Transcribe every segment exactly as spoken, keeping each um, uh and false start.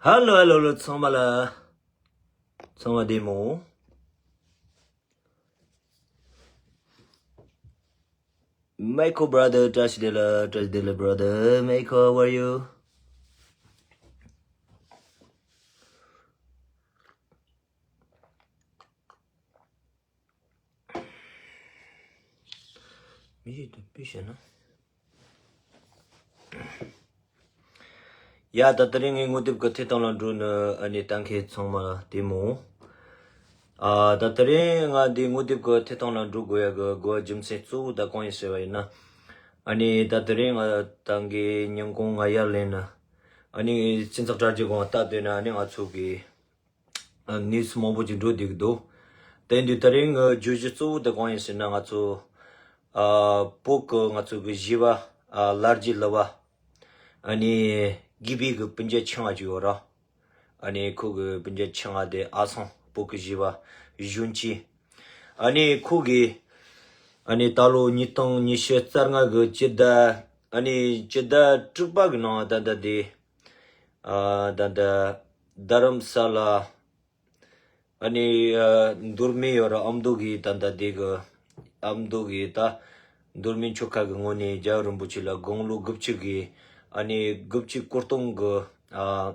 Hello, hello, hello, ཚང་མ་ལ། ཚང་མ་བདེ་མོ། Michael brother, བཀྲ་ཤིས་བདེ་ལེགས། བཀྲ་ཤིས་བདེ་ལེགས། Brother Michael, how are you? མི་ཞིག་ཏུ་པི་ཤེ་ན། ཡ་ད་དེ་རིང་ངའི་ངོ་དེབ་ཀྱི་ཐད་གཏོང་ལ་འགྲོ་ནི་ཨ་ནི་ལྟ་མཁན་ཚང་མ་བདེ་མོ། ཨ་ད་དེ་རིང་ང་འདི་ངོ་དེབ་ཀྱི་ཐད་གཏོང་ལ་འགྲོ་དགོས་ཡ་གི་དགོས་པ་རྒྱུ་མཚན་གཙོ་བོ་ད་གང་ཡིན་ཟེར་བ་ཡིན་ན། ཨ་ནི་ད་དེ་རིང་ང་ད་གིན་ཉིན་གུང་ང་ཡར་ལེན་ན། ཨ་ནི་སྤྱི་ཚོགས་དྲ་རྒྱའི་སྒང་ལྟ་དུས་ན་ཨ་ནི་ང་ཚོ་གི་ནིའུ་སི་མང་པོ་ཅིག་འགྲོ་བསྡད་ཀྱི་འདུག་དེ་འདི་དེ་རིང་གི་བརྗོད་གཞི་གཙོ་བོ་དེ་གང་ཡིན་ཟེར་ན། ང་ཚོ་ཨ་བོད་ཀྱི་ང་ཚོ་གི་གཞས་པ་ཨ་ལ་རྒྱའི་གླུ་བ། ཨ་ནི་དགེ་བཤེས་ཀྱི་སྤུན་མཆེད་ཆེ་བ་ཅིག་ཡོད་ར། ཨ་ནི་ཁོ་གི་སྤུན་མཆེད་ཆེ་བ་དེ་ཨ་སང་བོད་ཀྱི་གཞས་པ་གཞོན་སྐྱེས། ཨ་ནི་ཁོ་གི་ཨ་ནི་ད་ལོ་ཉིས་སྟོང་ཉི་ཤུ་རྩ་ལྔ་གི་སྤྱི་ཟླ། ཨ་ནི་སྤྱི་ཟླ་དྲུག་པ་གི་ནང་ད་ལྟ་དེ། ཨ་ད་ལྟ་རྡ་རམ་ས་ལ། ཨ་ནི་ཨ་མདོ་སྨད་ཡོད་ར། ཨ་མདོ་གི་ད་ལྟ་དེ་གི་ཨ་མདོ་གི་ད་མདོ་སྨད་ཆོལ་ཁ་གི་ངོས་ནས་རྒྱལ་བ་རིན་པོ་ཆེ་ལ་དགུང་ལོ་དགུ་བཅུ་གི་ཨ་ནི་དགུ་བཅུ་གོ་སྟོང་གི་ཨ་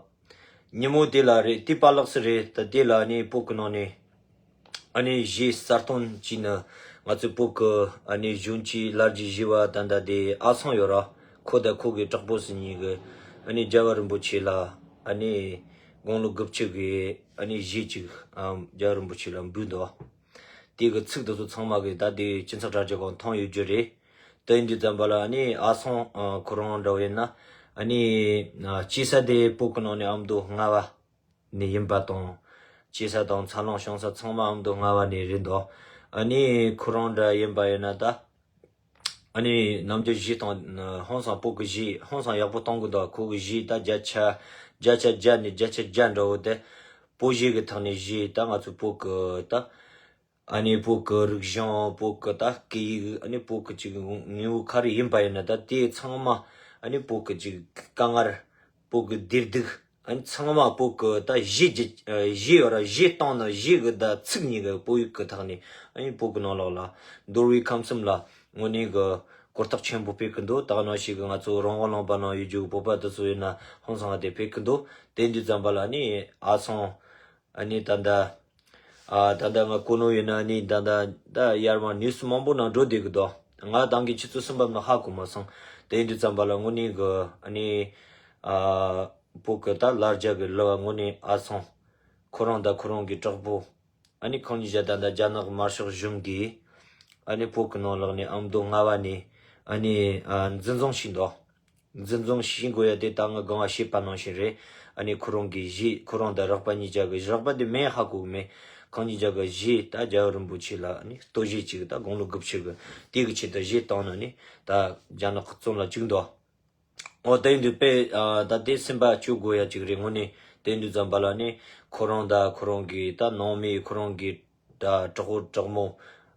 ཉིན་མོ་དེ་ལ་རེད། དེ་པ་ལགས་སུ་རེད། ད་དེ་ལ་ཨ་ནི་བོད་གི་ནང་ནས་ཨ་ནི་གཞས་གསར་ཐོན་བྱས་ནི་ང་ཚོའི་བོད་གི་ཨ་ནི་གཞོན་སྐྱེས་ལ་རྒྱའི་གཞས་པ་ད་ལྟ་དེ་ཨ་སང་ཡོད་ར། ཁོ་དང་ཁོ་གི་གྲོགས་པོ་སུ་གཉིས་གི་ཨ་ནི་རྒྱལ་བ་རིན་པོ་ཆེ་ལ་ཨ་ནི་དགུང་ལོ་དགུ་བཅུ་གི་ཨ་ནི་གཞས་ཅིག་ཨ་རྒྱལ་བ་རིན་པོ་ཆེ་ལ་འབུལ་འདུག་དེ་གི་ཚིག་དེ་ཚོ་ཚང་མ་གི་ད་དེ་སྤྱི་ཚོགས་དྲ་རྒྱ་སྒང་མཐོང་ཡོད་རྒྱུ་རེད། དེ་ཡིན་དུས་ཙམ་པ་ལ་ཨ་ནི་ཨ་སང་ཨ་ཁོ་རང་འདྲ་བོ་ཡིན་ན་ཨ་ནི་ཨ་སྐྱེས་ས་དེ་བོད་གི་ནང་ནས་ཨ་མདོ་རྔ་བ་ནས་ཡིན་པ་དང་། སྐྱེས་ས་དང་འཚར་ལོངས་བྱུང་ས་ཚང་མ་ཨ་མདོ་རྔ་བ་ནས་རེད་འདུག་ཨ་ནི་ཁོ་རང་འདྲ་ཡིན་པ་ཡིན་ན་ད། ཨ་ནི་ནམ་རྒྱུན་གཞས་གཏོང་ཧང་སང་བོད་གི་གཞས་ཧང་སང་ཡག་པོ་གཏོང་གི་འདུག་ཁོ་གི་གཞས་ད་བརྒྱ་ཆ་བརྒྱ་ཆ་བརྒྱ་ནས་བརྒྱ་ཆ་བརྒྱ་འདྲ་བོ་དེ་བོད་གཞས་གི་ཐོག་ནས་གཞས། ད་ང་ཚོ་བོད་གི་ད་ཨ་ནི་བོད་གི་རིག་གཞུང་། བོད་གི་ད་སྐད་ཡིག་ཨ་ནི་བོད་གི་ཅིག་དངོས་པོ་ག་རེ་ཡིན་པ་ཡིན་ན་ད་དེ་ཚང་མ་ཨ་ནི་བོད་གི་ཅིག་དཀའ་ངལ། བོད་གི་བདེ་སྡུག་ཨ་ནི་ཚང་མ་བོད་གི་ད་གཞས་ཀྱི་གཞས་ཡོད་ར། གཞས་གཏོང་ནི་གཞས་གི་ད་ཚིག་གཉིས་གི་བོད་ཡིག་གི་ཐོག་ནས་ཨ་ནི་བོད་གི་ནང་ལོགས་ལ་འདོར་བའི་ཁམས་གསུམ་ལ་དངོས་གནས་གི་གོ་རྟོགས་ཆེན་པོ་སྤེལ་གི་འདུག་ད་ག་ནང་བཞིན་གི་ང་ཚོ་རང་དབང་ལུང་པ་ནང་ཡོད་རྒྱུ་གི་བོད་པ་དེ་ཚོ་ཡིན་ན་ཧང་སང་དེ་སྤེལ་གི་འདུག་དེ་འདྲ་ཙམ་པ་ལ་ཨ་ནི་ཨ་སང་ཨ་ནི་ད་ལྟ་ཨ་ད་ལྟ་ང་གོ་ནོ་ཡིན་ན་ཨ་ནི་ད་ལྟ་ད་ཡར་མར་ནིའུ་སི་མང་པོ་ནང་འགྲོ་བསྡད་གི་འདུག་ང་ད་གིན་ཆུ་ཚོད་གསུམ་པ་ནང་ཧ་གོ་མ་སོང་། དེ་འདྲ་ཙམ་པ་ལ་དངོས་གནས་གི་ཨ་ནི་ཨ་བོད་གི་ད་ལ་རྒྱ་གི་གླུ་བ་དངོས་གནས་ཨ་སང་ཁོ་རང་དང་ཁོ་རང་གི་གྲོགས་པོ་ཨ་ནི་ཁོང་གཉིས་ཀྱིས་ད་ལྟ་རྒྱ་ནག་དམར་ཤོག་གཞུང་གིས་ཨ་ནི་བོད་གི་ནང་ལོགས་ནས་ཨ་མདོ་རྔ་བ་ནས་ཨ་ནི་ཨ་འཛིན་བཟུང་བྱས་འདུག་འཛིན་བཟུང་བྱེད་དགོས་ཡ་དེ་ད་ང་གང་བ་བཤད་པ་ནང་བཞིན་རེད། ཨ་ནི་ཁོ་རང་གི་གཞས། ཁོ་རང་དང་རོགས་པ་གཉིས་ཀྱི་གི། རོགས་པ་དེ་མིང་ཧ་གོ་གི་མེད། ཁོང་གཉིས་ཀྱི་གི་གཞས་ད་རྒྱལ་བ་རིན་པོ་ཆེ་ལ་ཨ་ནི་བསྟོད་གཞས་ཅིག་ད་དགུང་ལོ་དགུ་བཅུ་གི་དེ་གི་ཆེད་དུ་གཞས་བཏང་ནས་ནི་ད་རྒྱ་ནག་གི་བཙོན་ལ་བཅུག་འདུག་འོ་དེ་འདི་དཔེ་ཨ་ད་དེ་སེམས་པ་སྐྱོ་དགོས་ཡ་ཅིག་རེད། དངོས་གནས་དེ་འདི་ཙམ་པ་ལ་ནི་ཁོ་རང་དང་ཁོ་རང་གི་ད་ནང་མི། ཁོ་རང་གི་ད་གྲོགས་པོ་གྲོགས་མོ།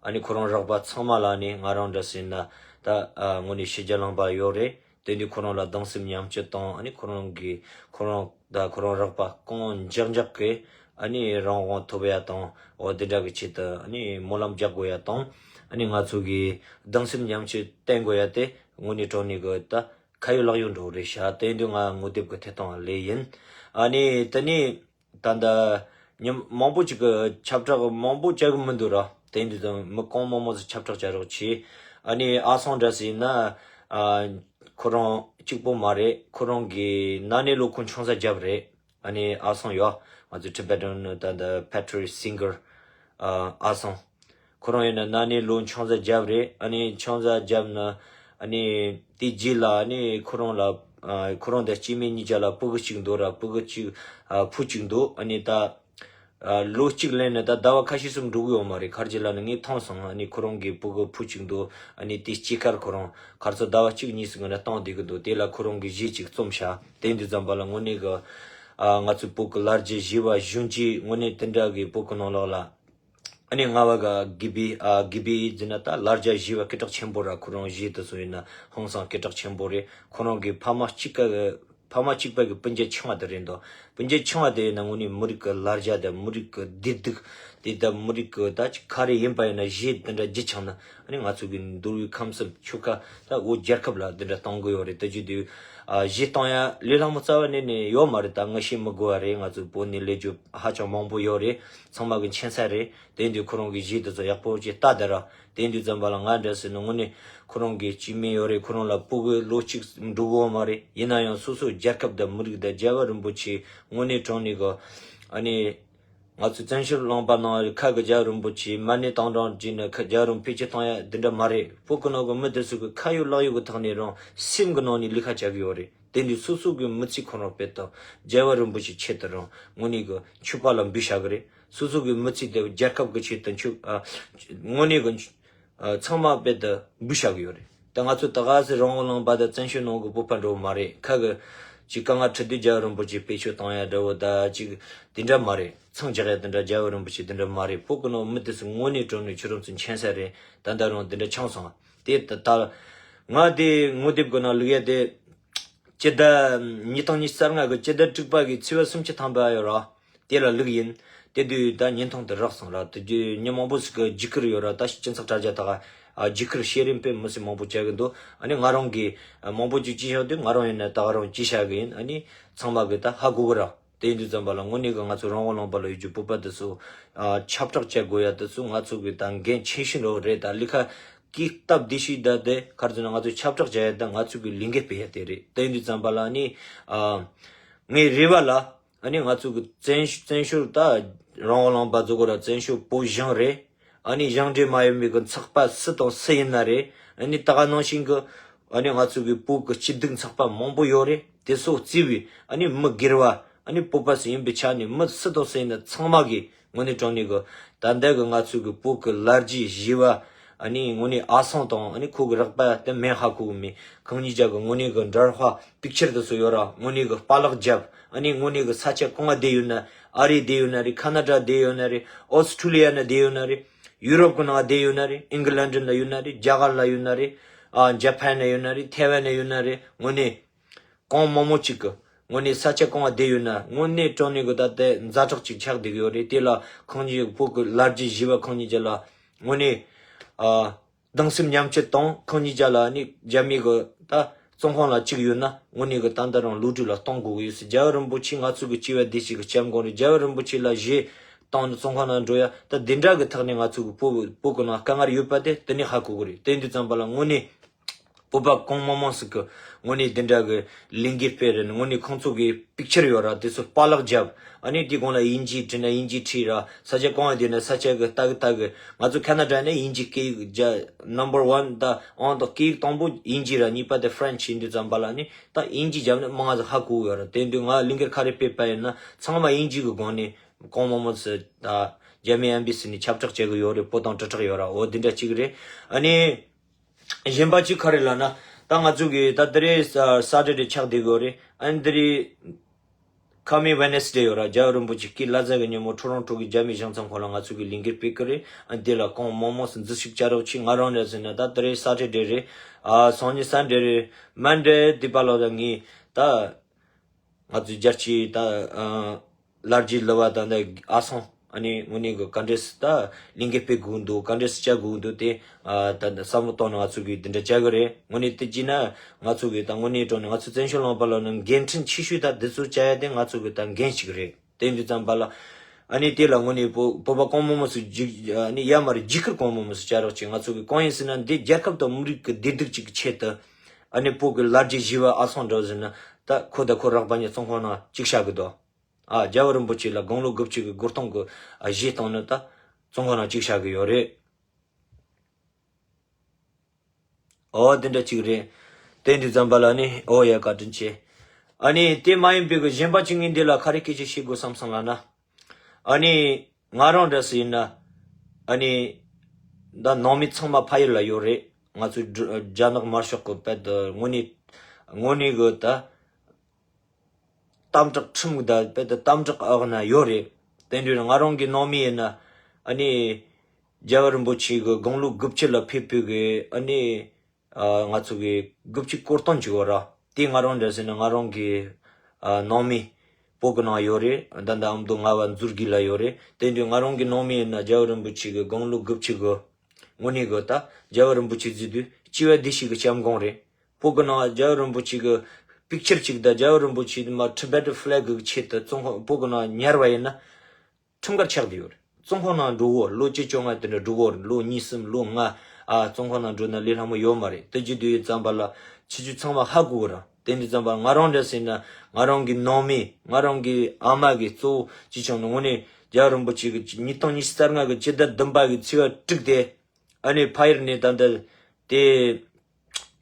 ཨ་ནི་ཁོ་རང་རོགས་པ་ཚང་མ་ལ་ནི་ང་རང་འདྲ་ཟེར་ན་ད་ཨ་དངོས་གནས་ཕྱི་རྒྱལ་ལུང་པ་ཡོད་རེད། དེ་འདི་ཁོ་རང་ལ་གདུང་སེམས་མཉམ་སྐྱེད་དང་། ཨ་ནི་ཁོ་རང་གི་ཁོ་རང་ད་ཁོ་རང་རོགས་པ་རྐང་འཇག་འཇག་གི་ཨ་ནི་རང་དབང་ཐོབ་ཡ་དང་། འོ་དེ་འདྲ་གི་ཆེད་དུ་ཨ་ནི་སྨོན་ལམ་རྒྱག་དགོས་ཡ་དང་། ཨ་ནི་ང་ཚོ་གི་གདུང་སེམས་མཉམ་སྐྱེད་བསྟན་དགོས་ཡ་དེ་དངོས་གནས་དྲང་གནས་གི་ད་ཁ་ཡོད་ལག་ཡོད་འདྲ་བོ་རེད་ཤག་དེ་འདི་ང་ངོ་དེབ་གི་ཐད་གཏོང་ལས་ཡིན། ཨ་ནི་དེ་ནས་ད་ལྟ་ཉིན་མང་པོ་ཅིག་གི་ཁྱབ་བསྒྲགས་མང་པོ་བྱ་གི་མི་འདུག་ར། དེ་འདི་ཙམ་མི་གང་མང་མང་ཟིག་ཁྱབ་བསྒྲགས་བྱ་རོགས་གྱིས། ཨ་ནི་ཨ་སང་འདྲ་ཟིག་ཡིན་ན་ཨ་ཁོ་རང་གཅིག་པོ་མ་རེད། ཁོ་རང་གི་ན་ནས་ལོ་ཁོ་ཆང་ས་རྒྱབ་རེད། ཨ་ནི་ཨ་སང་ཡོད། ང་ཚོ་Tibetan ད་ལྟ་Patriot Singer ཨ་ཨ་སང་། ཁོ་རང་ཡིན་ན་ན་ནས་ལོ་ཆང་ས་རྒྱབ་རེད། ཨ་ནི་ཆང་ས་རྒྱབ་ན་ཨ་ནི་དེ་རྗེས་ལ་ཨ་ནི་ཁོ་རང་ལ་ཨ་ཁོ་རང་དང་སྐྱེ་དམན་གཉིས་ཆ་ལ་ཕྲུ་གུ་གཅིག་འདུག་ར། ཕྲུ་གུ་གཅིག་ཨ་བུ་གཅིག་འདུག་ཨ་ནི་ད་ཨ་ལོ་གཅིག་ལོན་ནས་ད་ཟླ་བ་ཁ་ཤས་ཙམ་འགྲོ་གི་ཡོད་མ་རེད། ག་རེ་བྱས་ལབ་ན་ངས་མཐོང་སོང་། ཨ་ནི་ཁོ་རང་གི་ཕྲུ་གུ་བུ་གཅིག་འདུག་ཨ་ནི་དེ་སྐྱེས་ཁར་ཁོ་རང་ག་རེ་ཟེར་ཟླ་བ་གཅིག་གཉིས་ཙམ་གི་ནང་བཏང་བསྡད་ཀྱི་འདུག་དེ་ལ་ཁོ་རང་གིས་གཞས་གཅིག་རྩོམ་ཤག་དེ་འདི་ཙམ་པ་ལ་དངོས་གནས་གི་ཨ་ང་ཚོའི་བོད་ཀྱི་ལ་རྒྱའི་གཞས་པ་གཞོན་སྐྱེས་དངོས་གནས་དེ་འདྲ་གི་བོད་ཀྱི་ནང་ལོགས་ལ། ཨ་ནི་རྔ་བ་གི་དགེ་བཤེས་ཨ་དགེ་བཤེས་ཡིན་ན་ད་ལ་རྒྱ་གཞས་པ་སྐད་གྲགས་ཆེན་པོ་ར། ཁོ་རང་གཞས་དེ་ཚོ་ཡིན་ན་ཧང་སང་སྐད་གྲགས་ཆེན་པོ་རེད། ཁོ་རང་གི་ཕ་མ་གཅིག་གི་ ཕ་མ་གཅིག་པ་གི་སྤུན་ཀྱག་ཆུང་བ་དེ་རེད་འདུག་སྤུན་ཀྱག་ཆུང་བ་དེ་ཡིན་ན་དངོས་གནས་མི་རིགས་ཀྱི་ལ་རྒྱ་དང་མི་རིགས་ཀྱི་བདེ་སྡུག་དེ་དང་མི་རིགས་ཀྱི་ད་ཅིག་ག་རེ་ཡིན་པ་ཡིན་ན་གཞས་དེ་འདྲ་བརྒྱུད་བྱུང་ན་ཨ་ནི་ང་ཚོ་གི་འདུལ་བའི་ཁམས་སུ་ཆོལ་ཁ་ད་བོད་རྒྱལ་ཁབ་ལ་དེ་འདྲ་གཏོང་གི་ཡོད་རེད། ད་ཅི་དུས་ཨ་གཞས་གཏོང་ཡ་ལས་སླ་མོ་རྩ་བ་ནས་ནས་ཡོད་མ་རེད། ད་ངས་བཤད་མི་དགོས་པ་རེད། ང་ཚོ་བོད་ནས་ལས་རྒྱུ་ཧ་ཅང་མང་པོ་ཡོད་རེད། ཚང་མ་གི་མཁྱེན་གསལ་རེད། དེ་དུས་ཁོ་རང་གི་གཞས་དེ་ཚོ་ཡག་པོ་ཅིག་ལྟ་དེ་ར། དེ་དུས་ཙམ་པ་ལ་ང་འདྲ་ཟེར་ན་དངོས་གནས་ཁོ་རང་གི་སྐྱེ་དམན་ཡོད་རེད། ཁོ་རང་ལ་སྤུ་གུ་ལོ་གཅིག་འགྲོ་གི་ཡོད་མ་རེད། ཡིན་ན་ཡང་སོ་སོ་རྒྱལ་ཁབ་དང་མི་རིགས་དང་རྒྱལ་བ་རིན་པོ་ཆེ་དངོས་གནས་དྲང་གནས་གི་ཨ་ནི་ང་ཚོ་བཙན་བྱོལ་ལུང་པ་ནང་ཁ་གི་རྒྱལ་བ་རིན་པོ་ཆེ་མ་ཎི་བཏང་གྲངས་བྱས་ནས་ཁ་རྒྱལ་བ་རིན་པོ་ཆེ་བཏང་ཡ་འདི་འདྲ་མ་རེད། བོད་གི་ནང་གི་མི་དེ་ཚོ་གི་ཁ་ཡོད་ལག་ཡོད་གི་ཐོག་ནས་རང་སེམས་གི་ནང་ནས་ལས་ཀ་བྱ་གི་ཡོད་རེད། དེ་འདི་སོ་སོ་གི་མི་ཚེ་ཁོ་རང་དཔེ་དང་རྒྱལ་བ་རིན་པོ་ཆེ་ཆེད་དུ་རང་དངོས་གནས་གི་མཆོད་པ་ལ་འབུལ་བྱ་གི་རེད། སོ་སོ་གི་མི་ཚེ་དེ་རྒྱལ་ཁབ་གི་ཆེད་དུ་མཆོད་ཨ་དངོས་གནས་གི་ཨ་ཚང་མ་དཔེ་དུ་འབུལ་བྱ་གི་ཡོད་རེད། ད་ང་ཚོ་ད་ག་སེ་རང་དབང་ལུང་པ་དང་བཙན་བྱོལ་ནང་གི་བོད་པ་འགྲོ་མ་རེད། ཁ་གི་ཅིག་དཀའ་ངལ་འཕྲད་དུས་རྒྱལ་བ་རིན་པོ་ཆེ་བེད་སྤྱོད་བཏང་ཡ་འདྲ་བོ་ད་ཅིག་དེ་འདྲ་མ་རེད། འཚང་རྒྱག་ཡ་དེ་འདྲ་རྒྱལ་བ་རིན་པོ་ཆེ་དེ་འདྲ་མ་རེད། བོད་གི་ནང་མི་དེ་ཚོ་དངོས་གནས་དྲང་གནས་ཁྱོད་རང་ཚོ་མཁྱེན་གསལ་རེད། ད་ལྟ་རང་དེ་འདྲ་ཆགས་སོང་། དེ་ད་ད་ང་དེ་ངོ་དེབ་གི་ནང་བླུག་ཡ་དེ་སྤྱི་ཟླ་ཉིས་སྟོང་ཉི་ཤུ་རྩ་ལྔ་གི་སྤྱི་ཟླ་དྲུག་པ་གི་ཚེས་པ་སུམ་ཅུ་ཐམ་པ་ཡོད་ར། དེ་ལ་བླུག་ཡིན། དེ་དུས་ད་བརྙན་ཐུང་དེ་རག་སོང་ར། དེ་དུས་མི་མང་པོ་ཞིག་གིས་བརྒྱུད་བསྐུར་ཡོད་ར། ད་སྤྱི་ཚོགས་དྲ་རྒྱ་དག་ཨ་བརྒྱུད་བསྐུར་བཤད་རིམ་དཔེ་མི་སྲིད་མང་པོ་བྱ་གི་འདུག་ཨ་ནི་ང་རང་གིས་ཨ་མང་པོ་ཅིག་བྲིས་བཞག་དུས་ང་རང་ཡིན་ན་ད་ག་རང་བྲིས་བཞག་གི་ཡིན། ཨ་ནི་ཚང་མ་གིས་ད་ཧ་གོ་གི་ར། དེ་ཡིན་དུས་ཙམ་པ་ལ་དངོས་གནས་གི་ང་ཚོ་རང་དབང་ལུང་པ་ལ་ཡོད་རྒྱུ་བོད་པ་དེ་ཚོ་ཨ་ཁྱབ་བསྒྲགས་བྱ་དགོས་ཡ་དེ་ཚོ་ང་ཚོ་གི་ད་འགན་ཆེ་ཤོས་འདྲ་བོ་རེད། ད་ལས་ཀ་གི་སྟབས་བདེ་ཤོས་ད་དེ་ག་རེ་ཟེར་ན་ང་ཚོ་ཁྱབ་བསྒྲགས་བྱ་ཡ་ད་ང་ཚོ་གི་ལས་འགན་སྤེལ་ཡ་དེ་རེད། དེ་ཡིན་དུས་ཙམ་པ་ལ་ཨ་ནི་ཨ་ངའི་རེ་བ་ལ། ཨ་ནི་ང་ཚོ་གི་བཙན་བཙན་བྱོལ་ད་རང་དབང་ལུང་པ་ཚོ་གོ་ར་བཙན་བྱོལ་བོད་གཞུང་རེད། ཨ་ནི་གཞུང་འབྲེལ་མ་ཡིན་པའི་གི་ཚོགས་པ་སུ་དང་སུ་ཡིན་ན་རེད། ཨ་ནི་ད་ག་ནང་བཞིན་གི་ཨ་ནི་ང་ཚོ་གི་བོད་གི་སྐྱིད་སྡུག་ཚོགས་པ་མང་པོ་ཡོད་རེད། དེ་ཚོ་གཙོས་པའི་ཨ་ནི་མི་སྒེར་བ་ཨ་ནི་བོད་པ་སུ་ཡིན་པའི་ཆ་ནས་མི་སུ་དང་སུ་ཡིན་ན་ཚང་མ་གི་དངོས་གནས་དྲང་གནས་གི་ད་ལྟ་གི་ང་ཚོ་གི་བོད་གི་ལ་རྒྱའི་གཞས་པ། ཨ་ནི་དངོས་གནས་ཨ་སང་དང་ཨ་ནི་ཁོ་གི་རོགས་པ་དེ་མིང་ཧ་གོ་གི་མེད། ཁོང་གཉིས་ཆ་གི་དངོས་གནས་གི་འདྲ་པར་པིག་ཅར་དེ་ཚོ་ཡོད་ར། དངོས་གནས་གི་པཱ་ལགས་རྒྱབ། ཨ་ནི་དངོས་གནས་གི་ས་ཆ་གང་ང་བསྡད་ཡོད་ན། ཨ་རི་བསྡད་ཡོད་ན་རེད། ཁ་ན་ཌ་བསྡད་ཡོད་ན་རེད། ཨོ་སི་ཁྲུ་ལི་ཡ་ན་བསྡད་ཡོད་ན་རེད། ཡུ་རོབ་གི་ནང་བསྡད་ཡོད་ན་རེད། ཨིང་གི་ལན་ཌན་ལ་ཡོད་ན་རེད། རྒྱ་གར་ལ་ཡོད་ན་རེད། ཨ་ཇ་པན་ན་ཡོད་ན་རེད། ཐའེ་ཝན་ན་ཡོད་ན་རེད། དངོས་གནས་གང་མང་མང་ཅིག་གི་དངོས་གནས་ས་ཆ་གང་ང་བསྡད་ཡོད་ན་དངོས་གནས་དྲང་གནས་གི་ད་ལྟ་ཛ་དྲག་ཅིག་ཆགས་བསྡད་ཀྱི་ཡོད་རེད། དེ་ལ་ཁོང་གཉིས་བོད་གི་ལ་རྒྱའི་གཞས་པ་ཁོང་གཉིས་ཀྱི་ལ་དངོས་གནས་ཨ་གདུང་སེམས་མཉམ་སྐྱེད་དང་ཁོང་གཉིས་ཀྱི་ལ་ནི་རྒྱ་མི་གི་ད་བཙོན་ཁང་ལ་བཅུག་ཡོད་ན་དངོས་གནས་གི་ད་ལྟ་རང་བློ་གྲོས་ལ་གཏོང་དགོས་ཀྱི་ཡོད་ཟེར། རྒྱལ་བ་རིན་པོ་ཆེ་ང་ཚོ་གི་སྐྱེ་བ་འདི་ཞིག་གི་སྐྱབས་མགོན་རེད། རྒྱལ་བ་རིན་པོ་ཆེ་ལ་གཞས་བཏང་ནས་བཙོན་ཁང་ནང་འགྲོ་ཡ་ད་འདི་འདྲ་གི་ཐག་ནས་ང་ཚོ་གི་བོད་བོད་གི་ནང་དཀའ་ངལ་ཡོད་པ་དེ་དེ་ནས་ཧ་གོ་གི་རེད། དེ་འདི་ཙམ་པ་ལ་དངོས་གནས་བོད་པ་གང་མང་མང་ཞིག་གི་དངོས་གནས་འདི་འདྲ་གི་ལས་འགུལ་སྤེལ་རེད། དངོས་གནས་ཁོང་ཚོ་གི་པིག་ཅར་ཡོད་ར། དེ་ཚོ་པཱ་ལགས་རྒྱབ། ཨ་ནི་དེ་གོང་ལ་དབྱིན་ཇི་བྲིས་ན་དབྱིན་ཇི་བྲིས་ར། ས་ཆ་གང་ཡང་བསྡད་ན་ས་ཆ་གི་ལྟ་གི་ལྟ་གི། ང་ཚོ་ཁ་ན་ཌ་ནས་དབྱིན་ཇི་སྐད་ཡིག་རྒྱ་ནམ་བར་ཝན་ད་ཨང་དང་སྐད་ཡིག་དང་པོ་དབྱིན་ཇི་ར། གཉིས་པ་དེ་ཧྥ་རན་ཆི་ཡིན་དུས་ཙམ་པ་ལ་ནི་ད་དབྱིན་ཇི་རྒྱབ་ན་མང་ང་ཚོ་ཧ་གོ་གི་ཡོད་ར། དེ་དུས་ང་ལས་འགུལ་ག་རེ་སྤེལ་པ་ཡིན་ན་ཚང་མ་དབྱིན་ཇི་གི་སྒང་ནས་གང་མང་མང་ཟེར། ད་རྒྱ་མི་ཨེམ་བྷེ་སི་ནས་ཁྱབ་བསྒྲགས་བྱེད་གི་ཡོད་རེད། པོ་ཏང་དྲིལ་བསྒྲགས་ཡོད་ར། འོ་འདི་འདྲ་གཅིག་རེད། ཨ་ནི། གཞན་པ་གཅིག་ག་རེ་ལབ་ན། ད་ང་ཚོ་གི་ད་དེ་རིང་ས་ས་ཊར་ཌེ་ཆགས་བསྡད་ཡོད་རེད། ཨ་ནི་དེ་རིང་ཁ་མི་ཝེ་ནེ་སི་ཌེ་ཡོད་ར། རྒྱལ་བ་རིན་པོ་ཆེ་སྐུའི་བླ་གཟའ་གི་ཉིན་མོ་ཁྲོ་རོང་ཁྲོ་གི་རྒྱ་མི་གཞུང་ཚབ་ཁང་ལ་ང་ཚོ་གི་ལས་འགུལ་སྤེལ་གི་རེད། ཨ་ནི་དེ་ལ་གང་མང་མང་ཞིག་འཛུལ་ཞུགས་བྱ་རོགས་གྱིས། ང་རང་ནས་ཟེར་ན་ད་དེ་རིང་ས་ཊར་ཌེ་རེད། ཨ་སང་ཉིན་སན་ཌེ་རེད། མན་ཌེ་དེ་པ་ལ་ད་ངས་ད། ང་ཚོའི་རྒྱལ་སྤྱིའི་ད་ཨ་ལ་རྒྱའི་གླུ་བ་དང་ད་ཨ་སང་ཨ་ནི་དངོས་གནས་གི་ག་འདྲས་སེ་ད་ལས་འགུལ་སྤེལ་དགོས་འདུག་ག་འདྲས་སེ་བྱ་དགོས་འདུག་དེ་ཨ་ད་བསམ་བློ་གཏོང་ནས་ང་ཚོ་གིས་འདི་འདྲ་བྱ་གི་རེད། དངོས་གནས་དེ་བྱས་ན་ང་ཚོ་གིས་ད་དངོས་གནས་དྲང་གནས་ང་ཚོ་བཙན་བྱོལ་ལུང་པ་ལ་ནི་འགན་འཁྲི་ཆེ་ཤོས་ད་འདི་ཚོ་བྱ་ཡ་དེ་ང་ཚོ་གི་ད་འགན་ཞིག་རེད། དེ་འདི་ཙམ་པ་ལ་ཨ་ནི་དེ་ལ་དངོས་གནས་བོད་བོད་པ་གང་མང་མང་ཞིག་འཇིགས་ཨ་ནི་ཡ་མ་རེད། འཇིགས་སྐུལ་གང་མང་མང་ཞིག་བྱ་རོགས་གྱིས། ང་ཚོ་གི་གང་ཡིན་ཟེར་ན་འདི་རྒྱལ་ཁབ་དང་མི་རིགས་ཀྱི་བདེ་སྡུག་ཅིག་གི་ཆེད་དུ། ཨ་ནི་བོད་ཀྱི་ལ་རྒྱའི་གཞས་པ་ཨ་སང་འདྲ་ཟེར་ན་ད་ཁོ་དང་ཁོ་རོགས་པ་གཉིས་བཙོན་ཁང་ནང་བཅུག་བཞག་གི་འདུག་ཨ་རྒྱལ་བ་རིན་པོ་ཆེ་ལ་དགུང་ལོ་དགུ་བཅུ་གི་གོ་སྟོན་གྱི་ཨ་གཞས་བཏང་ནས་ད་བཙོན་ཁང་ནང་བཅུག་བཞག་གི་ཡོད་རེད། ཨོ་དེ་འདྲ་ཅིག་རེད། དེ་འདི་ཙམ་པ་ལ་ནི་ཨོ་ཡ་བཀའ་དྲིན་ཆེ། ཨ་ནི་དེ་མ་ཡིན་པའི་གི་གཞན་པ་ཅིག་ངས་འདི་ལ་ག་རེ་སྐད་ཆ་བཤད་དགོས་བསམ་སོང་ལབ་ན། ཨ་ནི་ང་རང་འདྲ་སུ་ཡིན་ན། ཨ་ནི་ད་ནང་མི་ཚང་མ་ཕ་ཡུལ་ལ་ཡོད་རེད། ང་ཚོའི་རྒྱ་རྒྱ་ནག་དམར་ཤོག་གི་དཔེ་དེ་དངོས་གནས་དངོས་གནས་གི་ད་དམ་དྲག་ཁྲིམས་ཀྱི་ད་དཔེ་དེ་དམ་དྲག་འོག་ན་ཡོད་རེད། དེ་འདྲའི་ང་རང་གི་ནང་མི་ཡིན་ན་ཨ་ནི་རྒྱལ་བ་རིན་པོ་ཆེ་གི་དགུང་ལོ་དགུ་བཅུ་ལ་ཕེབས་པའི་གི་ཨ་ནི་ཨ་ང་ཚོ་གི་དགུ་བཅུ་གོ་སྟོན་ཅིག་ཡོད་ར། དེ་ང་རང་འདྲ་ཟེར་ན་ང་རང་གི་ ནང་མི་བོད་གི་ནང་ཡོད་རེད། ད་ལྟ་ཨ་མདོ་རྔ་བ་འཛུལ་དགོས་ལ་ཡོད་རེད། དེ་འདྲའི་ང་རང་གི་ནང་མི་ཡིན་ན་རྒྱལ་བ་རིན་པོ་ཆེ་གི་དགུང་ལོ་དགུ་བཅུ་གི་དངོས་གནས་གི་ད་རྒྱལ་བ་རིན་པོ་ཆེ་བརྩིས་དུས་སྤྱི་བོ་བདེ་གཤེགས་གི་སྐྱབས་མགོན་རེད། བོད་གི་ནང་རྒྱལ་བ་རིན་པོ་ཆེ་གི་པིག་ཅར་གཅིག་དང་རྒྱལ་བ་རིན་པོ་ཆེ་མ་Tibetan flag གི་ཆེད་དུ་བཙོན་ཁང་བོད་གི་ནང་ཉར་བ་ཡིན་ན། ཁྲིམས་འགལ་ཆགས་བསྡད་ཡོད་རེད། བཙོན་ཁང་ནང་འགྲོ་གོ་ལོ་བཅུ་བཅོ་ལྔ་དེ་འདྲ་འགྲོ་གོ་རེད། ལོ་གཉིས་གསུམ་ལོ་ལྔ་ཨ་བཙོན་ཁང་ནང་འགྲོ་ན་ལས་སླ་མོ་ཡོད་མ་རེད། དེ་བརྒྱུད་དུ་ཡོད་ཙམ་པ་ལ་ཁྱེད་ཚོ་ཚང་མ་ཧ་གོ་གི་རེད། དེ་འདི་ཙམ་པ་ང་རང་འདྲ་ཟེར་ན་ང་རང་གི་ནང་མི་ང་རང་གི་ཨ་མ་གི་གཙོ་བོ་ཅི་བྱུང་ན་དངོས་གནས་རྒྱལ་བ་རིན་པོ་ཆེ་གི་ཉིས་སྟོང་ཉི་ཤུ་རྩ་ལྔ་གི་སྤྱི་ཟླ་བདུན་པ་གི་ཚེས་པ་དྲུག་དེ་ཨ་ནི་ཕ་ཡུལ་ནས་ད་ལྟ་དེ།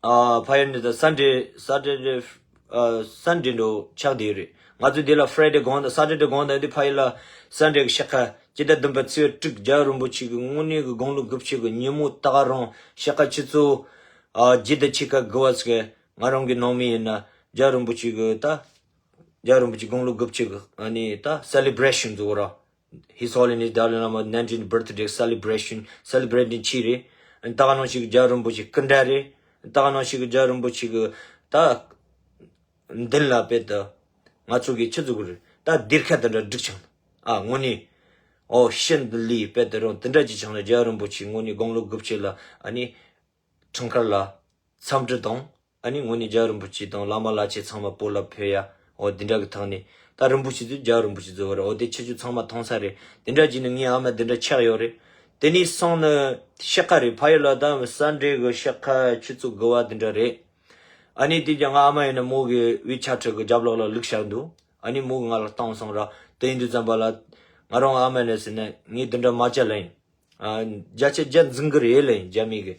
ཨ་ཕ་ཡུལ་འདི་དང་Sunday Saturday ཨ་Sunday འགྲོ་ཆགས་བསྡད་རེད། ང་ཚོ་འདི་ལ་Friday དགོང་དང་Saturday དགོང་དང་འདི་ཕ་ཡུལ་ལ་Sunday གི་ཕྱེད་ཀ་སྤྱི་ཟླ་བདུན་པ་ཚེས་དྲུག་རྒྱལ་བ་རིན་པོ་ཆེ་གི་དངོས་གནས་གི་དགུང་ལོ་དགུ་བཅུ་གི་ཉིན་མོ་ད་ག་རང་ཕྱེད་ཀ་ཆུ་ཚོད་ཨ་བརྒྱད་དང་ཕྱེད་ཀ་དགུ་པ་ཟིག་ང་རང་གི་ནང་མི་ཡིན་ན་རྒྱལ་བ་རིན་པོ་ཆེ་གི་ད་རྒྱལ་བ་རིན་པོ་ཆེ་དགུང་ལོ་དགུ་བཅུ་གི་ཨ་ནི་ད་celebration འཛུགས་ར། His Holiness Dalai Lama nineteenth birthday celebrating celebrating ཆེ་རེད། ད་ག་ནང་བཞིན་རྒྱལ་བ་རིན་པོ་ཆེ་སྐུ་འདྲ་རེད། ད་ག་ནང་བཞིན་རྒྱལ་བ་རིན་པོ་ཆེ་གི་ད་མདུན་ལ་དཔེ་ད་ང་ཚོ་གི་ཆི་ཟིག་རེད། ད་སྡེར་ཁ་དེ་འདྲ་བསྒྲིགས་ཆང་ཨ་དངོས་གནས་ཨོ་ཤིན་ཏུ་ལི་དཔེ་དེ་རང་དེ་འདྲ་གྱི་ཆང་ལ་རྒྱལ་བ་རིན་པོ་ཆེ་དངོས་གནས་དགུང་ལོ་དགུ་བཅུ་ལ་ཨ་ནི། འཁྲུངས་སྐར་ལ་འཚམས་འདྲི་དང་ཨ་ནི་དངོས་གནས་རྒྱལ་བ་རིན་པོ་ཆེ་དང་བླ་མ་བླ་ཆེན་ཚང་མ་བོད་ལ་ཕེབས་ཡ་འོ་འདི་འདྲ་གི་ཐོག་ནས་ད་རིན་པོ་ཆེ་ཚོས་རྒྱལ་བ་རིན་པོ་ཆེ་ཚོ་བར་འོ་དེ་ཁྱེད་ཚོ་ཚང་མ་མཐོང་ས་རེད། འདི་འདྲ་བྱས་ནས་ངའི་ཨ་མ་འདི་འདྲ་ཆགས་ཡོད་རེད། དེ་ནས་སོང་ནི་ཕྱེད་ཀ་རེད། ཕ་ཡུལ་ལ་ད་Sunday གི་ཕྱེད་ཀ་ཆུ་ཚོད་དགུ་པ་འདི་འདྲ་རེད། ཨ་ནི་དེ་རྒྱ་ང་ཨ་མ་ཡིན་ན་མོ་གི་WeChat གི་རྒྱབ་ལོགས་ལ་བླུགས་བཞག་འདུག་ཨ་ནི་མོ་གི་ང་ལ་བཏང་སོང་ར། དེ་ཡིན་དུས་ཙམ་པ་ལ་ང་རང་ཨ་མ་ནས་ཟེར་ན་ངས་འདི་འདྲ་མ་བྱ་ལ་ཡིན། ཨ། བརྒྱ་ཆ་བརྒྱ་འཛིན་གི་རེད་ལ་ཡིན་རྒྱ་མི་གི།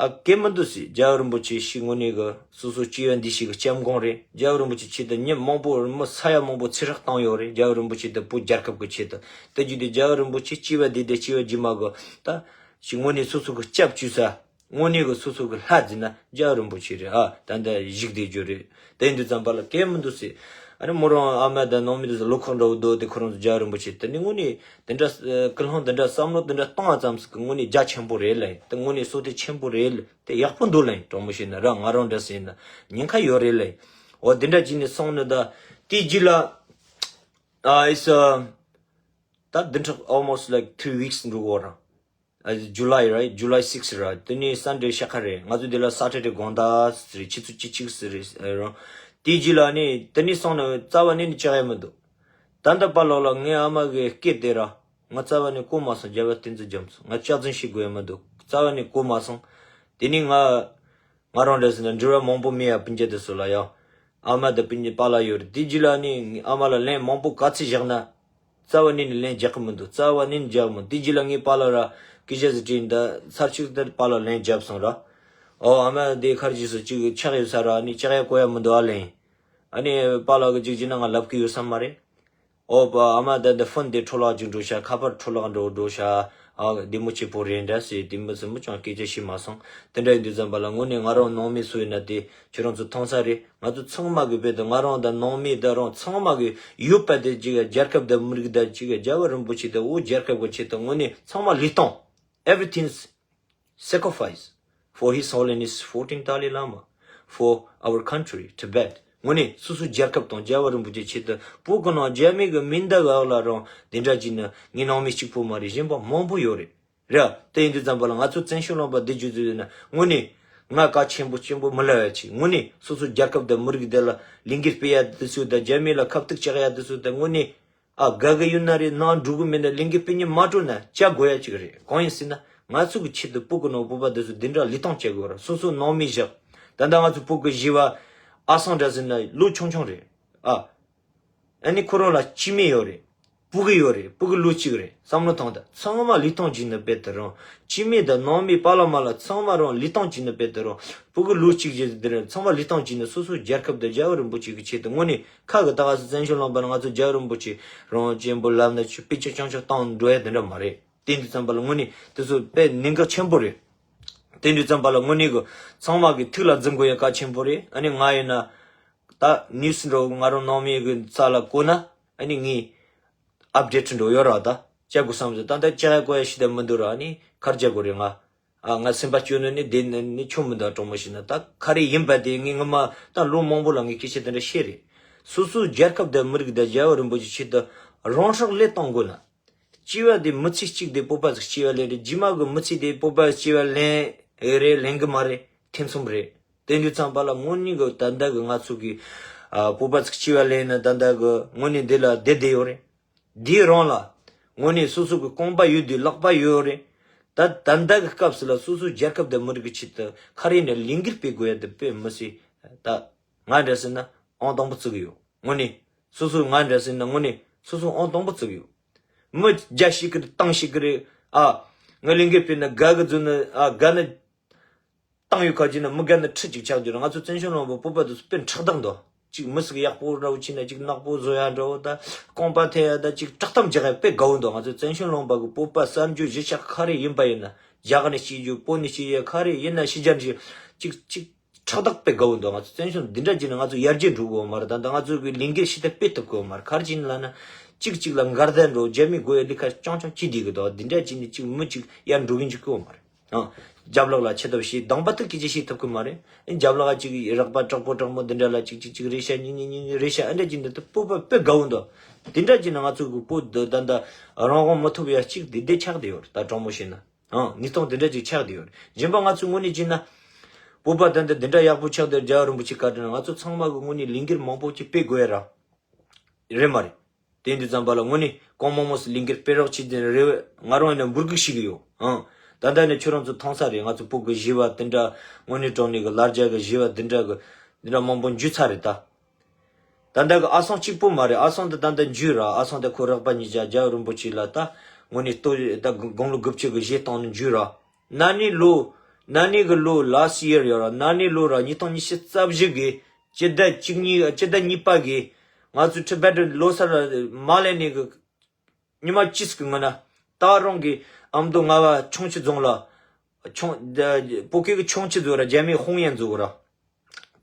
ཨ་སྐད་མི་འདུག་ཟེར། རྒྱལ་བ་རིན་པོ་ཆེ་ཞིག་དངོས་གནས་གི་སོ་སོ་སྤྱི་བོ་འདི་ཞིག་གི་སྐྱབས་མགོན་རེད། རྒྱལ་བ་རིན་པོ་ཆེ་ཆེད་དུ་མི་མང་པོ་མི་ས་ཡ་མང་པོ་ཚེ་སྲོག་བཏང་ཡོད་རེད། རྒྱལ་བ་རིན་པོ་ཆེ་དང་བོད་རྒྱལ་ཁབ་གི་ཆེད་དུ། དེ་བརྒྱུད་དེ་རྒྱལ་བ་རིན་པོ་ཆེ་སྤྱི་བོ་འདི་དེ་སྤྱི་བོ་རྗེས་མ་གི་ད་ཞིག་དངོས་གནས་སོ་སོ་གི་སྐྱབས་བཅོལ་ས། དངོས་གནས་གི་སོ་སོ་གི་ལྷ་འཛིན་ན་རྒྱལ་བ་རིན་པོ་ཆེ་རེད། ཨ་ད་ལྟ་བཞུགས་བསྡད་རྒྱུ་རེད། དེ་ཡིན་དུས་ཙམ་པ་ལ་སྐད་མི་འདུག་ཟེར། ཨ་ནི་མོ་རང་ཨ་མ་དང་ནང་མི་འདུག་ཟེར། ལོ་ཁོག་འདྲ་བོ་འདུག་དེ་ཁོ་རང་ཚོ་རྒྱལ་བ་རིན་པོ་ཆེ་དེ་ནི་དངོས་གནས་དེ་འདྲ་ཀུན་སློང་དེ་འདྲ་བསམ་བློ་དེ་འདྲ་གཏོང་བ་ཙམ་ཟིག་གི་དངོས་གནས་རྒྱ་ཆེན་པོ་རེད་ལ་ཡིན། དེ་དངོས་གནས་བསོད་བདེ་ཆེན་པོ་རེད་ལ་དེ་ཡག་པོ་འདུག་ལ་ཡིན། དྲང་མོ་བཤད་ན་ར་ང་རང་འདྲ་ཟེར་ན་ཉེན་ཁ་ཡོད་རེད་ལ་ཡིན། འོ་དེ་འདྲ་བྱས་ནས་སོང་ནི་ད་དེ་རྗེས་ལ་ཨ་ཨིས་ད་བདུན་ཕྲག་almost like three weeks འགྲོ་གོ་ར། ཨ། July right? July six ར། དེ་ནས་Sunday ཕྱེད་ཀ་རེད། ང་ཚོ་འདི་ལ་Saturday དགོང་དག་ཟེར་རེད། ཆུ་ཚོད་བཅུ་གཅིག་ཟེར་རེད་རང་། དེའི་རྗེས་ལ་ནི་དེ་ནས་སོང་ནས་རྩ་བ་ནས་ནི་བཅག་ཡ་མི་འདུག་ད་ལྟ་བར་ལོག་ལ་ངའི་ཨ་མ་གི་སྐད་དེ་ར་ང་རྩ་བ་ནས་གོ་མ་སོང་། རྒྱལ་བ་བསྟན་འཛིན་རྒྱ་མཚོ་ང་སྐྱག་རྫུན་བཤད་དགོས་ཡ་མི་འདུག་རྩ་བ་ནས་གོ་མ་སོང་། དེ་ནས་ང་ང་རང་འདྲ་ཟེར་ན་འབྲེལ་བ་མང་པོ་མེད་ཡ། སྤུན་ཀྱག་དེ་ཚོ་ལ་ཡང་ཨ་མ་དང་སྤུན་ཀྱག་པཱ་ལགས་ཡོད་རེད། དེ་རྗེས་ལ་ནི་ཨ་མ་ལ་ལན་མང་པོ་ག་ཚོད་བཞག་ན་རྩ་བ་ནས་ནི་ལན་རྒྱག་གི་མི་འདུག་རྩ་བ་ནས་ནི་རྒྱག་གི་མི་འདུག་དེ་རྗེས་ལ་ངའི་པཱ་ལགས་ར་སྐད་ཆ་ཟིག་དྲིས་འདི་ཚར་གཅིག་དེར་པཱ་ལགས་ལན་བརྒྱབ་སོང་ར། ཨོ་ཨ་མ་དེ་ཁར་རྗེས་སུ་གཅིག་ཆགས་ཡོད་ས་ར་ནི་ཆགས་ཡ་གོ་ཡ་མི་འདུག་ཨ་ལན། ཨ་ནི་པཱ་ལགས་གི་གཅིག་བྱས་ན་ང་ལབ་གི་ཡོད་ས་མ་རེད། ཨོ་པ་ཨ་མ་ད་འདི་ཕོན་དེ་འཕྲོ་བརླག་ཅིག་འགྲོ་ཤག་ཁ་པར་འཕྲོ་བརླག་འགྲོ་འགྲོ་ཤག་ཨ་བདེ་མོ་སྐྱིད་པོ་རེད་འདྲ་ཟེར། དེ་མི་སེར་མི་ཅང་སྐད་ཆ་བཤད་མ་སོང་། དེ་འདྲ་ཡིན་དུས་ཙམ་པ་ལ་དངོས་གནས་ང་རང་ནང་མི་སུ་ཡིན་ན་དེ་ཁྱོད་རང་ཚོ་མཐོང་ས་རེད། ང་ཚོ་ཚང་མ་གི་བོད་དུ་ང་རང་དང་ནང་མི་དང་རང་ཚང་མ་གི་ཡོད་པ་དེ་གཅིག་རྒྱལ་ཁབ་དང་མི་རིགས་དང་གཅིག་རྒྱལ་བ་རིན་པོ་ཆེ་དང་བོད་རྒྱལ་ཁབ་ཀྱི་ཆེད་དུ་དངོས་གནས་ཚང་མ་ལུས་སྟོང་། Everything's sacrifice for His Holiness fourteen Dalai Lama, for our country, Tibet. དངོས་གནས་སོ་སོའི་རྒྱལ་ཁབ་དང་རྒྱལ་བ་རིན་པོ་ཆེའི་ཆེད་དུ་བོད་ཀྱི་ནང་རྒྱ་མི་གི་མི་འདི་ག་ལ་རང་དེ་འདྲ་བྱས་ནས་ངའི་ནང་མི་གཅིག་པོ་མ་རེད། གཞན་པ་མང་པོ་ཡོད་རེད། རེད། དེ་ཡིན་དུས་ཙམ་པ་ལ་ང་ཚོ་བཙན་བྱོལ་ལུང་པ་འདི་བརྒྱུད་དུ་ཡོད་ན་དངོས་གནས་ང་གལ་ཆེན་པོ་ཆེན་པོ་མི་ལབ་ཡ་ཅིག་དངོས་གནས་སོ་སོའི་རྒྱལ་ཁབ་དང་མི་རིགས་འདི་ལ་ལས་འགུལ་སྤེལ་ཡ་འདི་ཚོ་དང་རྒྱ་མི་ལ་ཁ་གཏུག་རྒྱག་ཡ་འདི་ཚོ་དང་དངོས་གནས། ཨ་དགའ་གི་ཡོད་ན་རེད། ནང་འགྲོ་གི་མེད་ན་ལས་འགུལ་སྤེལ་ཉེན་མ་སྤྲོ་ན་བྱ་དགོས་ཡ་ཅིག་རེད། གང་ཡིན་ཟེར་ན་ང་ཚོ་གི་ཆེད་དུ་བོད་གི་ནང་བོད་པ་འདི་ཚོ་འདི་འདྲ་ལུས་སྟོང་བྱེད་དགོས་ར། སོ་སོ་ནང་མི་བཞག་ད་ལྟ་ང་ཚོ་བོད་གི་བཞི་བ་ཨ་སང་འདྲ་ཟེར་ན་ལོ་ཆུང་ཆུང་རེད། ཨ་ཨ་ནི་ཁོ་རང་ལ་སྐྱེ་དམན་ཡོད་རེད། སྤུ་གུ་ཡོད་རེད། སྤུ་གུ་ལོ་གཅིག་རེད། བསམ་བློ་ཐོངས་དང་། ཚང་མ་ལུས་སྟོང་བྱས་ནས་དཔེ་དེ་རང་། སྐྱེ་དམན་དང་ནང་མི་པཱ་ལགས་མ་ལགས་ཚང་མ་རང་ལུས་སྟོང་བྱས་ནས་དཔེ་དེ་རང་། སྤུ་གུ་ལོ་གཅིག་བྱས་དེ་རང་ཚང་མ་ལུས་སྟོང་བྱས་ནས་སོ་སོའི་རྒྱལ་ཁབ་དང་རྒྱལ་བ་རིན་པོ་ཆེ་གི་ཆེད་དུ་དངོས་གནས་ཁ་གི་ད་ག་སེ་བཙན་བྱོལ་ལུང་པ་ན་ང་ཚོ་རྒྱལ་བ་རིན་པོ་ཆེ་རང་ཅན་པོ་ལབ་ན་ཆུ་པི་ཆ་ཆང་ཆང་བཏང་འགྲོ་ཡ་དེ་འདྲ་མ་རེད། དེ་འདི་ཙམ་པ་ལ་དངོས་གནས་དེ་ཚོ་དཔེ་གནད་འགག་ཆེན་པོ་རེད། དེ་འདི་ཙམ་པ་ལ་དངོས་གནས་གི་ཚང་མ་གི་ཐུགས་ལ་འཛིན་དགོས་ཡ་གལ་ཆེན་པོ་རེད། ཨ་ནི་ང་ཡིན་ན་ད་ནིའུ་སི་འགྲོ་ང་རང་ནང་མི་གི་རྩ་ལ་བཀོད་ན་ཨ་ནི་ངས་ཨབ་ཌེ་ཊི་འགྲོ་ཡོད་ར། ད་བྱ་དགོས་བསམ་ཟེར། ད་ད་བྱ་དགོས་ཡ་ཞིག་ད་མི་འདུག་ར། ཨ་ནི་གར་བྱ་དགོས་རེད་ང་། ཨ་ང་སེམས་པ་སྐྱོ་ནི་ནི་དེ་ནི་ནི་ཆོ་མི་འདུག་དྲང་མོ་བཤད་ན། ད་ག་རེ་ཡིན་པ་དེ་ངས་ངོ་མ་ད་ལོ་མང་པོ་ལ་ངས་སྐད་ཆ་དེ་འདྲ་བཤད་རེད། སོ་སོའི་རྒྱལ་ཁབ་དང་མི་རིགས་དང་རྒྱལ་བ་རིན་པོ་ཆེའི་ཆེད་དུ་རང་སྲོག་བློས་གཏོང་དགོས་ན། སྐྱེ་བ་དེ་མི་ཚེ་གཅིག་དེ་བོད་པ་ཟིག་སྐྱེ་བ་ལེན་རེད། རྗེས་མ་གི་མི་ཚེ་དེ་བོད་པ་སྐྱེ་བ་ལེན་རེད། ལེན་གི་མ་རེད། ཐེ་ཚོམ་རེད། དེ་འདྲ་ཙམ་པ་ལ་དངོས་གནས་གི་ད་ལྟ་གི་ང་ཚོ་གི་ཨ་བོད་པ་ཚོ་སྐྱེ་བ་ལེན་ན་ད་ལྟ་གི་དངོས་གནས་འདི་ལ་བསྡད་བསྡད་ཡོད་རེད། འདིའི་རང་ལ་དངོས་གནས་སོ་སོ་གི་རྐང་པ་ཡོད་དུས་ལག་པ་ཡོད་རེད། ད་ད་ལྟ་གི་སྐབས་སུ་ལ་སོ་སོའི་རྒྱལ་ཁབ་དང་མི་རིགས་ཀྱི་ཆེད་དུ་ག་རེ་ཡིན་ན་ལས་འགུལ་སྤེལ་དགོས་ཡ་དེ་དཔེ་མི་སྲིད། ད་ང་འདྲ་ཟེར་ན་ཨང་དང་པོ་བརྩི་གི་ཡོད། དངོས་གནས་སོ་སོ་ང་འདྲ་ཟེར་ན་དངོས་གནས་སོ་སོ་ཨང་དང་པོ་བརྩི་གི་ཡོད། མི་བརྒྱ་ཞིག་གི་བཏང་ཞིག་གི་རེད། ཨ་ང་ལས་འགུལ་སྤེལ་ན་དགའ་གི་འཛུལ་ན་ཨ་དགའ་ན། བཏང་ཡོད་ཁ་ཅིག་ན་མི་དགའ་ན་ཁྲི་གཅིག་ཆགས་རྒྱུ་རེད། ང་ཚོ་བཙན་བྱོལ་ལུང་པ་བོད་པ་དེ་ཚོ་དཔེ་ཕྲག་དོག་འདུག་གཅིག་མི་ཟིག་ཡག་པོ་འདྲ་བོ་ཕྱིན་ན་གཅིག་ནག་པོ་བཟོ་ཡ་འདྲ་བོ་ད་རྐང་པ་འཐེན་ཡ་ད་གཅིག་བཀྲག་མདངས་རྒྱག་ཡ་དཔེ་དགའ་བོ་འདུག་ང་ཚོ་བཙན་བྱོལ་ལུང་པ་གི་བོད་པ་གསར་འབྱོར་གཞིས་ཆགས་ག་རེ་ཡིན་པ་ཡིན་ན། རྒྱ་གར་ནས་སྐྱེས་རྒྱུ་བོད་ནས་སྐྱེས་རྒྱུ་ག་རེ་ཡིན་ན་ཕྱི་རྒྱལ་ནས་གཅིག་གཅིག་ཕྲག་དོག་དཔེ་དགའ་བོ་འདུག་ང་ཚོ་བཙན་བྱོལ་འདི་འདྲ་བྱས་ན་ང་ཚོ་ཡར་རྒྱས་འགྲོ་གི་ཡོད་མ་རེད། ད་ལྟ་ང་ཚོ་གི་ལས་འགུལ་ཞིག་ད་སྤེལ་ཐུབ་གི་ཡོད་མ་རེད། ག་རེ་བྱས་ནས་ལབ་ན་གཅིག་གཅིག་ལ་འགལ་ཟླ་འགྲོ་རྒྱ་མི་དགོས་ཡ་ལས་ཀ་རྐྱང་རྐྱང་བྱེད་བསྡད་གི་འདུག་འདི་འདྲ་བྱས་ནས་གཅིག་མི་གཅིག་ཡར་འགྲོ་གི་འཇུག་གི་ཡོད་མ་རེད། ཨང་། རྒྱབ་ལོགས་ལ་ཆེ་ཐབས་ཤིག་དང་པ་ཐུག་གི་ཅི་ཤེས་ཐུབ་གི་མ་རེད། རྒྱབ་ལོགས་ཅིག་རགས་པ་དྲག་པོ་དྲག་མོ་འདི་འདྲ་ལ་ཅིག་ཅིག་ཅིག་རེ་ཤ་གཉིས་གཉིས་གཉིས་རེ་ཤ་ཨ་འདྲ་ཅིག་འདི་ད་བོད་པ་དཔེ་དགའ་བོ་འདུག་འདི་འདྲ་ཅིག་ན་ང་ཚོ་གི་བོད་འདི་ད་ད་རང་དབང་མི་ཐོབ་ཡ་ཅིག་འདི་འདི་ཆགས་བསྡད་ཡོད་རེད། ད་དྲང་མོ་བཤད་ན་ཨང་ཉིས་སྟོང་འདི་འདྲ་ཅིག་ཆགས་བསྡད་ཡོད་རེད། གཞན་པ་ང་ཚོ་དངོས་གནས་ཅིག་ན་བོད་པ་ད་འདི་འདི་འདྲ་ཡག་པོ་ཆགས་བསྡད་རྒྱལ་བ་རིན་པོ་ཆེ་བཀའ་དྲིན་ང་ཚོ་ཚང་མ་གི་དངོས་གནས་ལས་འགུལ་མང་པོ་ཅིག་སྤེལ་དགོས་ཡ་ར། རེད་མ་རེད། དེ་འདི་ཙམ་པ་ལ་དངོས་གནས་གང་མང་མང་སུ་ལས་འགུལ་སྤེལ་རོགས་བྱེད་དེ་རེ་བ་ང་རང་ཡིན་ན་འབོད་སྐུལ་ཞུ་གི་ཡོད་ཨང་། ད་ལྟ་ནས་ཁྱོད་རང་ཚོ་མཐོང་ས་རེད། ང་ཚོ་བོད་ཀྱི་བཞི་པ་དེ་འདྲ་དངོས་གནས་དྲང་གནས་ཀྱི་ལར་རྒྱ་གི་བཞི་པ་དེ་འདྲ་གི་དེ་འདྲ་མང་པོ་འཇུས་ཚར་རེད་ད། ད་ལྟ་གི་ཨ་སང་གཅིག་པོ་མ་རེད། ཨ་སང་དེ་ད་ལྟ་འཇུས་ར། ཨ་སང་དེ་ཁོ་རག་པ་གཉིས་ཀྱ་རྒྱལ་བ་རིན་པོ་ཆེ་ལ་ད་དངོས་གནས་ལྟོས་ད་དགུང་ལོ་དགུ་བཅུ་གི་བཞེས་བཏང་ནས་འཇུས་ར། ན་ནིང་ལོ། ན་ནིང་གི་ལོ་last year ཡོད་ར། ན་ནིང་ལོ་ར་ཉིས་སྟོང་ཉི་ཤུ་རྩ་བཞི་གི་སྤྱི་ཟླ་བཅུ་གཉིས་སྤྱི་ཟླ་གཉིས་པ་གི་ང་ཚོ་Tibetan ལོ་གསར་ལ་མ་ལེ་ནི་གི་ཉི་མ་གཅིག་གི་སྔོན་ན་ད་རང་གི་ཨ་མདོ་རྔ་བ་ཆུང་ཆུ་རྫོང་ལ་ཆུང་བོད་སྐད་ཀྱི་ཆུང་ཆུ་ཟེར་ར། རྒྱ་མིའི་ཧོང་ཡན་ཟེར་ར།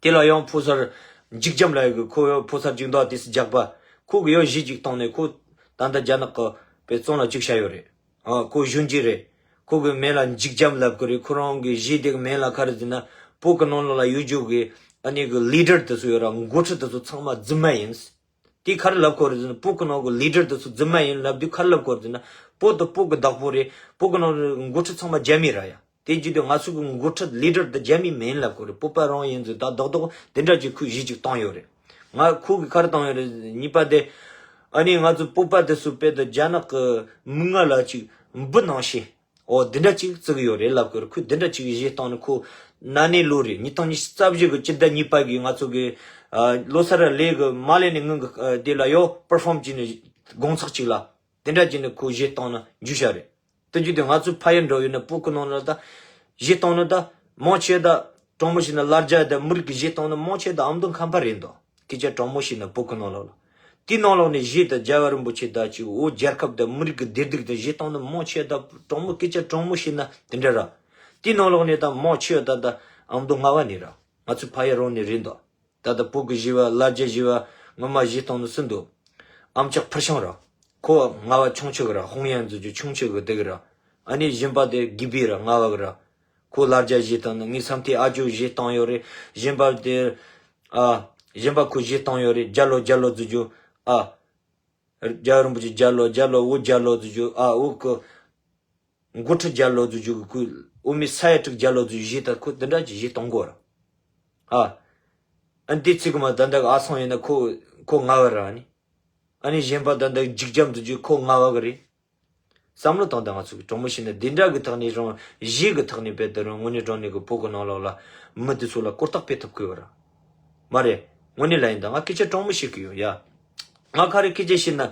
དེ་ལ་ཡང་ཕོ་གསར་འཇིགས་རྒྱམ་ལ་ཡོད་གི། ཁོ་ཡང་ཕོ་གསར་འཇིགས་མདོག་དེ་སི་རྒྱག་པ། ཁོ་གི་ཡང་གཞས་གཅིག་བཏང་ནས་ཁོ་ད་ལྟ་རྒྱ་ནག་གི་པའི་བཙོན་ལ་བཅུག་བཞག་ཡོད་རེད། ཨ་ཁོ་གཞོན་སྐྱེས་རེད། ཁོ་གི་མིང་ལ་འཇིགས་རྒྱམ་ལབ་གི་རེད། ཁོ་རང་གི་གཞས་དེ་གི་མིང་ལ་ག་རེ་ཟེར་ན་བོད་གི་ནང་ལོགས་ལ་ཡོད་རྒྱུ་གི་ཨ་ནི་གི་ལི་ཌར་དེ་ཚོ་ཡོད་ར། འགོ་ཁྲིད་དེ་ཚོ་ཚང་མ་རྫུན་མ་ཡིན། དེ་ག་རེ་ལབ་གོ་རེད་ཟེར་ན་བོད་གི་ནང་གི་ལི་ཌར་དེ་ཚོ་རྫུན་མ་ཡིན་ལབ་དུས་ག་རེ་ལབ་གོ་རེད་ཟེར་ན་བོད་དེ་བོད་གི་བདག་པོ་རེད། བོད་གི་ནང་གི་འགོ་ཁྲིད་ཚང་མ་རྒྱ་མི་ར་ཡ། དེ་བརྒྱུད་དེ་ང་ཚོ་གི་འགོ་ཁྲིད་ལི་ཌར་དེ་རྒྱ་མི་མིན་ལབ་གོ་རེད། བོད་པ་རང་ཡིན་ཚུལ་ད་རྡོག་རྡོག་དེ་འདྲ་ཅིག་ཁོས་གཞས་ཅིག་བཏང་ཡོད་རེད། ང་ཁོ་གི་ག་རེ་བཏང་ཡོད་རེད། གཉིས་པ་དེ་ཨ་ནི་ང་ཚོ་བོད་པ་དེ་ཚོ་དཔེ་དེ་རྒྱ་ནག་གི་མི་ང་ལ་ཅིག་འབུ་ནང་བཞིན་འོ་དེ་འདྲ་ཅིག་བརྩི་གི་ཡོད་རེད་ལབ་གོ་རེད། ཁོས་དེ་འདྲ་ཅིག་གཞས་བཏང་ནས་ཁོ་ན་ནིང་ལོ་རེད། ཉིས་སྟོང་ཉི་ཤུ་རྩ་བཞི་གི་སྤྱི་ཟླ་གཉིས་པ་གི་ང་ཚོ་གི་ལོ་གསར་ལས་གི་མ་ལེ་ནི་ངང་གི་དེ་ལ་ཡོ་པར་ཕོམ་བྱས་ནས་དགོང་ཚག་ཅིག་ལ། དེ་འདྲ་བྱས་ནས་ཁོ་གཞས་བཏང་ན་འཇུ་ཤ་རེད། དེ་བརྒྱུད་དེ་ང་ཚོའི་ཕ་ཡུལ་འགྲོ་ཡོད་ན་བོད་ཀྱི་ནང་ལ་ད་གཞས་བཏང་ན་ད་མང་ཆེ་ད་དྲང་མོ་བཤད་ན་ལར་རྒྱ་ད་མི་རིགས་ཀྱི་གཞས་བཏང་ན་མང་ཆེ་ད་ཨ་མདོ་ཁམས་པ་རེད་འདུག་སྐད་ཆ་དྲང་མོ་བཤད་ན་བོད་ཀྱི་ནང་ལོགས་ལ། དེའི་ནང་ལོགས་ནས་གཞས་ད་རྒྱལ་བ་རིན་པོ་ཆེ་ད་ཅིག་འོ་རྒྱལ་ཁབ་ད་མི་རིགས་ཀྱི་བདེ་སྡུག་ད་གཞས་བཏང་ན་མང་ཆེ་ད་དྲང་མོ་སྐད་ཆ་དྲང་མོ་བཤད་ན་དེ་འདྲ་ར། དེའི་ནང་ལོགས་ནས་ད་མང་ཆེ་ད་ད་ཨ་མདོ་རྔ་བ་ནས་ར། ང་ཚོའི་ཕ་ཡུལ་རང་ནས་རེད་འདུག་ད་ལྟ་བོད་ཀྱི་གཞས་པ་ལར་རྒྱ་གཞས་པ་ངོ་མ་གཞས་བཏང་ནི་སུ་འདུག་ཨམ་ཅོག་ཕུར་ཤང་ར། ཁོ་རྔ་བ་ཆུང་ཆུ་གི་ར། ཧོང་ཡན་ཟེར་རྒྱུ་ཆུང་ཆུ་གི་དེ་གི་ར། ཨ་ནི་གཞན་པ་དེ་དགེ་བི་ར་རྔ་བ་གི་ར། ཁོ་ལར་རྒྱ་གཞས་བཏང་ནི་ངའི་བསམ་མཐའི་ཨ་ཇོ་གཞས་བཏང་ཡོད་རེད། གཞན་པ་དེ་ཨ། གཞན་པ་ཁོ་གཞས་བཏང་ཡོད་རེད། རྒྱ་ལོ་རྒྱ་ལོ་ཟེར་རྒྱུ་ཨ། རྒྱལ་བ་རིན་པོ་ཆེ་རྒྱ་ལོ་རྒྱ་ལོ་འོ་རྒྱ་ལོ་ཟེར་རྒྱུ་ཨ། འོ་ཁོ། འགོ་ཁྲིད་རྒྱལ་ལོ་ཚོ་བརྒྱུད་ཀྱི་ཁོས་འོ་མའི་ས་ཡ་དྲུག་རྒྱལ་ལོ་ཚོ་བཞེས་ད་ཁོ་དེ་འདྲ་ཅིག་བཞེས་གཏོང་དགོས་ར། ཨ། ཨ་འདི་ཚིག་གི་མ་ད་འདྲ་གི་ཨ་སང་ཡིན་ན་ཁོ་ཁོ་རྔ་བ་ར་ཨ་ནི། ཨ་ནི་གཞན་པ་ད་འདྲ་འཇིགས་རྒྱམ་ཚོ་བརྒྱུད་ཁོ་རྔ་བ་གི་རེད། བསམ་བློ་བཏང་ད་ང་ཚོ་གི་གྲོགས་མོ་ཞིག་ན་འདི་འདྲ་གི་ཐོག་ནས་རང་གཞས་གི་ཐོག་ནས་དཔེ་དེ་རང་དངོས་གནས་དྲང་གནས་གི་བོད་གི་ནང་ལོགས་ལ་མི་དེ་ཚོ་ལ་ལྐོག་རྟགས་སྤེལ་ཐུབ་གི་ཡོད་ར། མ་རེད། དངོས་གནས་ལ་ཡིན་ད་ང་སྐད་ཆ་དྲང་མོ་བཤད་གི་ཡོད་ཡ། ང་ག་རེ་སྐད་ཆ་བཤད་ན།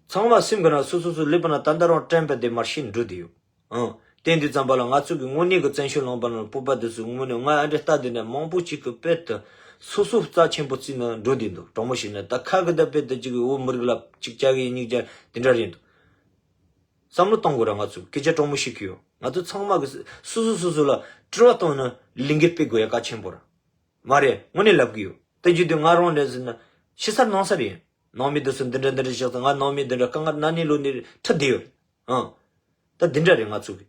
ཚང་མ་སེམས་གི་ནང་སོ་སོ་སོ་ལུས་པ་ན་ད་ལྟ་རང་དྲན་པ་དེ་མར་ཤེས་འགྲོ་དེ་ཡོད། ཨང་། དེ་འདི་ཙམ་པ་ལ་ང་ཚོ་གི་དངོས་གནས་གི་བཙན་བྱོལ་ལུང་པ་ན་བོད་པ་དེ་ཚོ་དངོས་གནས་ང་ཨ་འདྲ་ལྟ་དེ་འདྲ་མང་པོ་ཅིག་གི་དཔེ་དེ་སོ་སོ་རྩ་ཆེན་པོ་བརྩིས་ན་འགྲོ་དེ་འདུག་དྲང་མོ་བཤད་ན་ད་ཁ་གི་ད་དཔེ་དེ་ཅིག་གི་འོ་མི་རིགས་ལ་ཅིག་བྱ་གི་ཡིན་གཉིས་བྱ་དེ་འདྲ་རེད་འདུག་བསམ་བློ་གཏོང་དགོས་ར། ང་ཚོ་སྐད་ཆ་དྲང་མོ་བཤད་གི་ཡོད། ང་ཚོ་ཚང་མ་གི་སོ་སོ་སོ་སོ་ལ་དྲི་བ་བཏང་ན་ལས་འགུལ་སྤེལ་དགོས་ཡ་གལ་ཆེན་པོ་ར། མ་རེད། དངོས་གནས་ལབ་གི་ཡོད། དེ་བརྒྱུད་དུ་ང་རང་འདྲ་ཟེར་ན་ཕྱི་སར་ནང་སར་ཡིན། ནང་མི་འདི་ཚོ་འདི་འདྲ་འདི་འདྲ་བཞག་ཙང་ང་ནང་མི་འདི་འདྲ་དཀའ་ངལ་ན་ནིང་ལོ་ནས་ཁྲིད་བསྡད་ཡོད། ཨང་། ད་འདི་འདྲ་རེད་ང་ཚོ་གི།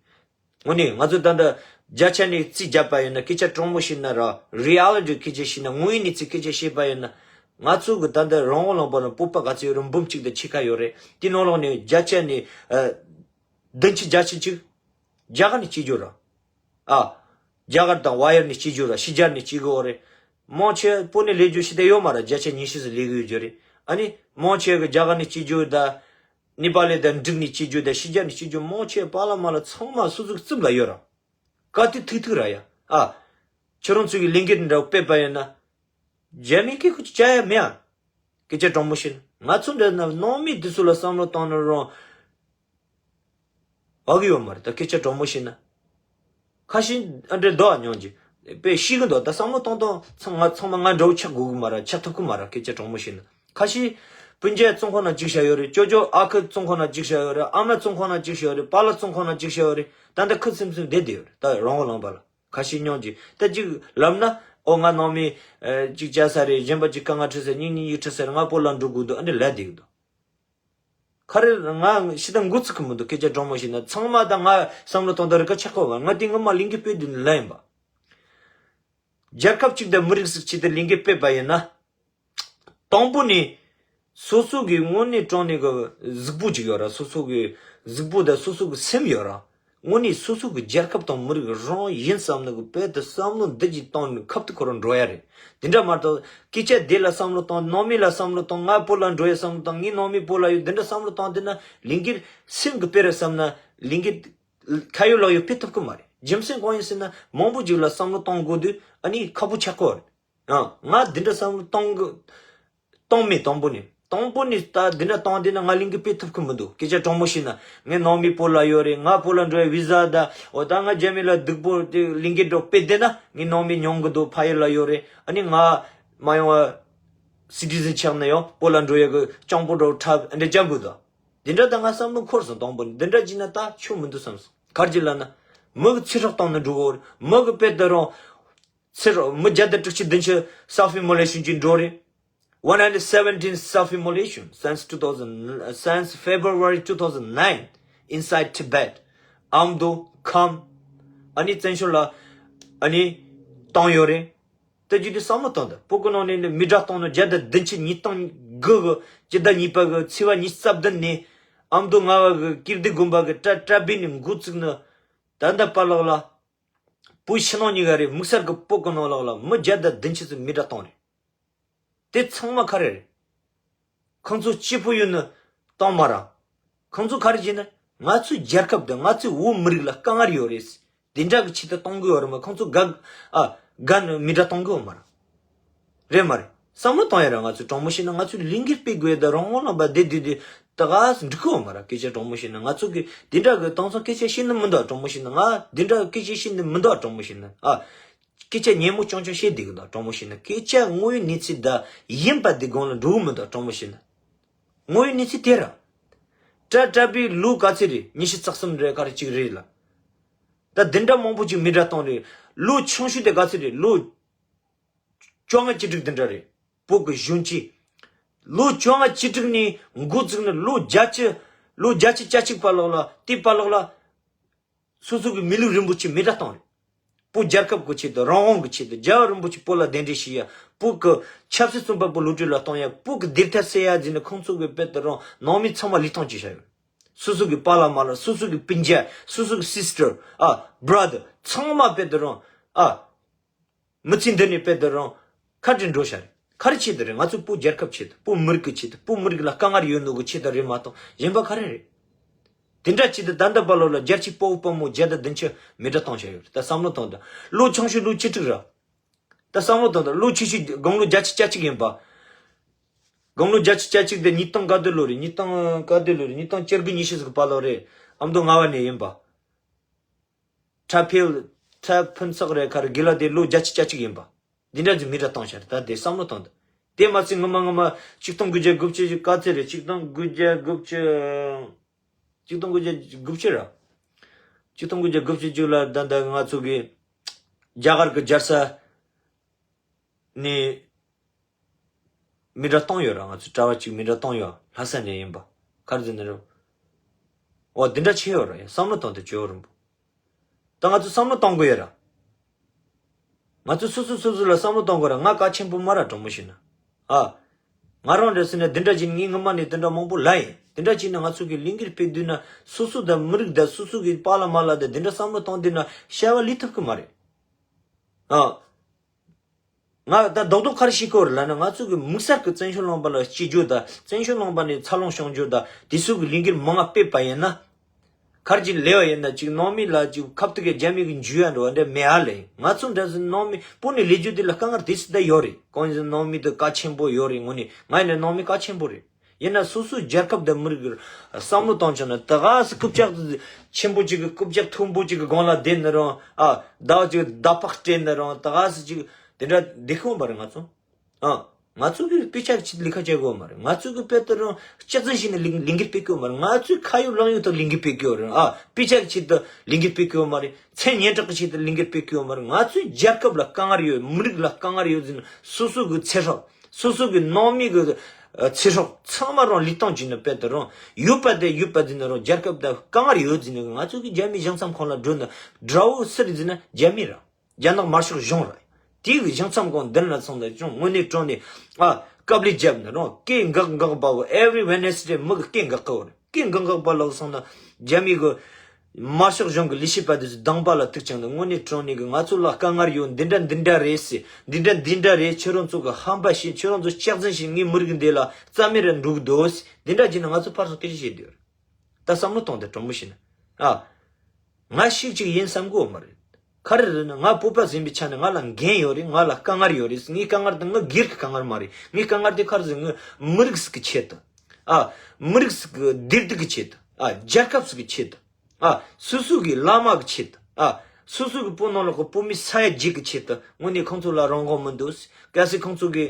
དངོས་གནས་ང་ཚོ་ད་ལྟ་བརྒྱ་ཆ་ནས་རྩིས་བརྒྱབ་པ་ཡིན་ན་སྐད་ཆ་དྲང་མོ་བཤད་ན་ར་རི་ཨ་ལི་ཊི་སྐད་ཆ་བཤད་ན་དངོས་ཡོད་གནས་ཚུལ་སྐད་ཆ་བཤད་པ་ཡིན་ན་ ང་ཚོ་གི་ད་ལྟ་རང་དབང་ལུང་པ་ན་བོད་པ་ག་ཚོད་ཡོད་རེད། འབུམ་གཅིག་དང་ཕྱེད་ཀ་ཡོད་རེད། དེ་ནང་ལོགས་ནས་བརྒྱ་ཆ་ནས་ཨ་བདུན་ཅུ་བརྒྱད་ཅུ་ཅིག་རྒྱ་གར་ནས་སྐྱེས་རྒྱུ་རེད། ཨ། རྒྱ་གར་དང་ཝ་ཡར་ནས་སྐྱེས་རྒྱུ་རེད། ཕྱི་རྒྱལ་ནས་སྐྱེས་གི་ཡོད་རེད། མང་ཆེ་བོད་ནས་སླེབས་རྒྱུ་ཞིག་ད་ཡོད་མ་རེད། བརྒྱ་ཆ་ཉི་ཤུ་ཙམ་སླེབས་གི་ཡོད་རྒྱུ་རེད། ཨ་ནི་མང་ཆེ་གི་རྒྱ་གར་ནས་སྐྱེས་རྒྱུ་དང་ནེ་པ་ལི་དང་འབྲུག་ནས་སྐྱེས་རྒྱུ་དང་ཕྱི་རྒྱལ་ནས་སྐྱེས་རྒྱུ་མང་ཆེ་པཱ་ལགས་མ་ལགས་ཚང་མ་སོ་སོའི་རྩིབ་ལ་ཡོད་རེད། ག་དུས་ཐུག་ཐུག་ར་ཡ། ཨ། ཁྱེད་རང་ཚོ་གི་ལས་འགན་འདྲ་བོ་སྤེལ་པ་ཡིན་ན། རྒྱ་མི་གིས་ཁུ་ཅི་བྱ་ཡ་མེད་ཨ། སྐད་ཆ་དྲང་མོ་བཤད་ན། ང་ཚོ་འདྲ་ན་ནང་མི་དེ་ཚོ་ལ་བསམ་བློ་བཏང་ན་རང་། བ་གི་ཡོད་མ་རེད། ད་སྐད་ཆ་དྲང་མོ་བཤད་ན། ཁ་ཤས་ཨ་འདྲ་འདུག་ཨ་སྙམ་གྱི། དཔེ་ཤེས་གི་འདུག་ད་བསམ་བློ་གཏོང་སྟངས་ཚང་ང་ཚང་མ་ང་འདྲ་བོ་ཆགས་དགོས་གི་མ་རེད། ཆགས་ཐུབ་གི་མ་རེད། སྐད་ཆ་དྲང་མོ་བཤད་ན། ཁ་ཤས་སྤུན་མཆེད་བཙོན་ཁང་ནང་བཅུག་བཞག་ཡོད་རེད། ཅོ་ཅོ་ཨ་ཁུ་བཙོན་ཁང་ནང་བཅུག་བཞག་ཡོད་རེད། ཨ་མ་བཙོན་ཁང་ནང་བཅུག་བཞག་ཡོད་རེད། པཱ་ལགས་བཙོན་ཁང་ནང་བཅུག་བཞག་ཡོད་རེད། ད་ལྟ་ཁུ་སིམ་སིམ་བསྡད་བསྡད་ཡོད་རེད། ད་རང་དབང་ལུང་པ་ལ། ཁ་ཤས་སྙམ་གྱི། ད་ཅིག་ལབ་ན། ཨོ་ང་ནང་མི་ཨ་ཅིག་བྱས་ས་རེད། གཞན་པ་ཅིག་དཀའ་ངལ་འཕྲད་ས་རེད། སྙིང་ཉེ་ཡིག་འཕྲད་ས་རེད། ང་བོད་ལ་འགྲོ་དགོས་འདུག་ཨ་འདྲ་ལབ་བསྡད་ཡོད་འདུག་ཁ་རེ་ང་ཤི་ད་འགོ་ཚུགས་གི་མི་འདུག་སྐད་ཆ་དྲང་མོ་བཤད་ན། ཚང་མ་ད་ང་བསམ་བློ་གཏོང་ད་རེ་ཁ་ཆག་གོ་བ། ང་དེ་ངོ་མ་ལིང་གི་དཔེ་དུ་ལ་ཡིན་པ། རྒྱལ་ཁབ་ཅིག་དང་མི་རིགས་ཤིག་ཆེད་དུ་ལིང་གི་དཔེ་པ་ཡིན་ན། དང་པོ་ནས་སོ་སོ་གི་དངོས་གནས་དྲང་གནས་གི་གཟུགས་པོ་ཅིག་ཡོད་ར། སོ་སོ་གི་གཟུགས་པོ་དང་སོ་སོ་གི་སེམས་ཡོད་ར། དངོས་གནས་སོ་སོ་གི་རྒྱལ་ཁབ་དང་མི་རིགས་རང་ཡིན་བསམ་ནི་གི་དཔེ་དུ་བསམ་བློ་འདི་ཅིག་བཏང་ནས་ཁབ་ཏུ་ཁོ་རང་འགྲོ་ཡ་རེད། དེ་འདྲ་མ་གཏོགས་སྐད་ཆ་དེ་ལ་བསམ་བློ་བཏང་། ནང་མི་ལ་བསམ་བློ་བཏང་། ང་བོད་ལ་འགྲོ་ཡ་བསམ་བློ་བཏང་། ངའི་ནང་མི་བོད་ལ་ཡོད། འདི་འདྲ་བསམ་བློ་བཏང་། དེ་ན་ལིང་གི་སེམས་གི་དཔེ་ར་བསམ་ན་ལིང་གི་ཁ་ཡོད་ལག་ཡོད་སྤེལ་ཐུབ་གི་མ་རེད། རྒྱུ་མཚན་གང་ཡིན་ཟེར་ན། མང་པོ་ཅིག་ལ་བསམ་བློ་གཏོང་དགོས་དུས་ཨ་ནི་ཁག་པོ་ཆགས་ཀྱི་ཡོད་རེད། ཡང་ང་འདི་འདྲ་བསམ་བློ་གཏོང་གི་གཏོང་མེད། དང་པོ་ནས་དང་པོ་ནས་ད་འདི་འདྲ་གཏོང་བསྡད་ན་ང་ལིང་གི་སྤེལ་ཐུབ་ཀྱི་མི་འདུག་སྐད་ཆ་དྲང་མོ་བཤད་ན། ངའི་ནང་མི་བོད་ལ་ཡོད་རེད། ང་བོད་ལ་འགྲོ་བའི་བི་ཟ་ད་འོ་ད་ང་རྒྱ་མི་ལ་སྡུག་པོ་དེ་ལིང་གི་འདྲ་སྤེལ་བསྡད་ན་ངའི་ནང་མི་མྱོང་གི་འདུག་ཕ་ཡུལ་ལ་ཡོད་རེད། ཨ་ནི་ང་མ་ཡོང་བ་སི་ཊི་ཟན་ཆགས་ན་ཡང་བོད་ལ་འགྲོ་ཡ་གི་སྤྱང་པོ་འདྲ་འཁྲབ་འདྲ་རྒྱག་དགོས་དོ། འདི་འདྲ་ད་ང་བསམ་བློ་འཁོར་སོང་། དང་པོ་ནས་འདི་འདྲ་བྱས་ན་ད་ཆོ་མི་འདུག་བསམ་སོང་། ག་རེ་བྱས་ལབ་ན། མི་གི་ཚེ་སྲོག་བཏང་ནས་འགྲོ་གི་ཡོད་རེད། མི་གི་དཔེ་དེ་རང་ཚེ་རོགས་མི་བརྒྱ་དང་དྲུག་ཅུ་བདུན་ཅུ་self immolation བྱས་འགྲོ་རེད། One hundred seventeen self immolation since two thousand, since February two thousand nine inside Tibet. ཨ་མདོ་ཁམས་ཨ་ནི་བཙན་བྱོལ་ལ་ཨ་ནི་བཏང་ཡོད་རེད། ད་རྒྱུ་དེ་བསམ་བློ་བཏང་དང་། བོད་ཀྱི་ནང་ནས་མི་དགྲ་བཏང་ནོ་བརྒྱ་དང་བདུན་ཅུ་ཉིས་སྟོང་དགུ་གི་སྤྱི་ཟླ་གཉིས་པ་གི་ཚེས་པ་ཉི་ཤུ་རྩ་བདུན་ནས་ཨ་མདོ་རྔ་བ་གི་ཀིརྟི་དགོན་པ་གི་གྲྭ་གྲྭ་པའི་ནས་འགོ་བཙུགས་ནས་ད་ལྟ་བར་ལོག་ལ། བོད་ཕྱི་ནང་གཉིས་ཀ་རེད། དམིགས་བསལ་གྱི་བོད་ཀྱི་ནང་ལོགས་ལ་མི་བརྒྱ་དང་བདུན་ཅུ་ཙམ་མི་དགྲ་བཏང་རེད། དེ་ཚང་མ་ག་རེ་རེད། ཁོང་ཚོ་སྐྱིད་པོ་ཡོད་ནི་བཏང་མ་ར། ཁོང་ཚོ་ག་རེ་བྱས་ན་ང་ཚོའི་རྒྱལ་ཁབ་དང་ང་ཚོའི་བོད་མི་རིགས་ལ་དཀའ་ངལ་ཡོད་རེད། དེ་འདྲ་གི་ཆེད་དུ་གཏོང་གི་ཡོད་རེད་མ། ཁོང་ཚོ་དགའ་ཨ་དགའ་ནི་མི་དགྲ་གཏོང་གི་ཡོད་མ་ར། རེད་མ་རེད། བསམ་བློ་བཏང་ཡ་ར། ང་ཚོས་དྲང་མོ་བཤད་ན་ང་ཚོས་ལས་འགུལ་སྤེལ་དགོས་ཡ་ད་རང་དབང་ལུང་པ་བསྡད་དུས་དུས་ད་ག་སེ་འགྲིག་གི་ཡོད་མ་ར། སྐད་ཆ་དྲང་མོ་བཤད་ན་ང་ཚོ་གི་དེ་འདྲ་གི་དེང་སང་སྐད་ཆ་བཤད་ནི་མི་འདུག་དྲང་མོ་བཤད་ན། ང་དེ་འདྲ་གི་སྐད་ཆ་བཤད་ནི་མི་འདུག་དྲང་མོ་བཤད་ན། ཨ། སྐད་ཆ་སྙན་མོ་རྐྱང་རྐྱང་བཤད་བསྡད་གི་འདུག་དྲང་མོ་བཤད་ན། སྐད་ཆ་དངོས་ཡོད་གནས་ཚུལ་ད་ཡིན་པ་དེ་སྒང་ལ་འགྲོ་གི་མི་འདུག་དྲང་མོ་བཤད་ན། དངོས་ཡོད་གནས་ཚུལ་དེ་ར། གྲྭ་གྲྭ་པའི་ལོ་ག་ཚོད་རེད། ཉི་ཤུ་རྩ་གསུམ་རེད། ག་རེ་གཅིག་རེད་ལ། ད་དེ་འདྲ་མང་པོ་ཅིག་མི་དགྲ་བཏང་རེད། ལོ་ཆུང་ཤོས་དེ་ག་ཚོད་རེད། ལོ་བཅོ་ལྔ་བཅུ་དྲུག་དེ་འདྲ་རེད། བོད་ཀྱི་གཞོན་སྐྱེས། ལོ་བཅོ་ལྔ་བཅུ་དྲུག་ནས་འགོ་བཙུགས་ནས་ལོ་བརྒྱད་ཅུ། ལོ་བརྒྱད་ཅུ་གྱ་གཅིག་བར་ལོགས་ལ། དེའི་བར་ལོགས་ལ་སོ་སོ་གི་མི་ལུས་རིན་པོ་ཆེ་མི་དགྲ་བཏང་རེད། བོད་རྒྱལ་ཁབ་ཀྱི་ཆེད་དུ། རང་དབང་གི་ཆེད་དུ། རྒྱལ་བ་རིན་པོ་ཆེ་བོད་ལ་གདན་འདྲེན་བྱས་ཡ། བོད་ཀྱི་ཆབ་སྲིད་བཙོན་པ་པོ་གློད་གྲོལ་ལ་གཏོང་ཡ། བོད་ཀྱི་བདེན་མཐའ་གསལ་ཡ་ཟེར་ནས་ཁོང་ཚོ་གི་དཔེ་དེ་རང་ནང་མི་ཚང་མ་ལུས་ཐེངས་གཅིག་བྱས་ཡོད། སོ་སོ་གི་པཱ་ལགས་མ་ལགས། སོ་སོ་གི་སྤུན་ཀྱག་སོ་སོ་གི་སིས་ཊར། ཨ། བྷ་ར་དར། ཚང་མ་དཔེ་དེ་རང་། ཨ། མི་ཚེ་འདི་ནས་དཔེ་དེ་རང་ཁ་བྲལ་འགྲོ་ཤག་རེད། ག་རེ་ཆེད་དུ་རེད། ང་ཚོའི་བོད་རྒྱལ་ཁབ་ཆེད་དུ། བོད་མི་རིགས་ཀྱི་ཆེད་དུ། བོད་མི་རིགས་ལ་དཀའ་ངལ་ཡོད་ནོ་གི་ཆེད་དུ་རེད་མ་གཏོགས་གཞན་པ་ག་རེ་རེད། དེ་འདྲ་ཆེད་དུ་ད་ལྟ་བར་ལོགས་ལ་རྒྱལ་གཅེས་དཔའ་བོ་དཔའ་མོ་བརྒྱ་དང་བདུན་ཅུ་མི་དགྲ་བཏང་བཞག་ཡོད་རེད། ད་བསམ་བློ་བཏང་དང་། ལོ་ཆུང་ཤོས་ལོ་བཅུ་དྲུག་ར། ད་བསམ་བློ་བཏང་དང་། ལོ་ཆེ་ཤོས་དགུང་ལོ་བརྒྱད་ཅུ་གྱ་གཅིག་ཡིན་པ། དགུང་ལོ་བརྒྱད་ཅུ་གྱ་གཅིག་དེ་ཉིས་སྟོང་ག་དུས་ལོ་རེད། ཉིས་སྟོང་ག་དུས་ལོ་རེད། ཉིས་སྟོང་བཅུ་དགུ་ཉི་ཤུ་ཟིག་གི་བར་ལོགས་རེད། ཨ་མདོ་རྔ་བ་ནས་ཡིན་པ། ཁྲ་འཕེལ། ཁྲ་ཕུན་ཚོགས་རེད། ག་རེ་དགེ་ལགས་དེ་ལོ་བརྒྱད་ཅུ་གྱ་གཅིག་ཡིན་པ། འདི་འདྲ་ཅིག་མི་དགྲ་བཏང་བཞག་རེད། ད་དེ་བསམ་བློ་བཏང་དང་། དེ་མ་ཚད་སྔོན་མ་སྔོན་མ་ཆིག་སྟོང་དགུ་བརྒྱ་དགུ་བཅུ་ག་ཚོད་རེད། ཆིག་སྟོང་དགུ་བརྒྱ་དགུ་བཅུ། ཆིག་སྟོང་དགུ་བརྒྱ་དགུ་བཅུ་ར། ཆིག་སྟོང་དགུ་བརྒྱ་དགུ་བཅུ་གཅིག་ལ་ད་ལྟ་ང་ཚོ་གི་རྒྱ་གར་གི་རྒྱལ་ས་ནས་མི་དགྲ་བཏང་ཡོད་ར། ང་ཚོ་གྲྭ་བ་གཅིག་མི་དགྲ་བཏང་ཡོད། ལྷ་ས་ནས་ཡིན་པ། ག་རེ་ཟེར་ན་རེད། འོ་འདི་འདྲ་ཆེ་ཡོད་ར། ཡ་བསམ་བློ་བཏང་དང་། ཇོ་བོ་རིན་པོ། ད་ང་ཚོ་བསམ་བློ་གཏོང་དགོས་ཡོད་ར། ང་ཚོ་སོ་སོ་སོ་སོ་ལ་བསམ་བློ་གཏོང་དགོས་ར། ང་ཀ་ཆེན་པོ་མ་ར། དྲང་མོ་བཤད་ན། ཨ། ང་རང་འདྲ་ཟེར་ན་འདི་འདྲ་བྱས་ནས་ངས་སྔོན་མ་ནས་འདི་འདྲ་མང་པོ་ལབ་ཡིན། འདི་འདྲ་བྱས་ནས་ང་ཚོ་གི་ལས་འགུལ་སྤེལ་དུས་ན་སོ་སོ་དང་མི་རིགས་དང་སོ་སོ་གི་པཱ་ལགས་མ་ལགས་དང་འདི་འདྲ་བསམ་བློ་གཏོང་དུས་ན་བྱ་བ་ལས་ཐུབ་ཀྱི་མ་རེད། ཨ། ང་ད་རྡོག་རྡོག་ག་རེ་ཞིག་གོ་རེད་ལབ་ན། ང་ཚོ་གི་དམིགས་བསལ་གྱི་བཙན་བྱོལ་ལུང་པ་ལ་སྐྱིད་རྒྱུ་དང་བཙན་བྱོལ་ལུང་པ་ནས་འཚར་ལོངས་བྱུང་རྒྱུ་དང་དེ་ཚོ་གི་ལས་འགུལ་མང་ང་སྤེལ་བ་ཡིན་ན། ག་རེ་ཅིག་ལས་པ་ཡིན་ན་ཅིག་ནང་མི་ལ་ཅིག་ཁ་ཐུག་གི་རྒྱ་མི་གི་འཇུ་ཡ་འགྲོ་བ་འདྲ་མེད་ཨ་ལེ། ང་ཚོ་འདྲ་ཟེར་ནང་མི་བོད་ནས་ལས་རྒྱུ་དེ་ལ་དཀའ་ངལ་དེ་སྲིད་ད་ཡོད་རེད། གང་ཡིན་ཟེར་ནང་མི་དེ་གལ་ཆེན་པོ་ཡོད་རེད། དངོས་གནས་ང་ཡིན་ན་ནང་མི་གལ་ཆེན་པོ་རེད། ཡིན་ན་སོ་སོའི་རྒྱལ་ཁབ་དང་མི་རིགས་བསམ་བློ་བཏང་བྱུང་ན་ད་ག་སེ་རྐུབ་བཀྱག་ཆེན་པོ་ཅིག་གི་རྐུབ་བཀྱག་མཐོན་པོ་ཅིག་གི་སྒང་ལ་བསྡད་ན་རུང་། ཨ། ཟླ་བ་ཅིག་ཟླ་ཕོགས་སྤྲད་ན་རུང་ད་ག་སེ་ཅིག་དེ་འདྲ་བསྡད་ཁོམ་པ་རེད་ང་ཚོ། ཨ། ང་ཚོ་གི་དཔེ་ཆ་ཅིག་ལས་ཀ་བྱེད་དགོས་མ་རེད། ང་ཚོ་གི་དཔེ་ལྟར་རང་སྐྱག་རྫུན་བྱས་ནས་ལས་ལས་འགུལ་སྤེལ་དགོས་མ་རེད། ང་ཚོས་ཁ་ཡོད་ལག་ཡོད་དུ་ལས་འགུལ་སྤེལ་དགོས་རེད། ཨ། དཔེ་ཆ་གི་ཆེད་དུ་ལས་འགུལ་སྤེལ་དགོས་མ་རེད། མཚན་སྙན་གྲགས་ཀྱི་ཆེད་དུ་ལས་འགུལ་སྤེལ་དགོས་མ་རེད། ང་ཚོའི་རྒྱལ་ཁབ་ལ་དཀའ་ངལ་ཡོད། མི་རིགས་ལ་དཀའ་ངལ་ཡོད་ཟེར་ན་སོ་སོ་གི་ཚེ་སྲོག་སོ་སོ་གི་ནང་མི་གི་ཨ་ཚེ་སྲོག་ཚང་མ་རང་ལུས་སྟོང་བྱས་ནས་དཔེ་ལྟར་རང་ཡོད་པ་དེ་ཡོད་པ་ཟེར་ན་རང་རྒྱལ་ཁབ་དང་དཀའ་ངལ་ཡོད་ཟེར་ན། ང་ཚོ་གི་རྒྱ་མི་གཞུང་ཚབ་ཁང་ལ་འགྲོ་ན་དགྲ་བོ་སུ་རེད་ཟེར་ན་རྒྱ་མི་རེད། རྒྱ་ནག་དམར་ཤོག་གཞུང་རེད། དེའི་གཞུང་ཚབ་ཁང་མདུན་ལ་སོང་ནས་ཅུང་དངོས་གནས་དྲང་གནས་ཨ་དཀའ་ལས་བརྒྱབ་ནས་རང་སྐད་འགག་འགག་པ་བོ། every Wednesday མི་གི་སྐད་འགག་གི་བོ་རེད། སྐད་འགག་འགག་པ་ལ་སོང་ན་རྒྱ་མི་གི་དམར་ཤོག་གཞུང་གི་ལས་བྱེད་པ་དེ་ཚོ་སྡང་པ་ལ་ཐུག་ཀྱང་ནས་དངོས་གནས་དྲང་གནས་གི་ང་ཚོ་ལ་དཀའ་ངལ་ཡོད། འདི་འདྲ་འདི་འདྲ་རེད་ཟེར། འདི་འདྲ་འདི་འདྲ་རེད། ཁྱོད་རང་ཚོ་གི་ཧམ་པ་བཤད། ཁྱོད་རང་ཚོ་སྐྱག་རྫུན་བཤད། ངའི་མི་རིགས་འདི་ལ་རྩ་མེད་ར་འགྲོ་གི་འདུག་ཟེར། འདི་འདྲ་བྱས་ན་ང་ཚོ་ཕར་ཚུར་སྐད་ཆ་བཤད་འདོད་རེད། ད་བསམ་བློ་གཏོང་དེ་དྲང་མོ་བཤད་ན། ཨ། ང་ཞིག་ཅིག་ཡིན་བསམ་གོ་མ་རེད། ག་རེ་རེད་ན་ང་བོད་པ་ཟིན་པའི་ཆ་ནས་ང་ལ་འགན་ཡོད་རེད། ང་ལ་དཀའ་ངལ་ཡོད་རེད། ངའི་དཀའ་ངལ་དེ་ང་སྒེར་གྱི་དཀའ་ངལ་མ་རེད། ངའི་དཀའ་ངལ་དེ་ག་རེ་ཟེར། ངའི་མི་རིགས་ཤིག་གི་ཆེད་དུ། ཨ། མི་རིགས་ཤིག་གི་བདེ་སྡུག་གི་ཆེད་དུ། ཨ། རྒྱལ་ཁབ་ཤིག་གི་ཆེད་དུ། ཨ། སོ་སོ་གི་བླ་མ་གི་ཆེད་དུ། ཨ། སོ་སོ་གི་བོད་ནང་ལོགས་གི་བོད་མི་ས་ཡ་གཅིག་གི་ཆེད་དུ། དངོས་གནས་ཁོང་ཚོ་ལ་རང་དབང་མི་འདུག། གལ་སྲིད་ཁོང་ཚོ་གི་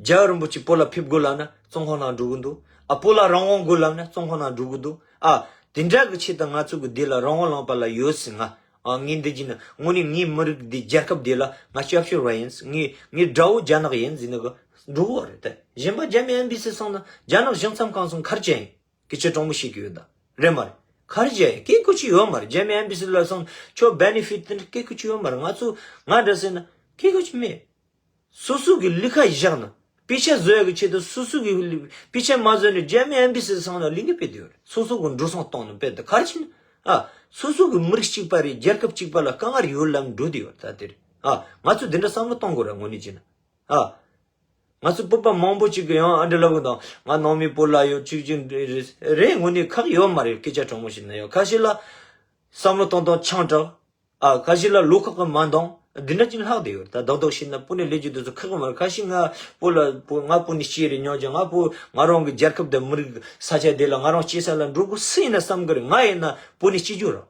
རྒྱལ་བ་རིན་པོ་ཆེ་བོད་ལ་ཕེབས་དགོས་ལབ་ན་བཙོན་ཁང་ནང་འགྲོ་གི་འདུག། ཨ། བོད་ལ་རང་དབང་དགོས་ལབ་ན་བཙོན་ཁང་ནང་འགྲོ་གི་འདུག། ཨ། དེ་འདྲ་གི་ཆེད་དུ་ང་ཚོ་གི་འདི་ལ་རང་དབང་བླངས་པ་ལ་ཡོད་ཟེར་ང་། ཨ། ངས་འདི་བྱས་ན་དངོས་གནས་ངའི་མི་རིགས་འདི་རྒྱལ་ཁབ་འདི་ལ་ང་སྐྱབས་བཅོལ་བ་ཡིན། ངའི་ངའི་དགྲ་བོ་རྒྱ་ནག་ཡིན་ཟེར་ནས་གི་འགྲོ་གི་བ་རེད་དེ། གཞན་པ་རྒྱ་མི་ཨེམ་བྷེ་སི་སོང་ན་རྒྱ་ནག་གཞུང་ཚབ་ཁང་སོང་ག་རེ་བྱས་ཡིན། སྐད་ཆ་དྲང་མོ་བཤད་ཀྱི་ཡོད་ད། རེད་མ་རེད། ག་རེ་བྱས་ཡིན། སྐད་ཁུ་ཅི་ཡོད་མ་རེད། རྒྱ་མི་ཨེམ་བྷེ་སི་ལ་སོང་ཁྱོད་བེ་ནེ་ཕིཊ་དེ་འདྲ་སྐད་ཁུ་ཅི་ཡོད་མ་རེད། ང་ཚོ་ང་འདྲ་ཟེར་ན་སྐད་ཁུ་ཅི་མེད། སོ་སོ་གི་ལས་ཀ་བཞག་ན། དཔེ་ཆ་བཟོ་ཡག་གི་ཆེད་དུ་སོ་སོ་གི་ལས་དཔེ་ཆ་མ་བཟོ་ནས་རྒྱ་མི་ཨེམ་བྷེ་སི་སོང་ན་ལས་འགུལ་སྤེལ་དུ་ཡོད་རེད། སོ་སོ་གི་འགྲོ་སོང་གཏོང་ནས་སྤེལ་དུ་ག་རེ་བྱས་ན། ཨ། སོ་སོ་གི་མི་རིགས་གཅིག་པ་རེད། རྒྱལ་ཁབ་གཅིག་པ་ལ་དཀའ་ངལ་ཡོད་ལབ་འགྲོ་དུ་ཡོད་རེད། ད་དེ་རེད། ཨ། ང་ཚོ་འདི་འདྲ་བསམ་བློ་གཏོང་དགོས་ར་དངོས་གནས་བྱས་ན། ཨ། ང་ཚོ་བོད་པ་མང་པོ་ཅིག་གིས་ཡང་ཨ་འདྲ་ལབ་གི་འདུག། ང་ནང་མི་བོད་ལ་ཡོད་ཅིག་ཅིག་རེད། རེད། དངོས་གནས་ཁག་ཡོད་མ་རེད། སྐད་ཆ་དྲང་མོ་བཤད་ན་ཡང་ཁ་ཤས་ལ་བསམ་བློ་གཏོང་སྟངས་ཆང་དྲགས། ཨ། ཁ་ཤས་ལ་བློ་ཁོག་གི་མ་འདང་། འདི་འདྲ་ཅིག་ལྷག་བསྡད་ཡོད་རེད། ད་རྡོག་རྡོག་བཤད་ན་བོད་ནས་སླེབས་རྒྱུ་དེ་ཚོ་ཁག་གི་མ་རེད། ཁ་ཤས་ང་བོད་ལ་བོད་ང་བོད་ནས་སྐྱེས་རེད། སྙམ་ཀྱང་ང་བོད་ང་རང་གི་རྒྱལ་ཁབ་དང་མི་རིགས་ས་ཆ་དེ་ལ་ང་རང་སྐྱེས་ས་ལ་འགྲོ་དགོས་སུ་ཡིན་ན་བསམ་གི་རེད། ང་ཡིན་ན་བོད་ནས་སྐྱེས་རྒྱུ་རེད།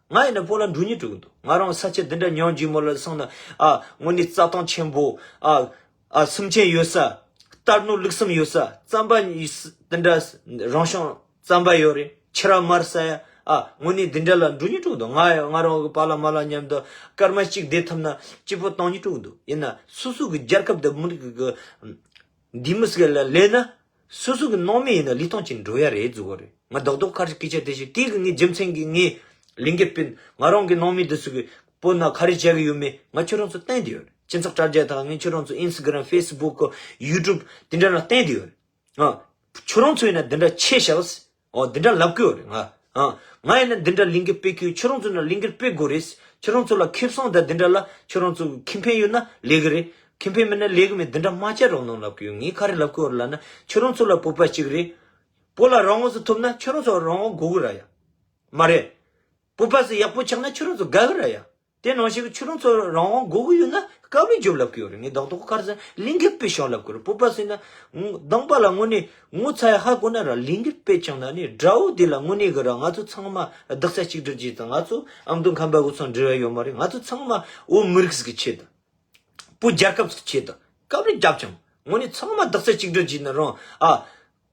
ང་ཡིན་ན་བོད་ལ་འགྲོ་སྙིང་བྲོ་གི་འདུག། ང་རང་ས་ཆ་འདི་འདྲ་ཉམས་རྒྱུ་མོ་ལ་སོང་ན། ཨ། དངོས་གནས་རྩྭ་ཐང་ཆེན་པོ། ཨ། ཨ། སེམས་ཅན་ཡོད་ས། རྟ་ནོར་ལུག་གསུམ་ཡོད་ས། རྩམ་པ་ཡིས་འདི་འདྲ་རང་བྱུང་རྩམ་པ་ཡོད་རེད། ཕྱུར་ར་མར་ཟ་ཡ། ཨ། དངོས་གནས་འདི་འདྲ་ལ་འགྲོ་སྙིང་བྲོ་གི་འདུག། ང་ང་རང་གི་པཱ་ལགས་མ་ལགས་མཉམ་དུ་སྐར་མ་གཅིག་བསྡད་ཐུབ་ན་སྐྱིད་པོ་གཏོང་སྙིང་བྲོ་གི་འདུག། ཡིན་ན་སོ་སོ་གི་རྒྱལ་ཁབ་དང་མི་རིགས་ཀྱི་འདི་མི་སྐད་ལ་ལས་ན། སོ་སོ་གི་ནང་མི་ཡིན་ན་ལུས་སྟོང་ཅིག་འགྲོ་ཡ་རེད་ཟེར་གོ་རེད། ང་རྡོག་རྡོག་ཁ་རི་སྐད་ཆ་དེ་བཤད། དེ་གི་ངའི་རྒྱུ་མཚན་གྱིས་ངས་ལས་འགུལ་སྤེལ། ང་རང་གི་ནང་མི་དེ་ཚོ་གི་བོད་ན་ག་རེ་བྱ་གི་ཡོད་མེད་ང་ཁྱོད་རང་ཚོ་བསྟན་དེ་ཡོད་རེད། སྤྱི་ཚོགས་དྲ་རྒྱ་དང་ངས་ཁྱོད་རང་ཚོ་ཨིན་སི་ཊ་གྷི་རམ། ཕེ་སི་བུག་གི་ཡུ་ཊུབ་དེ་འདྲ་ལ་བསྟན་དེ་ཡོད་རེད། ཨ། ཁྱོད་རང་ཚོ་ཡིན་ན་འདི་འདྲ་བྱས་ཤག། ཨོ། འདི་འདྲ་ལབ་གི་ཡོད་རེད་ང་། ཨ། ང་ཡིན་ན་འདི་འདྲ་ལས་འགུལ་སྤེལ་གི་ཡོད། ཁྱོད་རང་ཚོ་ན་ལས་འགུལ་སྤེལ་དགོས་རེད། ཁྱོད་རང་ཚོ་ལ་ཁེ་བཟང་དང་འདི་འདྲ་ལ་ཁྱོད་རང་ཚོ་ཁེ་ཕན་ཡོད་ན་ལས་གི་རེད། ཁེ་ཕན་མེད་ན་ལས་གི་མེད། འདི་འདྲ་མ་བྱ་རོགས་གནང་ལབ་གི་ཡོད། ངས་ག་རེ་ལབ་གི་ཡོད་རེད་ལབ་ན། ཁྱོད་རང་ཚོ་ལ་བོད་པ་གཅིག་རེད། བོད་ལ་རང་དབང་ཟིག་ཐོབ་ན་ཁྱོད་རང་ཚོ་རང་དབང་དགོས་གི་ར་ཡ། མ་རེད། བོད་པ་ཟིག་ཡག་པོ་ཆགས་ན་ཁྱོད་རང་ཚོ་དགའ་གི་ར་ཡ། དེ་ནང་བཞིན་གྱི་ཁྱོད་རང་ཚོ་རང་དབང་དགོས་གི་ཡོད་ན་དཀའ་ལས་རྒྱོབ་ལབ་གི་ཡོད་རེད། ངས་རྡོག་རྡོག་ཁར་ཟེར་ལས་འགུལ་སྤེལ་ཤོག་ལབ་གི་རེད། བོད་པ་ཟེར་ན་ངོ་དང་པ་ལ་དངོས་གནས་ངོ་ཚ་ཡ་ཧ་གོ་ན་ར་ལས་འགུལ་སྤེལ་ཆོག་ན་ནི་དགྲ་བོ་དེ་ལ་དངོས་གནས་གི་ར་ང་ཚོ་ཚང་མ་རྡོག་རྩ་གཅིག་སྒྲིལ་གྱིས་དང་། ང་ཚོ་ཨ་མདོ་ཁམས་པ་འུ་ཚང་འབྲེལ་བ་ཡོད་མ་རེད། ང་ཚོ་ཚང་མ་བོད་མི་རིགས་ཀྱི་ཆེད་དུ། བོད་རྒྱལ་ཁབ་ཀྱི་ཆེད་དུ་དཀའ་ལས་རྒྱབ་ཅིང་དངོས་གནས་ཚང་མ་རྡོག་རྩ་གཅིག་སྒྲིལ་གྱིས་ན་རང་ཨ།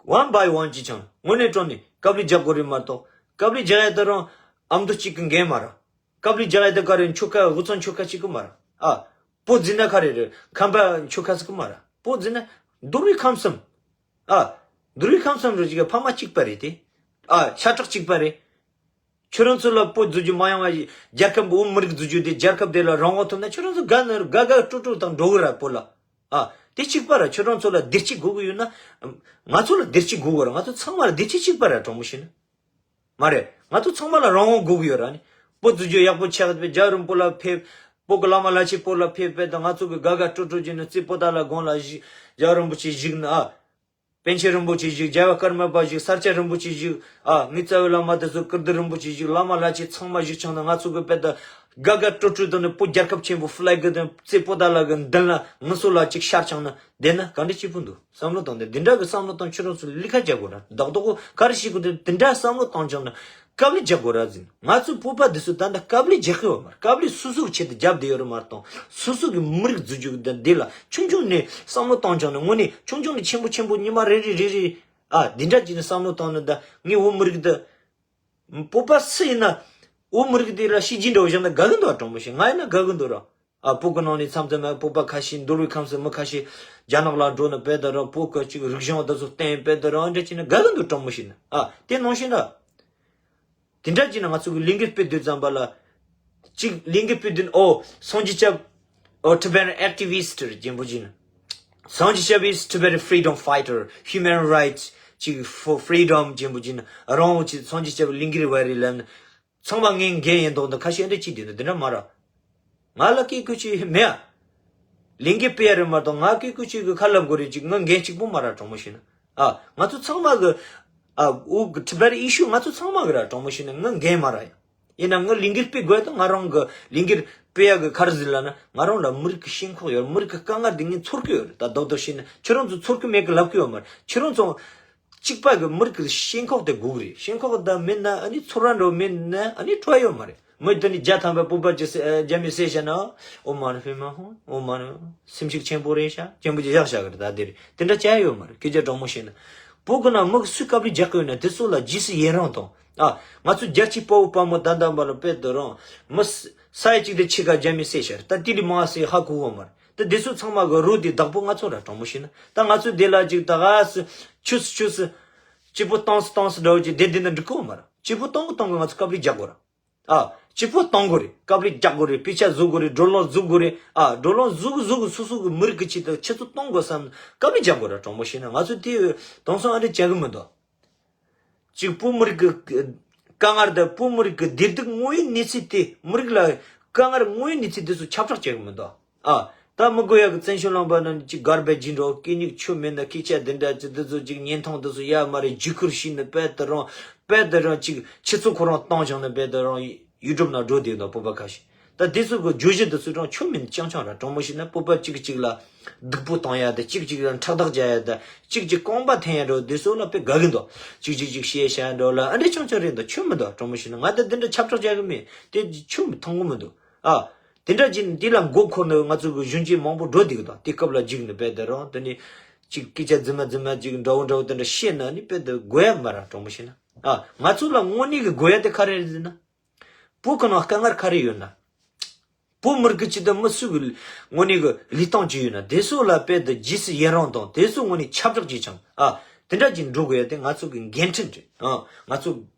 one by one གྱིས་ཀྱང་དངོས་གནས་དྲང་གནས་དཀའ་ལས་རྒྱག་དགོས་རེད་མ་གཏོགས། དཀའ་ལས་རྒྱག་ཡ་དེ་རང་ཨ་མདོ་གཅིག་གི་འགན་མ་རེད། དཀའ་ལས་རྒྱག་ཡ་དེ་ག་རེ། ཆོལ་ཁ་འུ་ཚང་ཆོལ་ཁ་གཅིག་གི་མ་རེད། ཨ། བོད་ཟེར་ན་ག་རེ་རེད། ཁམས་པ་ཆོལ་ཁ་ཟིག་གི་མ་རེད། བོད་ཟེར་ན་དོ་རུང་ཁམས་གསུམ། ཨ། དོ་རུང་ཁམས་གསུམ་རེད། ཅིག་ཕ་མ་གཅིག་པ་རེད་དེ། ཨ། ཤ་ཁྲག་གཅིག་པ་རེད། ཁྱོད་རང་ཚོ་ལ་བོད་འཛུགས་རྒྱུ་མ་ཡོང་བ། རྒྱལ་ཁབ་བོད་མི་རིགས་འཛུགས་རྒྱུ་དེ་རྒྱལ་ཁབ་དེ་ལ་རང་དབང་ཐོབ་ན་ཁྱོད་རང་ཚོ་དགའ་ན་དགའ་དགའ་སྤྲོ་སྤྲོ་དང་འགྲོ་གི་ར་བོད་ལ། ཨ། དེ་གཅིག་པ་ར་ཁྱོད་རང་ཚོ་ལ་བདེ་སྐྱིད་དགོས་ཀྱི་ཡོད་ན། ང་ཚོ་ལ་བདེ་སྐྱིད་དགོས་གི་ར། ང་ཚོ་ཚང་མ་ལ་བདེ་སྐྱིད་གཅིག་པ་ར། དྲང་མོ་བཤད་ན། མ་རེད། ང་ཚོ་ཚང་མ་ལ་རང་དབང་དགོས་ཀྱི་ཡོད་ར་ནི། བོད་བཟོ་རྒྱུ་ཡག་པོ་ཆགས་པའི་རྒྱལ་བ་རིན་པོ་ལ་ཕེབས། བོད་ཀྱི་བླ་མ་ལྷ་ཆེན་བོད་ལ་ཕེབས་པས་ད་ང་ཚོ་གི་དགའ་དགའ་སྤྲོ་སྤྲོ་བྱས་ནས་རྩེ་པོ་ཏ་ལ་དགོན་ལ་བཞུགས། རྒྱལ་བ་རིན་པོ་ཆེ་བཞུགས་ན་ཨ། པཎ་ཆེན་རིན་པོ་ཆེ་བཞུགས། རྒྱལ་བ་ཀརྨ་པ་བཞུགས། ས་སྐྱ་རིན་པོ་ཆེ་བཞུགས། ཨ་ངའི་རྩ་བའི་བླ་མ་དེ་ཚོ་ཀིརྟི་རིན་པོ་ཆེ་བཞུགས། བླ་མ་ལྷ་ཆེན་ཚང་མ་བཞུགས་ཆང་ན་ང་ཚོ་གི་དཔེ་ད་དགའ་དགའ་སྤྲོ་སྤྲོ་དང་ནི་བོད་རྒྱལ་ཁབ་ཆེན་པོ་ཧྥི་ལེག་གི་དང་རྩེ་པོ་ཏ་ལ་གི་མདུན་ལ་ངུ་སོ་ལ་ཅིག་ཤར་ཆང་ན་དེ་ན་ག་འདྲ་སྐྱིད་པོ་འདུག་བསམ་བློ་བཏང་སྟེ་འདི་འདྲ་གི་བསམ་བློ་བཏང་། ཁྱོད་རང་ཚོ་ལས་ཀ་རྒྱག་དགོས་ར། རྡོག་རྡོག་གོ་ག་རེ་ཤེས་དགོས་དེ་འདི་འདྲ་བསམ་བློ་བཏང་ཆང་ན་དཀའ་ལས་རྒྱག་དགོས་ར་ཟིན། ང་ཚོའི་བོད་པ་འདི་ཚོ་ད་ལྟ་དཀའ་ལས་རྒྱག་གི་ཡོད་མ་རེད། དཀའ་ལས་སོ་སོ་གི་ཆེད་དུ་རྒྱབ་བསྡད་ཡོད་རེད་མ་གཏོགས་སོ་སོ་གི་མི་རིགས་འཛུགས་རྒྱུ་གི་འདི་ལ་ཆུང་ཆུང་ནས་བསམ་བློ་བཏང་ཆང་ན་དངོས་གནས་ཆུང་ཆུང་ནས་ཆེན་པོ་ཆེན་པོ་ཉི་མ་རེ་རེ་རེ་རེ་ཨ་འདི་འདྲ་བྱས་ནས་བསམ་བློ་བཏང་ན་ད་ངས་བོད་མི་རིགས་འདི། བོད་པ་སུ་ཡིན་ན་བོད་མི་རིགས་དེ་ལ་བྱས་རྗེས་འདྲ་བོ་བཞག་ན་དགའ་གི་འདུག་དྲང་མོ་བཤད། ང་ཡིན་ན་དགའ་གི་འདུག་ར། ཨ་བོད་གི་ནང་ནས་མཚམས་མཚམས་བོད་པ་ཁ་ཤས་འདུལ་བའི་ཁམས་སུ་མི་ཁ་ཤས་རྒྱ་ནག་ལ་འགྲོ་ནས་བོད་དུ་ར་བོད་གི་ཅིག་རིག་གཞུང་དེ་ཚོ་བསྟན་བོད་དུ་ར་འདྲ་བྱས་ན་དགའ་གི་འདུག་དྲང་མོ་བཤད་ན། ཨ་དེ་ནང་བཞིན་ར། དེ་འདྲ་བྱས་ན་ང་ཚོ་གི་ལས་འགུལ་སྤེལ་དུས་ཙམ་པ་ལ། གཅིག་ལས་འགུལ་སྤེལ་དུས་ཨོ་སངས་རྒྱས་སྐྱབས། ཨོ་Tibetan activist རྒྱན་པོ་ཅིག་ན། སངས་རྒྱས་སྐྱབས་is Tibetan freedom fighter, human rights ཅིག་for freedom རྒྱན་པོ་ཅིག་ན། རང་ཅིག་སངས་རྒྱས་སྐྱབས་ལས་འགུལ་བ་རེད་ལབ་ན། ཚང་མ་ངའི་འགན་ཡིན་མདོག་མདོག་ཁ་ཤས་འདྲ་ཅིག་དེ་ན་དེ་འདྲ་མ་ར། ང་ལ་སྐད་སྐུལ་ཅིག་མེད་ཨ། ལས་འགུལ་སྤེལ་ཡ་རེད་མ་གཏོགས་ང་སྐད་སྐུལ་ཅིག་གི་ཁ་ལབ་དགོས་རེད་ཅིག་ང་འགན་གཅིག་པོ་མ་ར་དྲང་མོ་བཤད་ན། ཨ་ང་ཚོ་ཚང་མ་གི། ཨ་འུ་གི་Tibet issue ང་ཚོ་ཚང་མ་གི་ར་དྲང་མོ་བཤད་ན་ང་འགན་མ་ར་ཡ། ཡིན་ན་ང་ལས་འགུལ་སྤེལ་དགོས་དང་ང་རང་གི་ལས་འགུལ་སྤེལ་ཡ་གི་ག་རེ་ཟེར་ལབ་ན་ང་རང་ལ་མི་རིགས་ཀྱི་ཞེན་ཁོག་ཡོད། མི་རིགས་ཀྱི་དཀའ་ངལ་འདི་ངས་ཚོར་གི་ཡོད་རེད། ད་རྡོག་རྡོག་བཤད་ན་ཁྱེད་རང་ཚོ་ཚོར་གི་མེད་གི་ལབ་གི་ཡོད་མ་རེད། ཁྱེད་རང་ཚོ་གཅིག་པ་གི་མི་རིགས་ཀྱི་ཞེན་ཁོག་དེ་དགོས་གི་རེད། ཞེན་ཁོག་ད་མེད་ན་ཨ་ནི་ཚོར་བ་འདྲ་བོ་མེད་ན་ཨ་ནི་སྤྲོ་བ་ཡོད་མ་རེད། མི་དེ་ནི་བརྒྱ་ཐམ་པ་སྤོབས་པ་ཅི་སེ་རྒྱ་མི་སེ་བྱ་ན་ཨོ་མ་ནི་ཧྥེ་མ་ཧོ་ཨོ་མ་ནི་སེམས་ཤུགས་ཆེན་པོ་རེད་ཤག་ཆེན་པོ་ཅི་བཞག་བཞག་གི་རེད། ད་དེ་རེད་དེ་འདྲ་བྱ་ཡོད་མ་རེད། སྐད་ཆ་དྲང་མོ་བཤད་ན་བོད་གི་ནང་མི་གི་སུས་དཀའ་ལས་རྒྱག་གི་ཡོད་ན་དེ་ཚོ་ལ་རྗེས་སུ་ཡི་རང་དང་། ཨ། ང་ཚོ་རྒྱལ་གཅེས་དཔའ་བོ་དཔའ་མོ་ད་ལྟ་བར་ལ་དཔེ་དེ་རང་མི་ས་ས་ཡ་གཅིག་དེ་ཕྱེད་ཀ་རྒྱ་མི་སེ་ཤར་ད་ཏི་ལི་མ་སེ་ཧ་གོ་བ་མར་ད་དེ་ཚོ་ཚང་མ་གི་རོ་དེ་བདག་པོ་ང་ཚོ་ར་དྲང་མོ་བཤད་ན་ད་ང་ཚོ་དེ་ལ་ཅིག་ད་ག་སུ་ཆུ་སུ་ཆུ་སུ་སྐྱིད་པོ་བཏང་སུ་བཏང་སུ་འདྲ་བོ་ཅིག་དེ་དེ་ན་འགྲིག་གི་བ་མར་སྐྱིད་པོ་གཏོང་གི་གཏོང་གི་ང་ཚོ་དཀའ་ལས་རྒྱག་དགོས་ར། ཨ། སྐྱིད་པོ་གཏོང་དགོས་རེད། དཀའ་ལས་རྒྱག་དགོས་རེད། དཔེ་ཆ་བཟོ་དགོས་རེད། བགྲོ་གླེང་བཟོ་དགོས་རེད། ཨ། བགྲོ་གླེང་བཟོ་གི་བཟོ་གི་སོ་སོ་གི་མི་རིགས་ཀྱི་ཆེད་དུ་ཆུ་ཚོད་གཏོང་དགོས་བསམ་དཀའ་ལས་རྒྱག་དགོས་རེད། དྲང་མོ་བཤད་ན་ང་ཚོ་དེ་དེང་སང་ཨ་འདྲ་བྱ་གི་མི་འདུག་གཅིག་བོད་མི་རིགས་ཀྱི་དཀའ་ངལ་དང་བོད་མི་རིགས་ཀྱི་བདེ་སྡུག་དངོས་ཡོད་གནས་ཚུལ་དེ་མི་རིགས་ལ་དཀའ་ངལ་དངོས་ཡོད་གནས་ཚུལ་དེ་ཚོ་ཁྱབ་བསྒྲགས་བྱེད་གི་མི་འདུག་ཨ། ད་མི་དགོས་ཡག་གི་བཙན་བྱོལ་ལུང་པ་ནང་ཅིག་གར་བེ་ཇི་འགྲོ་སྐད་སྙིགས་ཆུ་མེད་ན་སྐད་ཆ་འདི་འདྲ་ཅིག་འདི་ཚོ་ཅིག་བརྙན་ཐུང་འདི་ཚོ་ཡ་མ་རེད། བརྒྱུད་བསྐུར་བྱས་ནས་དཔེ་དེ་རང་དཔེ་དེ་རང་ཅིག་ཆུ་ཚོད་ཁོ་རང་བཏང་བྱུང་ན་དཔེ་དེ་རང་ཡུ་ཊུབ་ནང་འགྲོ་བསྡད་འདུག་བོད་པ་ཁ་ཤས། ད་དེ་ཚོ་གི་བརྗོད་གཞི་དེ་ཚོ་ཀྱང་ཆོ་མིན་རྐྱང་རྐྱང་ར། དྲང་མོ་བཤད་ན་བོད་པ་གཅིག་གིས་གཅིག་ལ་སྡུག་པོ་བཏང་ཡ་དང་གཅིག་གཅིག་ལ་ཕྲག་དོག་རྒྱག་ཡ་དང་གཅིག་གཅིག་རྐང་པ་འཐེན་ཡ་འདྲ་བོ་དེ་ཚོ་ལ་དཔེ་དགའ་གི་འདུག་གཅིག་གཅིག་གཅིག་བཤད་བྱ་འདྲ་བོ་ལ་ཨ་འདྲ་རྐྱང་རྐྱང་རེད་འདུག་ཆོ་མི་འདུག་དྲང་མོ་བཤད་ན་ང་ད་དེ་འདྲ་ཁྱབ་བསྒྲགས་རྒྱག་གི་མེད། དེ་ཆོ་མི་མཐོང་གི་མི་འདུག་ཨ། དེ་འདྲ་ཅིག་འདི་ལ་མགོ་འཁོར་ནས་ང་ཚོ་གི་གཞོན་སྐྱེས་མང་པོ་འགྲོ་བསྡད་གི་འདུག་དེ་སྐབས་ལ་འཇིགས་ནས་དཔེ་དེ་རང་དེ་ནི་གཅིག་སྐད་ཆ་རྫུན་མ་རྫུན་མ་ཅིག་འདྲ་བོ་འདྲ་བོ་དེ་འདྲ་བཤད་ན་ནི་དཔེ་དེ་དགོས་ཡ་མ་ར་དྲང་མོ་བཤད་ན། ཨ། ང་ཚོ་ལ་དངོས་གནས་གི་དགོས་ཡ་དེ་ག་རེ་རེད་ཟེར་ན། བོད་ཁོ་ན་དཀའ་ངལ་ག་རེ་ཡོད་ན། བོད་མི་རིགས་ཀྱི་སྤྱི་དང་མི་སུ་གི་དངོས་གནས་གི་ལུས་སྟངས་ཅིག་ཡོད་ན་དེ་ཚོ་ལ་དཔེ་དེ་རྗེས་སུ་ཡི་རང་དང་དེ་ཚོ་དངོས་གནས་ཁྱབ་བསྒྲགས་ཅིག་ཆང་ཨ། དེ་འདྲ་ཅིག་འགྲོ་དགོས་ཡ་དེ་ང་ཚོ་གི་འགན་འཁྲི་རེད། ཨ། ང་ཚོ་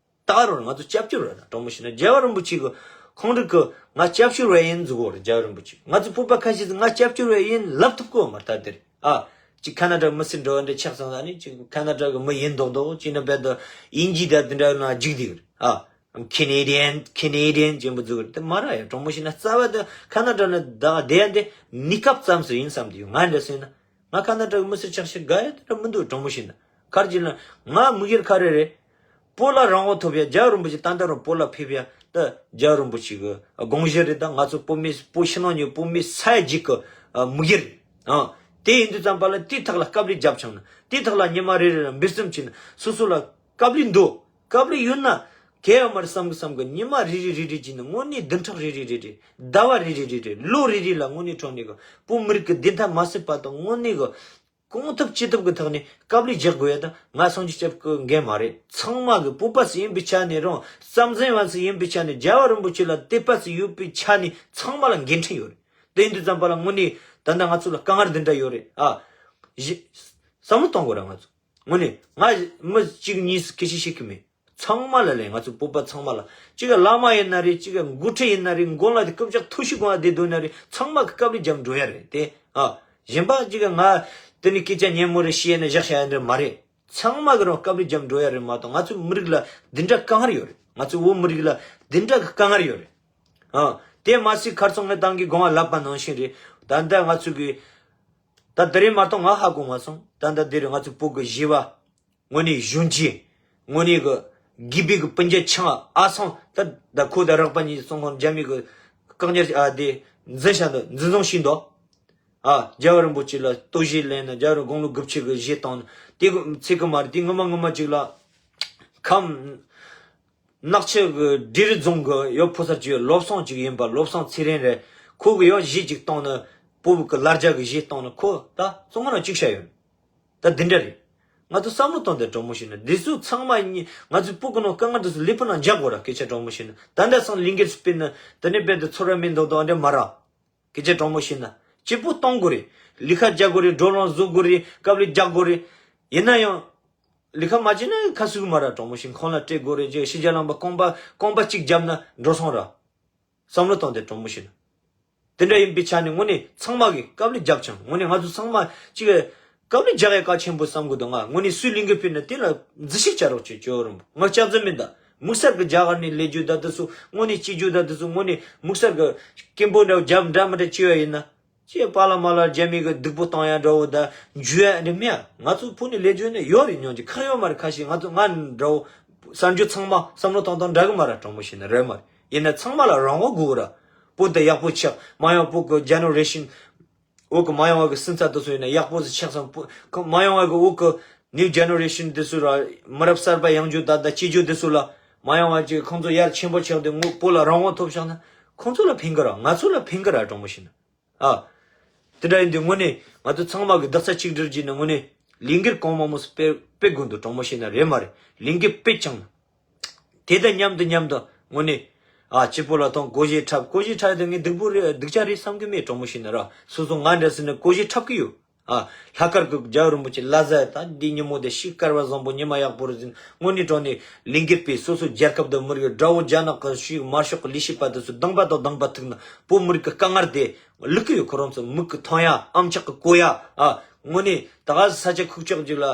ད་རུང་ང་ཚོ་སྐྱབས་བཅོལ་བ་ན་དྲང་མོ་བཤད་ན་རྒྱལ་བ་རིན་པོ་ཆེ་གི་ཁོང་རིགས་ཀྱི་ང་སྐྱབས་བཅོལ་བ་ཡིན་ཟེར་གོ་རེད། རྒྱལ་བ་རིན་པོ་ཆེ་ང་ཚོ་བོད་པ་ཁ་ཤས་ང་སྐྱབས་བཅོལ་བ་ཡིན་ལབ་ཐུབ་གོ་མ་རེད། ད་དེར་ཨ་ཅིག་ཁ་ན་ཌ་མི་སེར་འགྲོ་བ་འདྲ་ཆགས་སོང་ཙང་ནི་ཅིག་ཁ་ན་ཌ་གི་མི་ཡིན་མདོག་མདོག་ཅིག་ན་བས་ད་ཨིན་ཇི་ད་དེ་འདྲ་ན་འཇིག་དེ་གི་རེད། ཨ་Canadian Canadian ཅན་པོ་ཟེར་གོ་རེད། དེ་མ་རེད་ཡ། དྲང་མོ་བཤད་ན་རྩ་བ་ད་ཁ་ན་ཌ་ན་ད་བསྡད་ཡ་འདི་གནས་སྐབས་ཙམ་ཞིག་ཡིན་བསམ་གི་ཡོད། ང་འདྲ་སེ་ན། ང་ཁ་ན་ཌ་གི་མི་སེར་ཆགས་ཤིག་དགའ་ཡ་དེ་འདྲ་མི་འདུག་དྲང་མོ་བཤད་ན། ག་རེ་བྱས་ན་ང་དམིགས་ཡུལ་ག་རེ་རེད། བོད་ལ་རང་དབང་ཐོབ་ཡ། རྒྱལ་བ་རིན་པོ་ཆེ་ད་ལྟ་རུང་བོད་ལ་ཕེབས་ཡ་ད་རྒྱལ་བ་རིན་པོ་ཆེ་གི་དགོངས་གཞི་རེད། ད་ང་ཚོ་བོད་མི་བོད་ཕྱི་ནང་གཉིས་བོད་མི་ས་ཡ་གཅིག་གི་དམིགས་ཡུལ་རེད། ཨང་། དེ་ཡིན་དུས་ཙམ་པ་ལ་དེའི་ཐོག་ལ་དཀའ་ལས་བརྒྱབ་བྱུང་ན་དེའི་ཐོག་ལ་ཉི་མ་རེ་རེ་ལ་འབད་བརྩོན་བྱས་ན་སོ་སོ་ལ་དཀའ་ལས་འདུག་དཀའ་ལས་ཡོད་ན་གལ་ཡོད་མ་རེད་བསམ་གི་བསམ་གི། ཉི་མ་རེ་རེ་རེ་རེ་བྱས་ནས་དངོས་གནས་བདུན་ཕྲག་རེ་རེ་རེ་རེ་ཟླ་བ་རེ་རེ་རེ་རེ་ལོ་རེ་རེ་ལ་དངོས་གནས་ཁྲོད་ནས་གི་བོད་མི་རིགས་ཀྱི་བདེན་མཐའ་མ་གསལ་བར་དུ་དངོས་གནས་གི་གང་ཐུབ་ཅི་ཐུབ་ཀྱི་ཐོག་ནས་དཀའ་ལས་རྒྱག་དགོས་ཡ་ད་ང་སངས་རྒྱས་སྐྱབས་ཀྱི་འགན་མ་རེད། ཚང་མ་གི་བོད་པ་ཞིག་ཡིན་པའི་ཆ་ནས་རང་བསམ་གཟས་པ་ཞིག་ཡིན་པའི་ཆ་ནས་རྒྱལ་བ་རིན་པོ་ཆེ་ལ་དད་པ་ཞིག་ཡོད་པའི་ཆ་ནས་ཚང་མ་ལ་འགན་འཁྲི་ཡོད་རེད། དེ་ཡིན་དུས་ཙམ་པ་ལ་དངོས་གནས་ད་ལྟ་ང་ཚོ་ལ་དཀའ་ངལ་འདི་འདྲ་ཡོད་རེད། ཨ། བཞི། བསམ་བློ་གཏོང་དགོས་ར་ང་ཚོ། དངོས་གནས་ང་མི་གཅིག་གཉིས་སུ་སྐད་ཆ་བཤད་ཀྱི་མེད། ཚང་མ་ལ་ལས་ང་ཚོ་བོད་པ་ཚང་མ་ལ་གཅིག་ག་བླ་མ་ཡིན་ན་རེད། གཅིག་ག་འགོ་ཁྲིད་ཡིན་ན་རེད། མགོ་ལ་དེ་སྐུ་ཕྱག་ཐུགས་ཤིག་གོང་ལ་བསྡད་འདུག་ན་རེད། ཚང་མ་གི་དཀའ་ལས་རྒྱབ་འགྲོ་ཡ་རེད་དེ། ཨ། གཞན་པ་ཅིག་གི་ང་དེ་ནི་སྐད་ཆ་སྙན་མོ་རེ་བཤད་ནས་བཞག་བྱ་ཡ་འདྲ་མ་རེད། ཚང་མ་གི་རང་སྐབས་རེ་རྒྱབ་འགྲོ་ཡ་རེད་མ་གཏོགས། ང་ཚོའི་མི་རིགས་ལ་འདི་འདྲ་དཀའ་ངལ་ཡོད་རེད། ང་ཚོའི་བོད་མི་རིགས་ལ་འདི་འདྲ་གི་དཀའ་ངལ་ཡོད་རེད། ཨ། དེ་མ་ཟད་ཁར་སང་ངས་ཏང་གི་དགོངས་པ་ལབ་པ་ནང་བཞིན་རེད། ད་ལྟ་ང་ཚོ་གི་ད་དེ་རིང་མ་གཏོགས་ང་ཧ་གོ་མ་སོང་། ད་ལྟ་འདི་རུ་ང་ཚོ་བོད་ཀྱི་བཞི་པ་དངོས་གནས་གཞོན་སྐྱེས། དངོས་གནས་ཀྱི་དགེ་བའི་གི་སྤུན་མཆེད་ཆང་ཨ་སང་། ད་ད་ཁོ་དང་རགས་པ་གཉིས་ཙོང་ཁོང་རྒྱ་མི་གི་བཀག་ཉར་ཨ་དེ་འཛིན་བྱ་འདི་འཛིན་བཟུང་བྱས་འདུག། ཨ། རྒྱལ་བ་རིན་པོ་ཆེ་ལ་ལྟོ་གཞས་ལེན་ན། རྒྱལ་བ་དགུང་ལོ་དགུ་བཅུ་གི་གཞས་བཏང་ན་དེ་གི་ཚིག་གི་མ་རེད། དེ་ངོ་མ་ངོ་མ་ཅིག་ལ་ཁམས། ནག་ཆུ་གི་འབྲི་རུ་རྫོང་གི་ཡོད་ཕོ་གསར་ཅིག་ཡོད། བློ་བཟང་ཅིག་ཡིན་པ། བློ་བཟང་ཚེ་རིང་རེད། ཁོ་གི་ཡང་གཞས་ཅིག་བཏང་ན། བོད་ཀྱི་ལ་རྒྱ་གི་གཞས་བཏང་ན་ཁོ་ད་བཙོང་ར་གཅིག་བྱ་ཡོད། ད་འདི་འདྲ་རེད། ང་ཚོ་བསམ་བློ་གཏོང་དེ་དྲང་མོ་བཤད་ན། འདི་ཚོ་ཚང་མ་ཡིན། ང་ཚོའི་བོད་ཀྱི་ནང་དཀའ་ངལ་འདི་ཚོ་ལེགས་པོ་ན་འཇགས་དགོས་ར། སྐད་ཆ་དྲང་མོ་བཤད་ན། ད་ལྟ་སང་ལས་འགུལ་སྤེལ་ན་དེ་ནས་རྦད་དེ་ཚོར་བ་མི་འདུག་དང་འདྲ་མ་ར། སྐད་ཆ་དྲང་མོ་བཤད་ན་སྐྱིད་པོ་གཏོང་དགོས་རེད། ལས་ཀ་རྒྱག་དགོས་རེད། བགྲོ་གླེང་བཟོ་དགོས་རེད། དཀའ་ལས་རྒྱག་དགོས་རེད། ཡིན་ན་ཡང་ལས་ཀ་མ་བྱས་ན་ཁ་སུ་གི་མ་ར། དྲང་མོ་བཤད་ན་ཁོང་ལ་སྤྲད་དགོས་རེད། ཅེས་ཕྱི་རྒྱལ་ལམ་པ་རྐང་པ་རྐང་པ་གཅིག་བརྒྱབ་ན་འགྲོ་སོང་ར། བསམ་བློ་བཏང་དེ་དྲང་མོ་བཤད་ན། དེ་འདྲ་ཡིན་པའི་ཆ་ནས་དངོས་གནས་ཚང་མ་གིས་དཀའ་ལས་རྒྱབ་ཆང་། དངོས་གནས་ང་ཚོ་ཚང་མ་གཅིག་གིས་དཀའ་ལས་རྒྱག་ཡ་གལ་ཆེན་པོ་བསམ་གི་འདུག། ང་དངོས་གནས་སུས་ལས་འགུལ་སྤེལ་ན་དེ་ལ་འཛུལ་ཞུགས་བྱ་རོགས་བྱེད། ཅོ་རུམ་ང་སྐྱག་རྫུན་མིན་ད། དམིགས་བསལ་གི་རྒྱ་གར་ནས་སླེབས་རྒྱུ་ད་དེ་ཚོ་དངོས་གནས་སྐྱིད་རྒྱུ་ད་དེ་ཚོ་དངོས་གནས་དམིགས་བསལ་གི་སྐད་འབོད་འདྲ་བོ་རྒྱབ་འདྲ་མི་འདྲ་བྱས་པ་ཡིན་ན། ཅེས་པཱ་ལགས་མ་ལགས་རྒྱ་མི་གི་སྡུག་པོ་བཏང་ཡ་འདྲ་བོ་ད་འཇུ་ཡ་འདྲ་མེད་ཡ། ང་ཚོ་བོད་ནས་སླེབས་རྒྱུ་ནི་ཡོད་རེད། ཉོན་གྱི་ཁག་ཡོད་མ་རེད། ཁ་ཤས་ང་ཚོ་ང་འདྲ་བོ་གསར་འགྱུར་ཚང་མ་བསམ་བློ་གཏོང་སྟངས་འདྲ་གི་མ་རེད། དྲང་མོ་བཤད་ན་རེད་མ་རེད། ཡིན་ན་ཚང་མ་ལ་རང་དབང་དགོས་ར། བོད་དེ་ཡག་པོ་ཆགས། མ་ཡང་བོད་གི་ཇེ་ནེ་རེ་ཤན། བོད་གི་མ་ཡང་བ་གི་སུན་ཚ་དེ་ཚོ་ཡིན་ན་ཡག་པོ་ཞིག་ཆགས་སོང་། བོད་གི་མ་ཡང་བ་གི་བོད་གི་ནིའུ་ཇེ་ནེ་རེ་ཤན་དེ་ཚོ་ར་མི་རབས་གསར་པ་ཡོང་རྒྱུ་ད་ད་སྐྱེ་རྒྱུ་དེ་ཚོ་ལ་མ་ཡང་བ་ཅིག་ཁོང་ཚོ་ཡར་ཆེན་པོ་ཆགས་ཏེ་ངོ་བོད་ལ་རང་དབང་ཐོབ་ཆགས་ན་ཁོང་ཚོ་ལ་ཕན་གི་ར། ང་ཚོ་ལ་ཕན་གི་ར། དྲང་མོ་བཤད་ན། ཨ། དེ་འདྲ་ཡིན་དུས་དངོས་གནས་ང་ཚོ་ཚང་མ་གི་རྡོག་རྩ་གཅིག་སྒྲིལ་གྱིས་ནི་དངོས་གནས་ལས་འགུལ་གང་མང་མང་ཞིག་སྤེལ་སྤེལ་དགོས་འདུག། དྲང་མོ་བཤད་ན་རེད་མ་རེད། ལས་འགུལ་སྤེལ་ཀྱང་ན། དེ་དང་མཉམ་དུ་མཉམ་དུ་དངོས་གནས། ཨ། སྐྱིད་པོ་ལ་ཐོང་གོ་གཞས་འཁྲབ། གོ་གཞས་འཁྲབ་དེ་ངས་སྡུག་པོ་རེད། སྡུག་ཅག་རེད་བསམ་གི་མེད། དྲང་མོ་བཤད་ན་ར། སོ་སོ་ང་འདྲ་ཟེར་ནས་གོ་གཞས་འཁྲབ་གི་ཡོད། ཨ། ལྷག་དཀར་གི་རྒྱལ་བ་རིན་པོ་ཆེ་ལ་ཟེར་ད་འདི་ཉིན་མོ་དེ་ཤིག་སྐལ་བ་བཟང་པོ་ཉི་མ་ཡག་པོ་རེད་ཟེར་དངོས་གནས་དྲང་གནས་ལས་འགུལ་སྤེལ། སོ་སོ་རྒྱལ་ཁབ་དང་མི་རིགས་དགྲ་བོ་རྒྱ་ནག་གི་ཤིག་དམར་ཤོག་གི་ལས་བྱེད་པ་དེ་ཚོ་སྡང་པ་དང་སྡང་པ་ཐུག་ན་བོད་མི་རིགས་ཀྱི་དཀའ་ངལ་དེ་ལུག་གི་ཡོད། ཁོ་རང་ཚོ་མིག་གི་མཐོང་ཡ། ཨམ་ཅོག་གི་གོ་ཡ། ཨ། དངོས་གནས་ད་ག་ས་ཆ་ཁུག་ཀྱོག་ཅིག་ལ་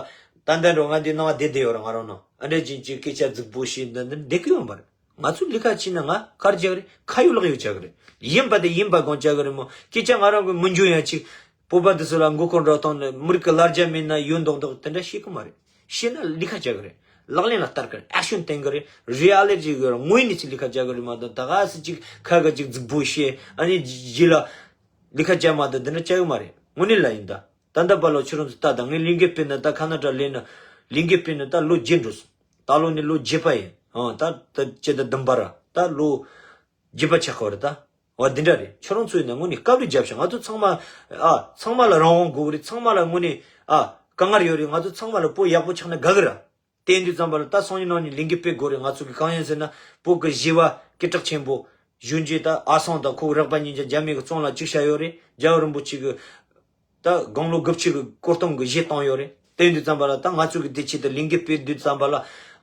ད་ལྟ་འགྲོ་ང་འདི་ནང་བསྡད་བསྡད་ཡོད་ར། ང་རང་ནང་ཨ་འདྲ་ཅིག་ཅིག་སྐད་ཆ་རྫིག་པོ་བཤད་འདི་འདི་བསྡད་གི་ཡོད་མ་རེད། ང་ཚོས་ལས་ཀ་བྱས་ན་ང་ག་རེ་བྱ་གི་རེད། ཁ་ཡོད་ལག་ཡོད་བྱ་གི་རེད། ཡིན་པ་དེ་ཡིན་པ་གང་བྱ་གི་རེད་མོ། སྐད་ཆ་ང་རང་གི་མི་འཇོན་ཡ་ཅིག་བོད་པ་དེ་ཚོ་ལ་མགོ་སྐོར་འགྲོ་སྟངས་ནི་མི་རིགས་ཀྱི་ལ་རྒྱ་མེད་ན་ཡོད་མདོག་མདོག་དེ་འདྲ་བཤད་གི་མ་རེད། བཤད་ན་ལས་ཀ་བྱ་གི་རེད། ལག་ལེན་ལ་བསྟར་གི་རེད། ཨེག་ཤན་བསྟན་གི་རེད། རི་ཨེ་ལི་ཊི་གི་རེད། དངོས་གནས་ཅིག་ལས་ཀ་བྱ་གི་རེད་མ་གཏོགས་ད་ག་སེ་ཅིག་ཁ་གི་ཅིག་རྫིག་པོ་བཤད། ཨ་ནི་རྗེས་ལ་ལས་ཀ་བྱ་མ་གཏོགས་དེ་འདྲ་བྱ་གི་མ་རེད། དངོས་གནས་ལ་ཡིན་ད། ད་ལྟ་བར་ལ་ཁྱོད་རང་ཚོ་ལྟ་དང་། ངས་ལས་འགུལ་སྤེལ་ནས་ད་ཁ་ན་ཌ་སླེབས་ནས་ལས་འགུལ་སྤེལ་ནས་ད་ལོ་བརྒྱད་འགྲོ་སོང་། ད་ལོ་ནས་ལོ་བརྒྱད་པ་ཡིན། ཨང་། ད་ད་ལྕེ་ད་བདུན་པ་ར། ད་ལོ་བརྒྱད་པ་ཆགས་ཀྱི་ཡོད་རེད་ད། འོ་འདི་འདྲ་རེད། ཁྱོད་རང་ཚོ་ཡིན་ན་དངོས་གནས་སྐབས་རེ་རྒྱབ་ཤག། ང་ཚོ་ཚང་མ། ཨ། ཚང་མ་ལ་རང་དབང་དགོས་རེད། ཚང་མ་ལ་དངོས་གནས། ཨ། དཀའ་ངལ་ཡོད་རེད། ང་ཚོ་ཚང་མ་ལ་བོད་ཡག་པོ་ཆགས་ན་དགའ་གི་ར། དེ་ཡིན་དུས་ཙམ་པ་ལ་ད་སང་ཉིན་གནངས་ཉིན་ལས་འགུལ་སྤེལ་དགོས་རེད། ང་ཚོ་གི་གང་ཡིན་ཟེར་ན་བོད་ཀྱི་བཞི་པ་སྐད་གྲགས་ཆེན་པོ་གཞོན་སྐྱེས་ད་ཨ་སང་དང་ཁོ་རགས་པ་གཉིས་ཀྱང་རྒྱ་མི་གི་བཙོན་ལ་བཅུག་བཞག་ཡོད་རེད། རྒྱལ་བ་རིན་པོ་ཆེ་གི་ད་དགུང་ལོ་དགུ་བཅུ་གི་སྐུ་གདུང་གི་གཞས་བཏང་ཡོད་རེད། དེ་ཡིན་དུས་ཙམ་པ་ལ་ད་ང་ཚོ་གི་དེ་ཆེད་དུ་ལས་འགུལ་སྤེལ་དུས་ཙམ་པ་ལ་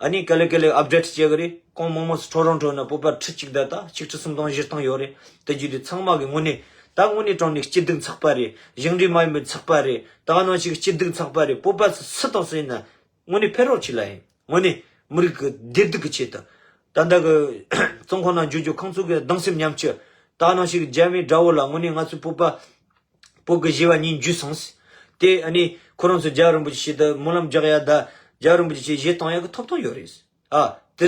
ཨ་ནི་ག་ལེ་ག་ལེ་ཨབ་ཌེཊ་བྱེད་གི་རེད། གང་མང་མང་སུ་ཊོ་རོན་ཊོ་ན་བོད་པ་ཁྲི་གཅིག་ད་ད་ཆིག་ཁྲི་སུམ་སྟོང་བཞི་སྟོང་ཡོད་རེད། དེ་བརྒྱུད་དུ་ཚང་མ་གི་དངོས་གནས་ད་དངོས་གནས་དྲང་གནས་སྐྱིད་སྡུག་ཚགས་པ་རེད། ཞིང་འབྲེལ་མ་ཡིན་པའི་ཚགས་པ་རེད། ད་ག་ནང་བཞིན་སྐྱིད་སྡུག་ཚགས་པ་རེད། བོད་པ་སུ་སུ་དང་སུ་ཡིན་ན། དངོས་གནས་ཕེབས་རོགས་བྱེད་ལ་ཡིན། དངོས་གནས་མི་རིགས་ཀྱི་བདེ་སྡུག་གི་ཆེད་དུ། ད་ལྟ་གི་བཙོན་ཁང་ནང་འཇུག་རྒྱུ་ཁོང་ཚོ་གི་སྡང་སེམས་མཉམ་སྐྱེད། ད་ག་ནང་བཞིན་རྒྱ་མིའི་དགྲ་བོ་ལ་དངོས་གནས་ང་ཚོའི་བོད་པ་བོད་ཀྱི་བཞི་པ་གཉིས་འཇུས་སོང་། དེ་ཨ་ནི་ཁོ་རང་ཚོ་རྒྱལ་བ་རིན་པོ་ཆེ་ཆེད་དུ་སྨོན་ལམ་རྒྱག་ཡ་ད་རྒྱལ་བ་རིན་པོ་ཆེ་ཆེད་གཞས་གཏོང་ཡ་གི་ཐོབ་ཐང་ཡོད་རེད། ཨ། དེ་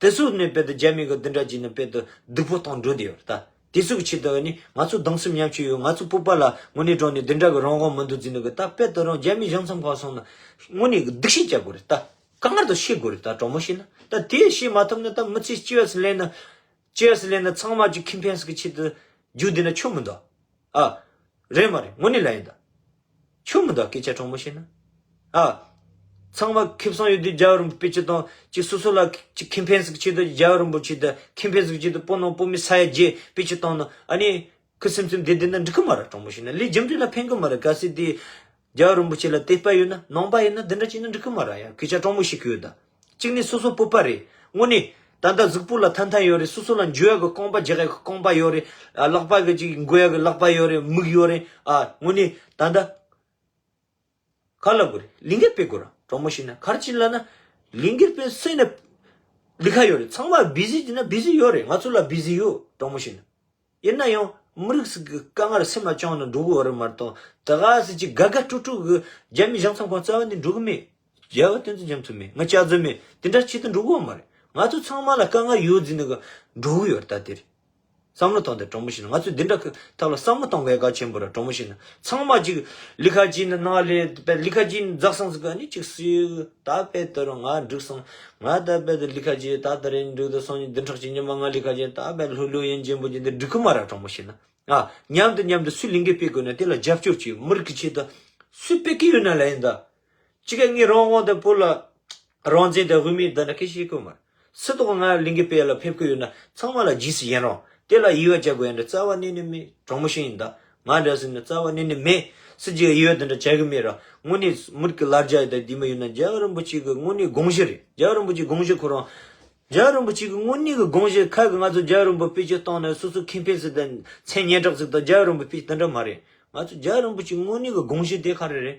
དེ་ཚོ་ནས་དཔེ་དེ་རྒྱ་མི་གི་འདི་འདྲ་བྱས་ནས་དཔེ་དེ་སྡུག་པོ་བཏང་འགྲོ་བསྡད་ཡོད་རེད་ད། དེ་ཚོ་གི་ཆེད་དུ་ནི་ང་ཚོ་སྡང་སེམས་མཉམ་སྐྱེད་ཡོད། ང་ཚོ་བོད་པ་ལ་དངོས་གནས་དྲང་གནས་འདི་འདྲ་གི་རང་དབང་མི་འདུག་ཟེར་ནས་གི་ད་དཔེ་དེ་རང་རྒྱ་མི་གཞུང་ཚབ་ཁག་སོང་ན་དངོས་གནས་གི་སྡིག་སྐྱོན་རྒྱག་དགོས་རེད་ད། དཀའ་ངལ་དུ་ཤེས་དགོས་རེད་ད། དྲང་མོ་བཤད་ན་ད་དེ་ཤེས་མ་ཐུབ་ན་ད་མི་ཚེ་སྐྱེལ་བ་སུ་ལེན་ན། སྐྱེལ་བ་སུ་ལེན་ན་ཚང་མ་གི་ཁེ་ཕན་ཟིག་གི་ཆེད་དུ་རྒྱུ་འདི་ན་ཆོ་མི་འདུག། ཨ། རེད་མ་རེད། དངོས་གནས་ལ་ཡིན་ད། ཆོ་མི་འདུག་སྐད་ཆ་དྲང་མོ་བཤད་ན། ཨ། ཚང་མ་ཁེ་བཟང་ཡོད་དུས་རྒྱལ་བ་རིན་པོ་ཆེ་དང་ཅིག་སོ་སོ་ལ་ཅིག་ཁེ་ཕན་ཟིག་ཆེད་དུ་རྒྱལ་བ་རིན་པོ་ཆེ་དང་ཁེ་ཕན་ཟིག་ཆེད་དུ་བོད་ནང་བོད་མི་ས་ཡ་བརྒྱད་སྐྱེལ་བཏང་ན་ཨ་ནི་ཁུ་སིམ་སིམ་བསྡད་བསྡད་ན་འགྲིག་གི་མ་རེད། དྲང་མོ་བཤད་ན་ལས་རྒྱུ་འབྲས་ལ་ཕན་གི་མ་རེད། གལ་སྲིད་དེ་རྒྱལ་བ་རིན་པོ་ཆེ་ལ་དད་པ་ཡོད་ན་ནང་པ་ཡིན་ན་འདི་འདྲ་བྱས་ན་འགྲིག་གི་མ་རེད་ཡ། སྐད་ཆ་དྲང་མོ་བཤད་གི་ཡོད་ད། གཅིག་ནས་སོ་སོ་བོད་པ་རེད། དངོས་གནས་ ད་ལྟ་གཟུགས་པོ་ལ་ཐན་ཐན་ཡོད་རེད། སོ་སོ་ལ་འཇུ་ཡག་གི་རྐང་པ་རྒྱག་ཡག་གི་རྐང་པ་ཡོད་རེད། ཨ། ལག་པ་གི་ཅིག་འགུལ་ཡག་གི་ལག་པ་ཡོད་རེད། མིག་ཡོད་རེད། ཨ། དངོས་གནས་ད་ལྟ་ག་ལ་དགོས་རེད། ལས་འགུལ་སྤེལ་དགོས་ར། དྲང་མོ་བཤད་ན། ག་རེ་བྱས་ལབ་ན། ལས་འགུལ་སྤེལ་སེ་ན་ལས་ཀ་ཡོད་རེད། ཚང་མ་བི་ཟི་བྱས་ན་བི་ཟི་ཡོད་རེད། ང་ཚོ་ལ་བི་ཟི་ཡོད། དྲང་མོ་བཤད་ན། ཡིན་ན་ཡང་མི་རིགས་ཤིག་གི་དཀའ་ངལ་སེམས་ལ་བཅངས་ནས་འགྲོ་གི་ཡོད་རེད་མ་གཏོགས། ད་ག་སེ་ཅིག་དགའ་དགའ་སྤྲོ་སྤྲོ་གི་རྒྱ་མི་གཞུང་ཚབ་ཁང་རྩ་བ་ནས་འགྲོ་གི་མེད། རྒྱལ་བ་བསྟན་འཛིན་རྒྱ་མཚོ་མེད། ང་སྐྱག་རྫུན་མེད། དེ་འདྲ་བྱས་ཏེ་འགྲོ་གི་ཡོད་མ་རེད། ང་ཚོ་ཚང་མ་ལ་དཀའ་ངལ་ཡོད་བཟླས་ནས་གི་འགྲོ་གི་ཡོད་རེད། ད་དེ་རེད། བསམ་བློ་བཏང་སྟེ། དྲང་མོ་བཤད་ན། ང་ཚོས་འདི་འདྲ་གི་ཐབས་ལ་བསམ་བློ་གཏོང་དགོས་གལ་ཆེན་པོ་རེད། དྲང་མོ་བཤད་ན། ཚང་མ་ཅིག་ལས་ཀ་བྱས་ནས་ནང་ལས་ལས་ཀ་བྱས་ནས་འཛག་སོང་ཟིག་ག་ནི་ཅིག་སུས་ད་དཔེ་ད་རུང་ང་འགྲིག་སོང་། ང་ད་དཔེ་ད་ལས་ཀ་བྱས། ད་ད་རེས་འགྲིག་ད་སོང་ནི་བདུན་ཕྲག་གཅིག་ཉི་མ་ང་ལས་ཀ་བྱས། ད་དཔེ་ལྷོད་ལྷོད་ཡིན་རྒྱུན་པོ་ཅིག་འདི་འགྲིག་གི་མ་རེད། དྲང་མོ་བཤད་ན། ཨ། མཉམ་དུ་མཉམ་དུ་སུས་ལས་འགུལ་སྤེལ་དགོས་ན་དེ་ལ་རྒྱབ་སྐྱོར་བྱེད། མི་རིགས་ཀྱི་ཆེད་དུ་སུས་སྤེལ་གི་ཡོད་ན་ལ་ཡིན་ད། ཅི་ག་ངས་རང་དབང་དང་བོད་ལ་རང་བཙན་དང་དབུ་མའི་དེ་འདྲ་སྐད་ཆ་བཤད་གི་མ་རེད། སུ་དག་ང་ལས་འགུལ་སྤེལ་ལ་ཕེབས་གི་ཡོད་ན་ཚང་མ་ལ་རྗེས་སུ་ཡི་རང་། དེ་ལ་ཡི་རང་བྱ་དགོས་ཡ་འདྲ་རྩ་བ་ནས་ནས་མེད། དྲང་མོ་བཤད་ཡིན་ད། ང་འདྲ་ཟེར་ན་རྩ་བ་ནས་ནས་མེད། སུ་གཅིག་ཡི་རང་དེ་འདྲ་བྱ་གི་མེད་ར། དངོས་གནས་མི་རིགས་ཀྱི་ལ་རྒྱ་དང་དེ་མ་ཡིན་ན་རྒྱལ་བ་རིན་པོ་ཆེ་གི་དངོས་གནས་དགོངས་གཞི་རེད། རྒྱལ་བ་རིན་པོ་ཆེའི་དགོངས་གཞི་ཁོ་རང་། རྒྱལ་བ་རིན་པོ་ཆེ་གི་དངོས་གནས་ཀྱི་དགོངས་གཞི། ཁ་གི་ང་ཚོ་རྒྱལ་བ་རིན་པོ་བེད་སྤྱོད་བཏང་ནས་སོ་སོ་ཁེ་ཕན་ཟིག་དང་མཚན་སྙན་གྲགས་ཟིག་དང་། རྒྱལ་བ་རིན་པོ་བེད་དེ་འདྲ་མ་རེད། ང་ཚོ་རྒྱལ་བ་རིན་པོ་ཆེའི་དངོས་གནས་ཀྱི་དགོངས་གཞི་དེ་ག་རེ་རེད།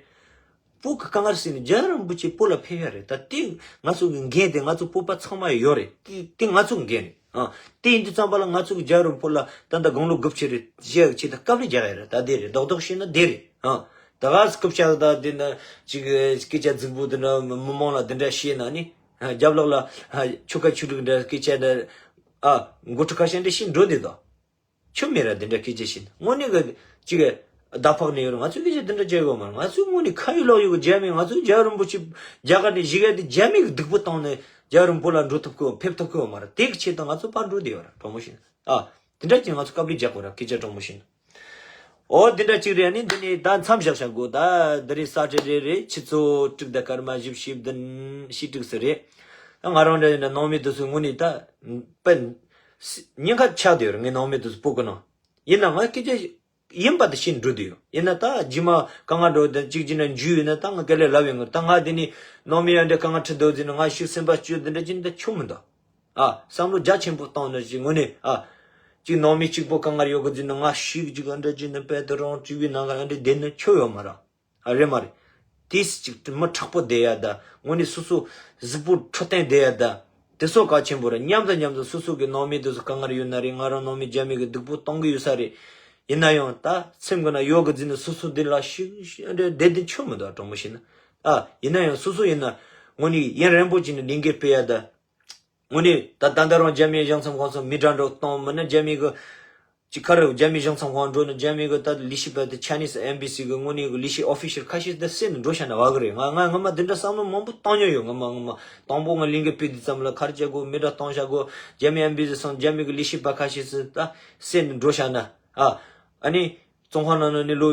བོད་ཀྱི་དཀའ་ངལ་སེལ་ནས་རྒྱལ་བ་རིན་པོ་ཆེ་བོད་ལ་ཕེབས་ཡ་རེད། ད་དེ་ང་ཚོ་གི་འགན་དེ་ང་ཚོ་བོད་པ་ཚང་མ་ཡོད་རེད། དེ་དེ་ང་ཚོ་གི་འགན་རེད། ཨ། དེ་ཡིན་དུས་ཙམ་པ་ལ་ང་ཚོ་གི་རྒྱལ་བ་རིན་པོ་ལ་ད་ལྟ་དགུང་ལོ་དགུ་བཅུ་རེད། ཞེས་ཆེད་དུ་དཀའ་ལས་རྒྱག་ཡ་རེད། ད་དེ་རེད། རྡོག་རྡོག་བཤད་ན་དེ་རེད། ཨ། ད་ག་སྐུ་ཕྱྭ་ད་དེ་ན་ཅིག་སྐད་ཆ་རྫིག་པོ་དེ་འདྲ་མི་མང་ལ་དེ་འདྲ་བཤད་ན་ནི། རྒྱབ་ལོགས་ལ་ཆོལ་ཁ་ཆོས་ལུགས་འདྲ་སྐད་ཆ་འདྲ། ཨ། མགོ་ཁྲིད་ཁ་ཤས་འདྲ་བཤད་འགྲོ་དེ་དང་། ཆོ་མེད་ར། དེ་འདྲ་སྐད་ཆ་བཤད་ན་དངོས་གནས་གི་ཅིག་བརྡ་ཕབ་ནས་ཡོད་ར། ང་ཚོས་སྐད་ཆ་དེ་འདྲ་བྱེད་དགོས་མ་རེད། ང་ཚོས་དངོས་གནས་ཁ་ཡོད་ལག་ཡོད་གི་རྒྱ་མི། ང་ཚོས་རྒྱལ་བ་རིན་པོ་ཆེ་རྒྱ་གར་ནས་བཞུགས་ཡ་དེ་རྒྱ་མི་གི་སྡིག་པོ་བཏང་ནས་རྒྱལ་བ་རིན་པོ་ལ་འགྲོ་ཐུབ་གི། ཕེབས་ཐུབ་གི་མ་རེད། དེ་གི་ཆེད་དུ་ང་ཚོ་ཕར་འགྲོ་དེ་ཡོད་ར། དྲང་མོ་བཤད་ན། ཨ། དེ་འདྲ་ཅིག་ང་ཚོ་དཀའ་ལས་རྒྱག་དགོས་ར། སྐད་ཆ་དྲང་མོ་བཤད་ན། ཨོ། དེ་འདྲ་ཅིག་རེད། ཨ་ནི་འདི་ནས་ད་མཚམས་བཞག་བཞག་དགོས། ད་འདི་རེད། ས་ཁྲ་རེད། རེད། ཆུ་ཚོད་དྲུག་དང་སྐར་མ་བཞི་བཅུ་ཞེ་བདུན། ཞེ་དྲུག་ཙམ་རེད། ད་ང་རང་འདྲ་ཡིན་ན་ནང་མི་དེ་ཚོ་དངོས་གནས་ད་དཔེ་ཉེན་ཁ་ཆགས་བསྡད་ཡོད་རེད། ངའི་ནང་མི་དེ་ཚོ་བོད་གི་ནང་། ཡིན་ན་ང་སྐད་ཆ་ཡིན་པ་དེ་བཤད་འགྲོ་དེ་ཡོད། ཡིན་ན་ད་རྗེས་མ་དཀའ་ངལ་འགྲོ་དེ་གཅིག་བྱས་ན་འཇུས་ཡོད་ན་ད་ང་དཀའ་ལས་ལབ་ཡོང་གི། ད་ང་དེ་ནས་ནང་མི་ཡང་འདྲ་དཀའ་ངལ་འཕྲད་འདུག་ཟེར་ན་ང་ཤུགས་སེམས་པ་སྐྱོ་དེ་འདྲ་ཅིག་འདི་ཆོ་མི་འདུག། ཨ། བསམ་བློ་རྒྱ་ཆེན་པོ་བཏང་ནས་ཅིག་དངོས་གནས། ཨ། ཅིག་ནང་མི་གཅིག་པོ་དཀའ་ངལ་ཡོད་གི་ཟེར་ན་ང་ཤིག་ཅིག་འདྲ་ཅིག་ནི་དཔེ་དེ་རང་བྲིས་པའི་ནང་ག་འདྲ་བསྡད་ན་ཆོ་ཡོད་མ་རེད། ཨ། རེད་མ་རེད། དེས་ཅིག་མི་དྲག་པོ་བསྡད་ཡ་ད། དངོས་གནས་སོ་སོ་གཟུགས་པོ་འཕྲོད་བསྟེན་བསྡད་ཡ་ད། དེ་ཚོ་གལ་ཆེན་པོ་རེད། མཉམ་དུ་མཉམ་དུ་སོ་སོ་གི་ནང་མི་དེ་ཚོ་དཀའ་ངལ་ཡོད་ན་རེད། ང་རང་ནང་མི་རྒྱ་མི་གི་སྡུག་པོ་གཏོང་གི་ཡོད་ས་རེད། ཡིན་ན་ཡང་ད་སེམས་གི་ན་ཡོད་གི་ཟེར་ན་སོ་སོ་འདི་ལ་ཤིག་ཤིག་འདྲ་བསྡད་དེ་ཆོ་མི་འདུག། དྲང་མོ་བཤད་ན། ཨ། ཡིན་ན་ཡང་སོ་སོ་ཡིན་ན་དངོས་གནས་ཡུན་རིང་པོ་ཅིག་ནས་ལས་འགུལ་སྤེལ་ཡ་ད། དངོས་གནས་ད་ད་ལྟ་རང་རྒྱ་མིའི་གཞུང་ཚབ་ཁང་ཚོ་མི་གྲངས་འགྲོ་གཏོང་མིན་ན་རྒྱ་མི་གི་ཅིག་ག་རེ། རྒྱ་མི་གཞུང་ཚབ་ཁང་འགྲོ་ན་རྒྱ་མི་གི་ད་ལས་བྱེད་པ་དེ་Chinese embassy གི་དངོས་གནས་གི་ལས་བྱེད་official ཁ་ཤས་དེ་བསད་ནས་འགྲོ་བཞག་ན་བ་གི་རེད། ང་ང་ངོ་མ་དེ་འདྲ་བསམ་བློ་མང་པོ་བཏང་མྱོང་ཡོད། ངོ་མ་ངོ་མ་དང་པོ་ང་ལས་འགུལ་སྤེལ་དུས་ཙམ་ལ་ག་རེ་བྱེད་དགོས། མི་གྲངས་གཏོང་བཞག་གོ། རྒྱ་མི་embassy སོང་རྒྱ་མི་གི་ལས་བྱེད་པ་ཁ་ཤས་སུ་ད་བསད་ནས་འགྲོ་བཞག་ན། ཨ། ཨ་ནི། ཙོང་ཁ་ན་ན་ནི་ལོ་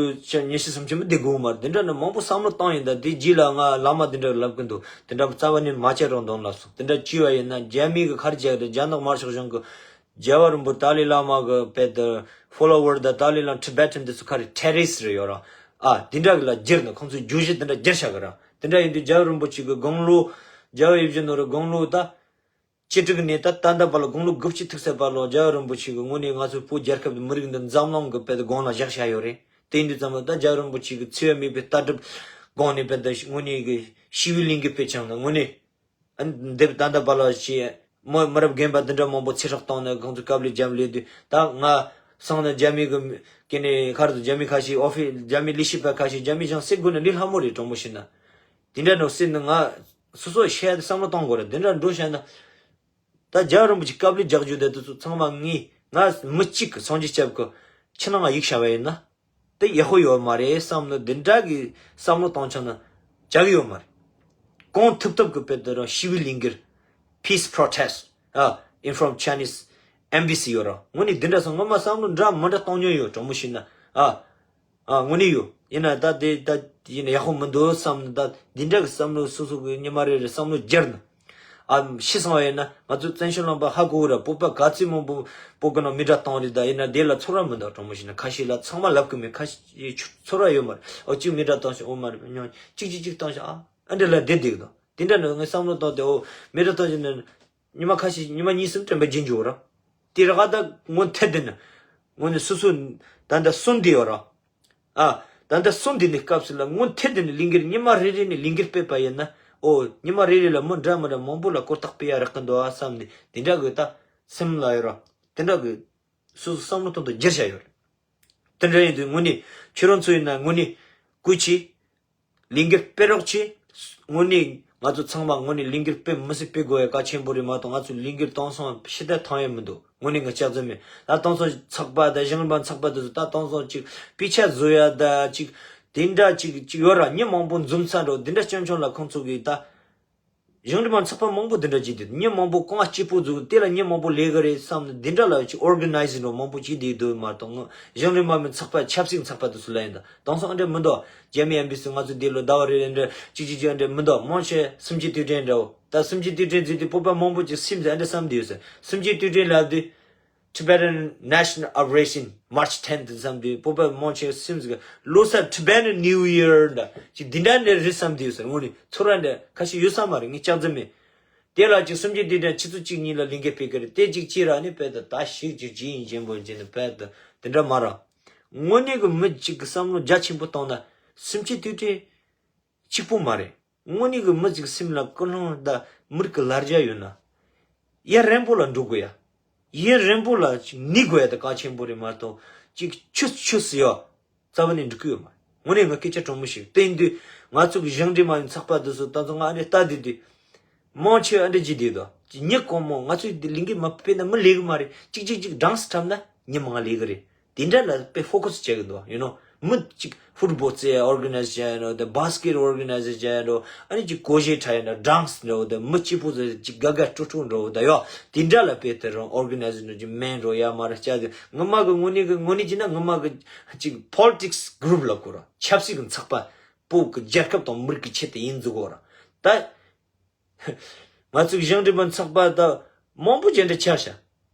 ཉི་ཤུ་སུམ་ཅུ་མི་བསྡད་དགོས་མ་རེད། དེ་འདྲ་ནི་མང་པོ་བསམ་བློ་བཏང་ཡིན། ད་དེ་རྗེས་ལ་ང་བླ་མ་དེ་འདྲ་ལབ་གི་འདུག། དེ་འདྲ་རྩ་བ་ནས་མ་བྱེད་རོགས་གདོང་ལ་སོགས། དེ་འདྲ་བྱས་པ་ཡིན་ན་རྒྱ་མི་གི་ག་རེ་བྱས་རེད། རྒྱ་ནག་དམར་ཤོག་གཞུང་གི་རྒྱལ་བ་རིན་པོ་ཏཱ་ལའི་བླ་མ་གི་དཔེ་དེ་follower དང་ཏཱ་ལའི་བླ་Tibetan དེ་ཚོ་ག་རེ་terrorist རེད་ཡོད་ར། ཨ། དེ་འདྲ་གི་ལ་བསྒྱུར་ནས་ཁོང་ཚོའི་བརྗོད་གཞི་དེ་འདྲ་བསྒྱུར་བཞག་གི་ར། དེ་འདྲ་ཡིན་དུས་རྒྱལ་བ་རིན་པོ་ཆེ་གི་དགུང་ལོ། རྒྱལ་བ་ཡིད་བཞིན་ནོར་བུའི་དགུང་ལོ་ད། བཅུ་དྲུག་ནས་ད་ད་ལྟ་བར་ལ་དགུང་ལོ་དགུ་བཅུ་ཐུག་ཚར་བར་ལ་རྒྱལ་བ་རིན་པོ་ཆེ་གི་དངོས་གནས་ང་ཚོའི་བོད་རྒྱལ་ཁབ་དང་མི་རིགས་འདི་འཛམ་གླིང་གི་དཔེ་དེ་སྒང་ལ་བཞག་བཞག་ཡོད་རེད། དེ་ཡིན་དུས་ཙམ་པ་ད་རྒྱལ་བ་རིན་པོ་ཆེ་གི་འཚེ་བ་མེད་པའི་ལྟ་གྲུབ་སྒང་ནས་དཔེ་དེ་དངོས་གནས་ཀྱི་ཞི་བའི་ལས་འགུལ་སྤེལ་བྱུང་ན་དངོས་གནས། ཨ། འདི་ད་ལྟ་བར་ལ་ཞེ་མི་མི་རབས་རྒན་པ་འདི་འདྲ་མང་པོ་ཚེ་སྲོག་བཏང་ནས་ཁོང་ཚོ་དཀའ་ལས་བརྒྱབ་ལས་དུས། ད་ང་སང་ན་རྒྱ་མི་གི་གི་ནས་ཁར་དུ་རྒྱ་མི་ཁ་ཤས་office རྒྱ་མི་ལས་བྱེད་པ་ཁ་ཤས་རྒྱ་མི་ཞང་སེ་དགོས་ན་ལས་སླ་མོ་རེད། དྲང་མོ་བཤད་ན། དེ་འདྲ་འགྲོ་སྲིད་ནི་ང་སོ་སོ་བཤད་དེ་བསམ་བློ་གཏོང་དགོས་རེད། དེ་འདྲ་འགྲོ་བཤད་ན། ད་རྒྱལ་བ་རིན་པོ་ཆེ་དཀའ་ལས་རྒྱག་རྒྱུ་དེ་དེ་ཚོ་ཚང་མ་ངས་ང་མི་གཅིག་གི་སངས་རྒྱས་སྐྱབས་ཀྱི་ཕྱི་ནང་ཡིག་བྱ་བ་ཡིན་ན་དེ་ཡག་པོ་ཡོད་མ་རེད་བསམ་ནི་འདི་འདྲ་གི་བསམ་བློ་གཏོང་ཆོག་ན་བྱ་གི་ཡོད་མ་རེད། གང་ཐུབ་ཐུབ་ཀྱི་དཔེ་དེ་རང་ཞི་བའི་ལས་འགུལ། Peace protest ཨ། in front Chinese embassy ཡོད་ར། དངོས་གནས་འདི་འདྲ་སོང་ངོ་མ་བསམ་བློ་འདྲ་མི་འདྲ་གཏོང་མྱོང་ཡོད། དྲང་མོ་བཤད་ན། ཨ། ཨ། དངོས་གནས་ཡོད། ཡིན་ན་ད་དེ་ད་ཡིན་ན་ཡག་པོ་མི་འདུག་བསམ་ནས་ད་འདི་འདྲ་གི་བསམ་བློ་སོ་སོ་གི་ཉི་མ་རེ་རེ་བསམ་བློ་བསྒྱུར་ན། ཨ། ཤི་སོང་བ་ཡིན་ན་ང་ཚོ་བཙན་བྱོལ་ལུང་པ་ཧ་གོ་གི་ར། བོད་པ་ག་ཚོད་མང་པོ་བོད་གི་ནང་མི་གྲངས་བཏང་རེད། ད་ཡིན་ན་དེ་ལ་ཚོར་བ་མི་འདུག། དྲང་མོ་བཤད་ན་ཁ་ཤས་ལ་ཚང་མ་ལབ་གི་མེད། ཁ་ཤས་ཚོར་བ་ཡོད་མ་རེད། ཨོ་གཅིག་མི་གྲངས་བཏང་ཤག། ཨོ་མ་རེད། ཉོ་གཅིག་གཅིག་གཅིག་བཏང་ཤག། ཨ། ཨ་འདྲ་ལ་བསྡད་བསྡད་གི་འདུག། དེ་འདྲ་ནི་ངས་བསམ་བློ་བཏང་སྟེ། ཨོ་མི་གྲངས་བཏང་ཤག་ནི། ཉི་མ་ཁ་ཤས་ཉི་མ་གཉིས་གསུམ་དྲན་པ་བརྗེད་འགྱོ་ར། དེ་ར་ག་ད་སྔོན་ཐེ་དེ་ནི་སྔོན་ནས་སོ་སོ་ད་ད་གསུམ་དེ་ཡོད་ར། ཨ། ད་ལྟ་གསུམ་དེ་ནི་སྐབས་སུ་ལ་སྔོན་ཐེ་དེ་ནི་ལས་འགུལ་ཉི་མ་རེ་རེ་ནས་ལས་འགུལ་སྤེལ་པ་ཡིན་ན། ཨོ། ཉི་མ་རེ་རེ་ལ་མི་འདྲ་མི་འདྲ་མང་པོ་ལ་གོ་རྟོགས་སྤེལ་ཡ་རག་གི་འདུག་ཨ་བསམ་ནས་དེ་འདྲ་གི་ད་སེམས་ལ་ཡོད་ར། དེ་འདྲ་གི་སོ་སོ་བསམ་བློ་གཏོང་དུ་འགྱུར་བྱ་ཡོད་རེད། དེ་འདྲ་ཡིན་དུས་དངོས་གནས་ཁྱོད་རང་ཚོ་ཡིན་ན་དངོས་གནས་སྐུ་མཁྱེན། ལས་འགུལ་སྤེལ་རོགས་གྱིས། དངོས་གནས་ང་ཚོ་ཚང་མ་དངོས་གནས་ལས་འགུལ་སྤེལ་མི་སྲིད་སྤེལ་དགོས་ཡ་གལ་ཆེན་པོ་རེད་མ་གཏོགས་ང་ཚོ་ལས་འགུལ་དེང་སང་ཕྱི་ལྟ་ཐང་ཡ་མི་འདུག་དངོས་གནས་ངས་སྐྱག་རྫུན་མིན། ད་དེང་སང་ཚགས་པར་དང་གཞུང་འབྲེལ་མ་ཚགས་པར་དེ་ཚོ་ད་དེང་སང་ཅིག་དཔེ་ཆ་བཟོ་ཡ་ད་ཅིག་དེ་འདྲ་ཅིག་ཅིག་ཡོད་ར། མི་མང་པོ་འཛོམས་ས་འགྲོ་དེ་འདྲ་སྐྱོན་ཆུང་ལ་ཁོང་ཚོ་གིས་ད། གཞུང་འབྲེལ་མ་ཚགས་པར་མང་པོ་དེ་འདྲ་བྱས་དུས་མི་མང་པོ་གང་སྐྱིད་པོ་བཟོ་དེ་ལ་མི་མང་པོ་ལས་ཀ་རེད་བསམ་ནས་དེ་འདྲ་ལ་ཅིག་ཨོར་ག་ནའི་ཛི་འགྲོ་མང་པོ་བྱས་བསྡད་འདུག་མ་གཏོགས་ངོ་གཞུང་འབྲེལ་མ་མིན་ཚགས་པར་ཆབ་སྲིད་ཚགས་པར་དེ་ཚོ་ལ་ཡིན་ད་དེང་སང་ཨ་འདྲ་མི་འདུག་རྒྱ་མི་ཨེམ་བྷེ་སི་ང་ཚོ་འདི་ལོ་ཟླ་བ་རེ་རེ་འདྲ་ཅིག་ཅིག་ཅིག་ཨ་འདྲ་མི་འདུག་མང་ཆེ་སུམ་ཅུ་དུས་དྲན་འདྲ་བོ། ད་སུམ་ཅུ་དུས་དྲན་ཟེར་དུས་བོད་པ་མང་པོ་ཅིག་སིམ་ཟེར་ཨ་འདྲ་བསམ་བསྡད་ཡོད་ཟེར། སུམ་ཅུ་དུས་དྲན་ལབ་དུས་Tibetan National Uprising March tenth བསམ་དུས་བོད་པ་མང་ཆེ་སིམ་ཟེར་ལོ་གསར་Tibetan New Year འདྲ་ཅིག་འདི་འདྲ་འདྲ་རེད་བསམ་བསྡད་ཡོད་ཟེར། དངོས་གནས་ཚོར་བ་འདྲ་ཁ་ཤས་ཡོད་ས་མ་རེད། ངས་སྐྱག་རྫུན་མིན། དེ་ལ་ཅིག་སུམ་ཅུ་དུས་དྲན་ཆུ་ཚོད་གཅིག་གཉིས་ལ་ལས་འགུལ་སྤེལ་གི་རེད། དེ་གཅིག་གཅིག་ར་ནི་དཔེ་ད་ད་ཞིག་ཅིག་ཇི་ཡིན་ཅན་པོ་ཅན་ནི་དཔེ་ད་དེ་འདྲ་མ་ར། དངོས་གནས་ཀྱི་མི་གཅིག་གི་བསམ་བློ་རྒྱ་ཆེན་པོ་བཏང་ན་སུམ་ཅུ་དུས་དྲན་གཅིག་པོ་མ་རེད། དངོས་གནས་ཀྱི་མི་གཅིག་སེམས་ལ་ཀུན་སློང་དང་མི་རིགས་ཀྱི་ལ་རྒྱ་ཡོད་ན། ཡུན་རིང་པོ་ལ་འགྲོ་དགོས་ཡ། ཡུན་རིང་པོ་ལ་ཅིག་གནས་དགོས་ཡ་དེ་གལ་ཆེན་པོ་རེད་མ་གཏོགས་ཅིག་ཆུ་ཆུ་སི་ཡོ། རྩ་བ་ནས་འགྲིག་གི་ཡོད་མ་རེད། དངོས་གནས་ང་སྐད་ཆ་དྲང་མོ་ཞིག་བསྟན་དུས་ང་ཚོ་གི་གཞུང་འབྲེལ་མ་ཡིན་ཚགས་པར་དེ་ཚོ་ད་ཚོ་ང་ཨ་ནི་ལྟ་དུས་དུས། མང་ཆེ་ཨ་འདྲ་ཅིག་བསྡད་དོ། ཅིག་ཉི་གང་མོ་ང་ཚོའི་འདི་ལིང་གི་མ་དཔེར་ན་མི་ལས་གི་མ་རེད། ཅིག་ཅིག་ཅིག་གྲངས་སུ་འཁྲབ་ན་ཉི་མ་ང་ལས་གི་རེད། དེ་འདྲ་ལ་དཔེ་ཕོ་ཁ་སི་བྱེད་གི་འདུག་ཡོ་ནོ། མི་ཅིག་ཕུཊ་བོལ་རྩེ་ཨོར་ག་ནའི་ཛི་བྱ་ཡ་འགྲོ་དེ་བྷ་སི་ཀེཊ་ཨོར་ག་ནའི་ཛི་བྱ་ཡ་འགྲོ་ཨ་ནི་ཅིག་སྒོར་གཞས་འཁྲབ་ཡ་འགྲོ་གྲངས་སུ་འགྲོ་དེ་མི་གཅིག་པུ་ཟེར་ཅིག་དགའ་དགའ་སྤྲོ་སྤྲོ་འགྲོ་ད་ཡོ། དེ་འདྲ་ལ་དཔེ་དེ་རང་ཨོར་ག་ནའི་ཛི་འགྲོ་ཅིག་མེན་འགྲོ་ཡ་མ་རེད་ཅག་དེ་ངོ་མ་གི་དངོས་གནས་གི་དངོས་གནས་ཅིག་ན་ངོ་མ་གི་ཅིག་པོ་ལི་ཊིག་སི་གུ་རུབ་ལ་གོ་ར་ཆབ་སྲིད་གི་ཚགས་པར་བོད་གི་རྒྱལ་ཁབ་དང་མི་རིགས་གི་ཆེད་དུ་ཡིན་འཛུགས་གོ་ར་ད། ང་ཚོའི་གཞུང་འབྲེལ་མ་ཚགས་པར་ད་མང་པོ་ཅན་འདྲ་ཆགས་ཤག་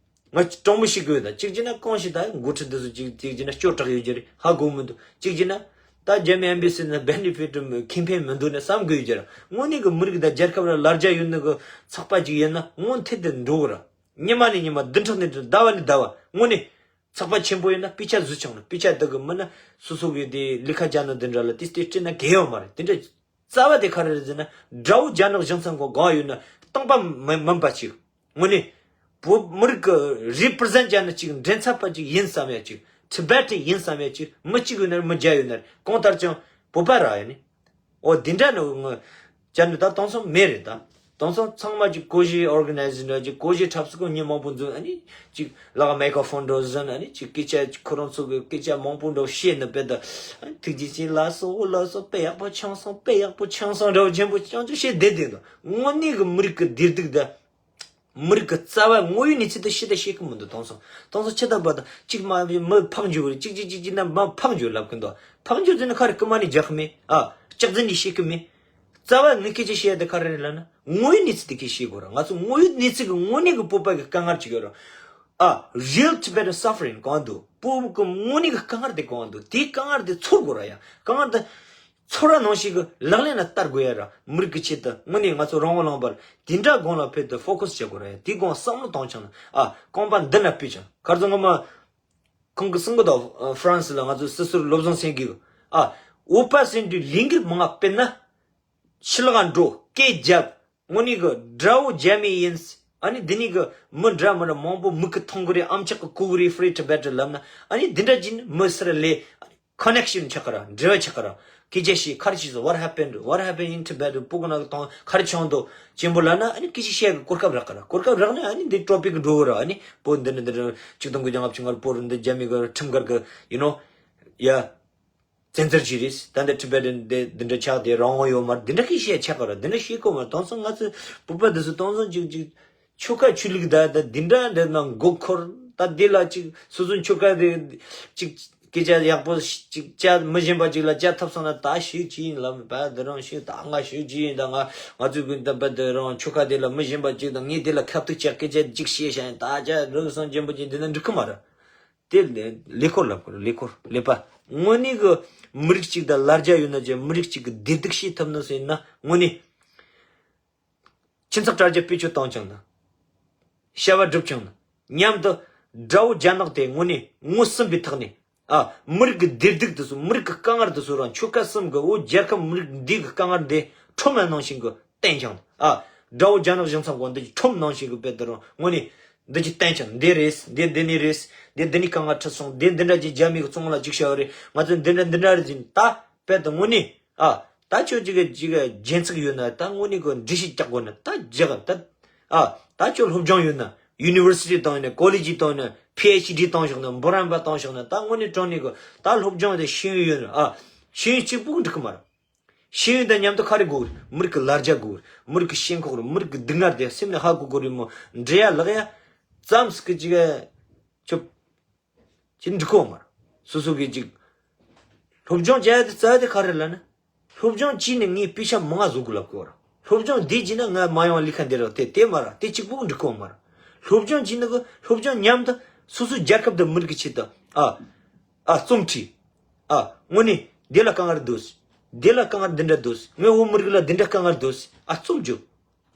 ང་དྲང་པོ་ཞིག་གི་ཡོད་ད་གཅིག་བྱས་ན་གང་ཞིག་ད་འགོ་ཁྲིད་འདི་ཚོ་གཅིག་གཅིག་བྱས་ན་སྐྱོ་དྲགས་ཡོད་རྒྱུ་རེད་ཧ་གོ་མི་འདུག་གཅིག་བྱས་ན་ད་རྒྱ་མི་ཨེམ་བྷེ་སི་ན་བེ་ནི་ཕིཊ་ཁེ་ཕན་མི་འདུག་ན་བསམ་གི་ཡོད་རྒྱུ་རེད། དངོས་གནས་གི་མི་རིགས་དང་རྒྱལ་ཁབ་ལ་ལ་རྒྱ་ཡོད་ནི་གི་ཚགས་པར་ཅིག་ཡིན་ན་སྔོན་ཐད་དེ་འགྲོ་གི་ར། ཉི་མ་ནས་ཉི་མ་བདུན་ཕྲག་ནས་བདུན་ཟླ་བ་ནས་ཟླ་བ་དངོས་གནས། ཚགས་པར་ཆེན་པོ་ཡིན་ན་དཔེ་ཆ་བཟོ་ཆོག་ན་དཔེ་ཆ་དག་གི་མིན་ན་སོ་སོ་གི་དེ་ལས་ཀ་བྱ་ན་འདི་འདྲ་ལ་དེ་དེ་སྤྲད་ན་གལ་ཡོད་མ་རེད། དེ་འདྲ་རྩ་བ་དེ་ག་རེ་རེད་ཟེར་ན་དགྲ་བོ་རྒྱ་ནག་གཞུང་ཚང་གོ་གང་ཡོད་ན་སྟོང་པ་མིན་མིན་པ་ཅིག་དངོས་གནས་བོད་མི་རིགས་ཀྱི་རི་པི་རི་ཟེན་ཊི་བྱ་ན་ཅིག་འགྲན་ཚབ་པ་ཅིག་ཡིན་བསམ་ཡ་ཅིག་ཊི་བེ་ཊན་ཡིན་བསམ་ཡ་ཅིག་མི་གཅིག་ཡོད་ན་རེད་མི་བརྒྱ་ཡོད་ན་རེད་གང་ལྟར་ཀྱང་བོད་པ་ར་ཡ་ནི། ཨོ་འདི་འདྲ་ནི་ང་ཅག་ནི་ད་དེང་སང་མེད་རེད་ད། དེང་སང་ཚང་མ་ཅིག་སྒོར་གཞས་ཨོར་ག་ནའི་ཛི་འདྲ་ཅིག་སྒོར་གཞས་འཁྲབ་སྲོལ་གོ་མི་མང་པོ་འཛོམས་ཨ་ནི་ཅིག་ལག་མའི་ཀྲོ་ཕོན་འདྲ་བཟུང་ཨ་ནི་ཅིག་སྐད་ཆ་ཁོ་རང་ཚོ་གི་སྐད་ཆ་མང་པོ་འདྲ་བཤད་ནི་དཔེ་ད། ཨ་ནི་ཐུགས་རྗེ་ཆེ་ལགས་སོ་ལགས་སོ་དཔེ་ཡག་པོ་བྱུང་སོང་དཔེ་ཡག་པོ་བྱུང་སོང་འདྲ་བོ་ཆེན་པོ་ཅང་ཅང་བཤད་བསྡད་བསྡད་འདུག་དངོས་གནས་གི་མི་རིགས་གི་བདེ་སྡུག་ད། མི་རིགས་ཀྱི་རྩ་བ་དངོས་ཡོད་གནས་ཚུལ་དེ་ཤེས་དང་ཤེས་ཀྱི་མི་འདུག་དེང་སང་དེང་སང་ཆི་ལྟར་པ་དང་གཅིག་མ་མི་ཕག་འགྱུར་རེད་གཅིག་གཅིག་གཅིག་གཅིག་ན་མ་ཕག་འགྱུར་ལབ་ཀྱི་འདུག་ཕག་འགྱུར་ཟེར་ན་ཁ་རེ་རྐུན་མ་ནས་རྒྱག་གི་མེད་ཨ། ལྕགས་འཛིན་ནས་ཤེས་ཀྱི་མེད། རྩ་བ་ངས་སྐད་ཆ་བཤད་ཡ་དེ་ག་རེ་རེད་ལབ་ན་དངོས་ཡོད་གནས་ཚུལ་དེ་གས་ཤེས་དགོས་ར། ང་ཚོ་དངོས་ཡོད་གནས་ཚུལ་གྱི་དངོས་གནས་ཀྱི་བོད་པ་གི་དཀའ་ངལ་ཅིག་ཡོད་ར། ཨ། Real Tibetan suffering གང་འདུག་བོད་ཀྱི་དངོས་གནས་ཀྱི་དཀའ་ངལ་དེ་གང་འདུག་དེའི་དཀའ་ངལ་དེ་ཚོར་དགོས་ར་ཡ། དཀའ་ངལ་དེ། ཚོར་བ་ནང་བཞིན་གྱི་ལག་ལེན་ལ་བསྟར་དགོས་ཡ་ར། མི་རིགས་ཀྱི་ཆེད་དུ་དངོས་གནས་ང་ཚོ་རང་དབང་ལུང་པར་དེ་འདྲ་སྒང་ལ་ཕེབས་ཏེ་ཕོ་ཁ་སི་བྱེད་དགོས་ར་ཡ། དེའི་སྒང་བསམ་བློ་བཏང་ཆོག་ན་ཨ་རྐང་པ་མདུན་ལ་ཕུད་ཆོག་གར་སོང་ངོ་མ། ཁོང་གིས་གསུང་གི་འདུག་ཧྥ་རན་སི་ལ་ང་ཚོ་སོ་སོར་བློ་བཟང་སེང་གེ་གིས་ཨ། འོས་པ་ཟིན་དུས་ལས་འགུལ་མང་བ་སྤེལ་ན། ཕྱི་ལོགས་འགྲོ་སྐད་རྒྱབ། དངོས་གནས་ཀྱི་དགྲ་བོ་རྒྱ་མི་ཡིན། ཨ་ནི་འདི་ནས་ཀྱི་མི་འདྲ་མི་འདྲ་མང་པོ་མིག་གིས་མཐོང་གི་རེད། ཨམ་ཅོག་གིས་གོ་གི་རེད། Free Tibet ལབ་ན་ཨ་ནི་འདི་འདྲ་ཅིག་མི་སེར་ལས་ཨ་ནི་ཀོ་ནེག་ཤན་ཆགས་ཀྱི་ར། འབྲེལ་བ་ཆགས་ཀྱི་ར། སྐད་ཆ་བཤད་ག་རེ་བྱས་སོང་། What happened? What happened in Tibet? བོད་ཀྱི་ནང་གི་དོན་ག་རེ་བྱུང་འདུག་ཅན་པོ་ལབ་ན་ཨ་ནི་སྐད་ཆ་བཤད་གི་གོ་སྐབས་རག་གི་ར། གོ་སྐབས་རག་ན་ཨ་ནི་འདི་ཊོ་པིག་འགྲོ་གི་ར། ཨ་ནི་བོད་འདི་འདྲ་འདི་འདྲ་ཆིག་སྟོང་དགུ་བརྒྱ་ལྔ་བཅུ་ང་དགུ་བོད་འདི་རྒྱ་མི་གི་ཁྲིམས་འགལ་གི་you know yeah བཙན་འཛུལ་བྱས་རེད། ད་ལྟ་ཊི་བེ་ཊན་དེ་འདི་འདྲ་ཆགས་ཏེ་རང་དབང་ཡོད་མ་རེད། འདི་འདྲ་གི་བཤད་ཆགས་ག་ར། འདི་འདྲ་བཤད་གོ་མ་རེད། དེང་སང་ང་ཚོ་བོད་པ་འདི་ཚོ་དེང་སང་ཅིག་ཅིག་ཆོལ་ཁ་ཆོས་ལུགས་ད་ད་འདི་འདྲ་འདི་ན་མགོ་འཁོར། ད་འདི་ལ་ཅིག་སོ་སོ་ཆོལ་ཁ་དེ་ཅིག་སྐད་ཆ་ཡག་པོ་ཅིག་བྱ་མི་གཞན་པ་ཅིག་ལ་བྱ་ཐུབ་སོང་ན་ད་ཤིག་ཅིག་ཡིན་ལབ་པ་འདི་རང་ཤིག་ད་ང་ཤིག་ཅིག་ཡིན། ད་ང་ང་ཚོའི་གི་ད་པ་འདི་རང་ཆོལ་ཁ་དེ་ལ་མི་གཞན་པ་ཅིག་དང་ངས་དེ་ལ་ཁ་ཐུག་བྱ་སྐད་ཆ་ཅིག་བཤད་བྱ་ཡིན། ད་བྱ་རུ་སོང་ཅན་པོ་ཅིག་འདི་ན་འགྲིག་གི་མ་རེད། དེ་ལས་འཁོར་ལབ་དགོས་རེད། ལས་འཁོར་ལས་པ། དངོས་གནས་གི་མི་རིགས་གཅིག་དང་ལ་རྒྱ་ཡོད་ན་ཅི། མི་རིགས་གཅིག་གི་བདེ་སྡུག་ཤེས་ཐུབ་ན་ཟེར་ན་དངོས་གནས་ཁྱིམ་ཚང་དྲ་རྒྱ་བེད་སྤྱོད་བཏང་བྱུང་ན། བྱ་བ་སྒྲུབ་ཀྱང་ན། མཉམ་དུ་དགྲ་བོ་རྒྱ་ནག་དེ་དངོས་ནས་ངོ་ཟིན་པའི་ཐོག་ནས། ཨ། མི་རིགས་ཀྱི་བདེ་སྡུག་དེ་ཚོ། མི་རིགས་ཀྱི་དཀའ་ངལ་དེ་ཚོ་རང་ཆོལ་ཁ་གསུམ་གྱི་བོད་རྒྱལ་ཁབ། མི་རིགས་འདི་གི་དཀའ་ངལ་འདི་ཁྲོམ་ནང་བཞིན་གྱི་བསྟན་ཀྱང་། ཨ། དགྲ་བོ་རྒྱ་ནག་གཞུང་ཚབ་ཀྱིས་འདི་ཁྲོམ་ནང་བཞིན་གྱི་དཔེ་དེ་རང་དངོས་ནས་འདི་ཅིག་བསྟན་ཀྱང་། འདི་རེད། འདི་འདི་ནས་རེད། འདི་འདི་ནས་དཀའ་ངལ་འཕྲད་སོང་། འདི་འདི་འདྲ་ཅིག་རྒྱ་མི་གི་བཙོན་ལ་ཅིག་བྱས་པ་རེད། ང་ཚོ་འདི་འདྲ་འདི་འདྲ་རེད་ཟེར། ད་དཔེ་དེ་དངོས་གནས། ཨ། ད་ཁྱོད་ཅིག་གི་ཅིག་གི་རྒྱན་ཚིག་ཡོད་ན། ད་དངོས་གནས་ཀྱི་འགྲེལ་བཤད་རྒྱག་དགོས་ན་ད་རྒྱག་ད། ཨ། ད་ཁྱོད་སློབ་སྦྱོང་ཡོད་ན། ཡུ་ནི་ཝར་སི་ཊི་བཏང་ཡོད་ན། ཀོ་ལེ་ཇི་བཏང་ཡོད་ན། པི་ཨེཆ་ཌི་བཏང་བཞག་ན། འབུམ་རམས་པ་བཏང་བཞག་ན། ད་དངོས་གནས་དྲང་གནས་ཀྱི་ད་སློབ་སྦྱོང་དེ་ཤེས་ཡོན་ཡོད་ན། ཨ། ཤེས་ཡོན་གཅིག་པུ་འགྲིག་གི་མ་རེད། ཤེས་ཡོན་དང་མཉམ་དུ་ག་རེ་དགོས་རེད། མི་རིགས་ཀྱི་ལ་རྒྱ་དགོས་རེད། མི་རིགས་ཀྱི་ཞེན་ཁོག་རེད། མི་རིགས་ཀྱི་སྡུག་བསྔལ་དེ་སེམས་ནས་ཧ་གོ་དགོས་རེད་མོ། འབྲེལ་ཡ་ལག་ཡ་ཙམ་ཟིག་གི་ཅིག་ཁྱོད་ཅི་འགྲིག་གོ་མ་རེད། སོ་སོ་གི་ཅིག་སློབ་སྦྱོང་བྱ་ཡ་དེ་རྩ་བ་དེ་ག་རེ་ལབ་ན། སློབ་སྦྱོང་བྱས་ནས་ངས་དཔེ་ཆ་མང་ང་བཟོ་དགོས་ལབ་གོ་ར། སློབ་སྦྱོང་འདི་བྱས་ན་ང་མ་ཡོང་ལི་ཁ་འདི་ར། དེ་དེ་མ་ར། དེ་གཅིག་པུ་འགྲིག་གོ་མ་ར། སློབ་སྦྱོང་བྱས་ན་གི་སློབ་སྦྱོང་མཉམ་དུ་སོ་སོའི་རྒྱལ་ཁབ་དང་མི་རིགས་ཀྱི་ཆེད་དུ། ཨ། ཨ། རྩོམ་བྲིས། ཨ། དངོས་གནས་འདི་ལ་དཀའ་ངལ་འདུག་འདི་ལ་དཀའ་ངལ་འདི་འདྲ་འདུག་ངའི་བོད་མི་རིགས་ལ་འདི་འདྲ་དཀའ་ངལ་འདུག་ཨ། རྩོམ་རྒྱུགས།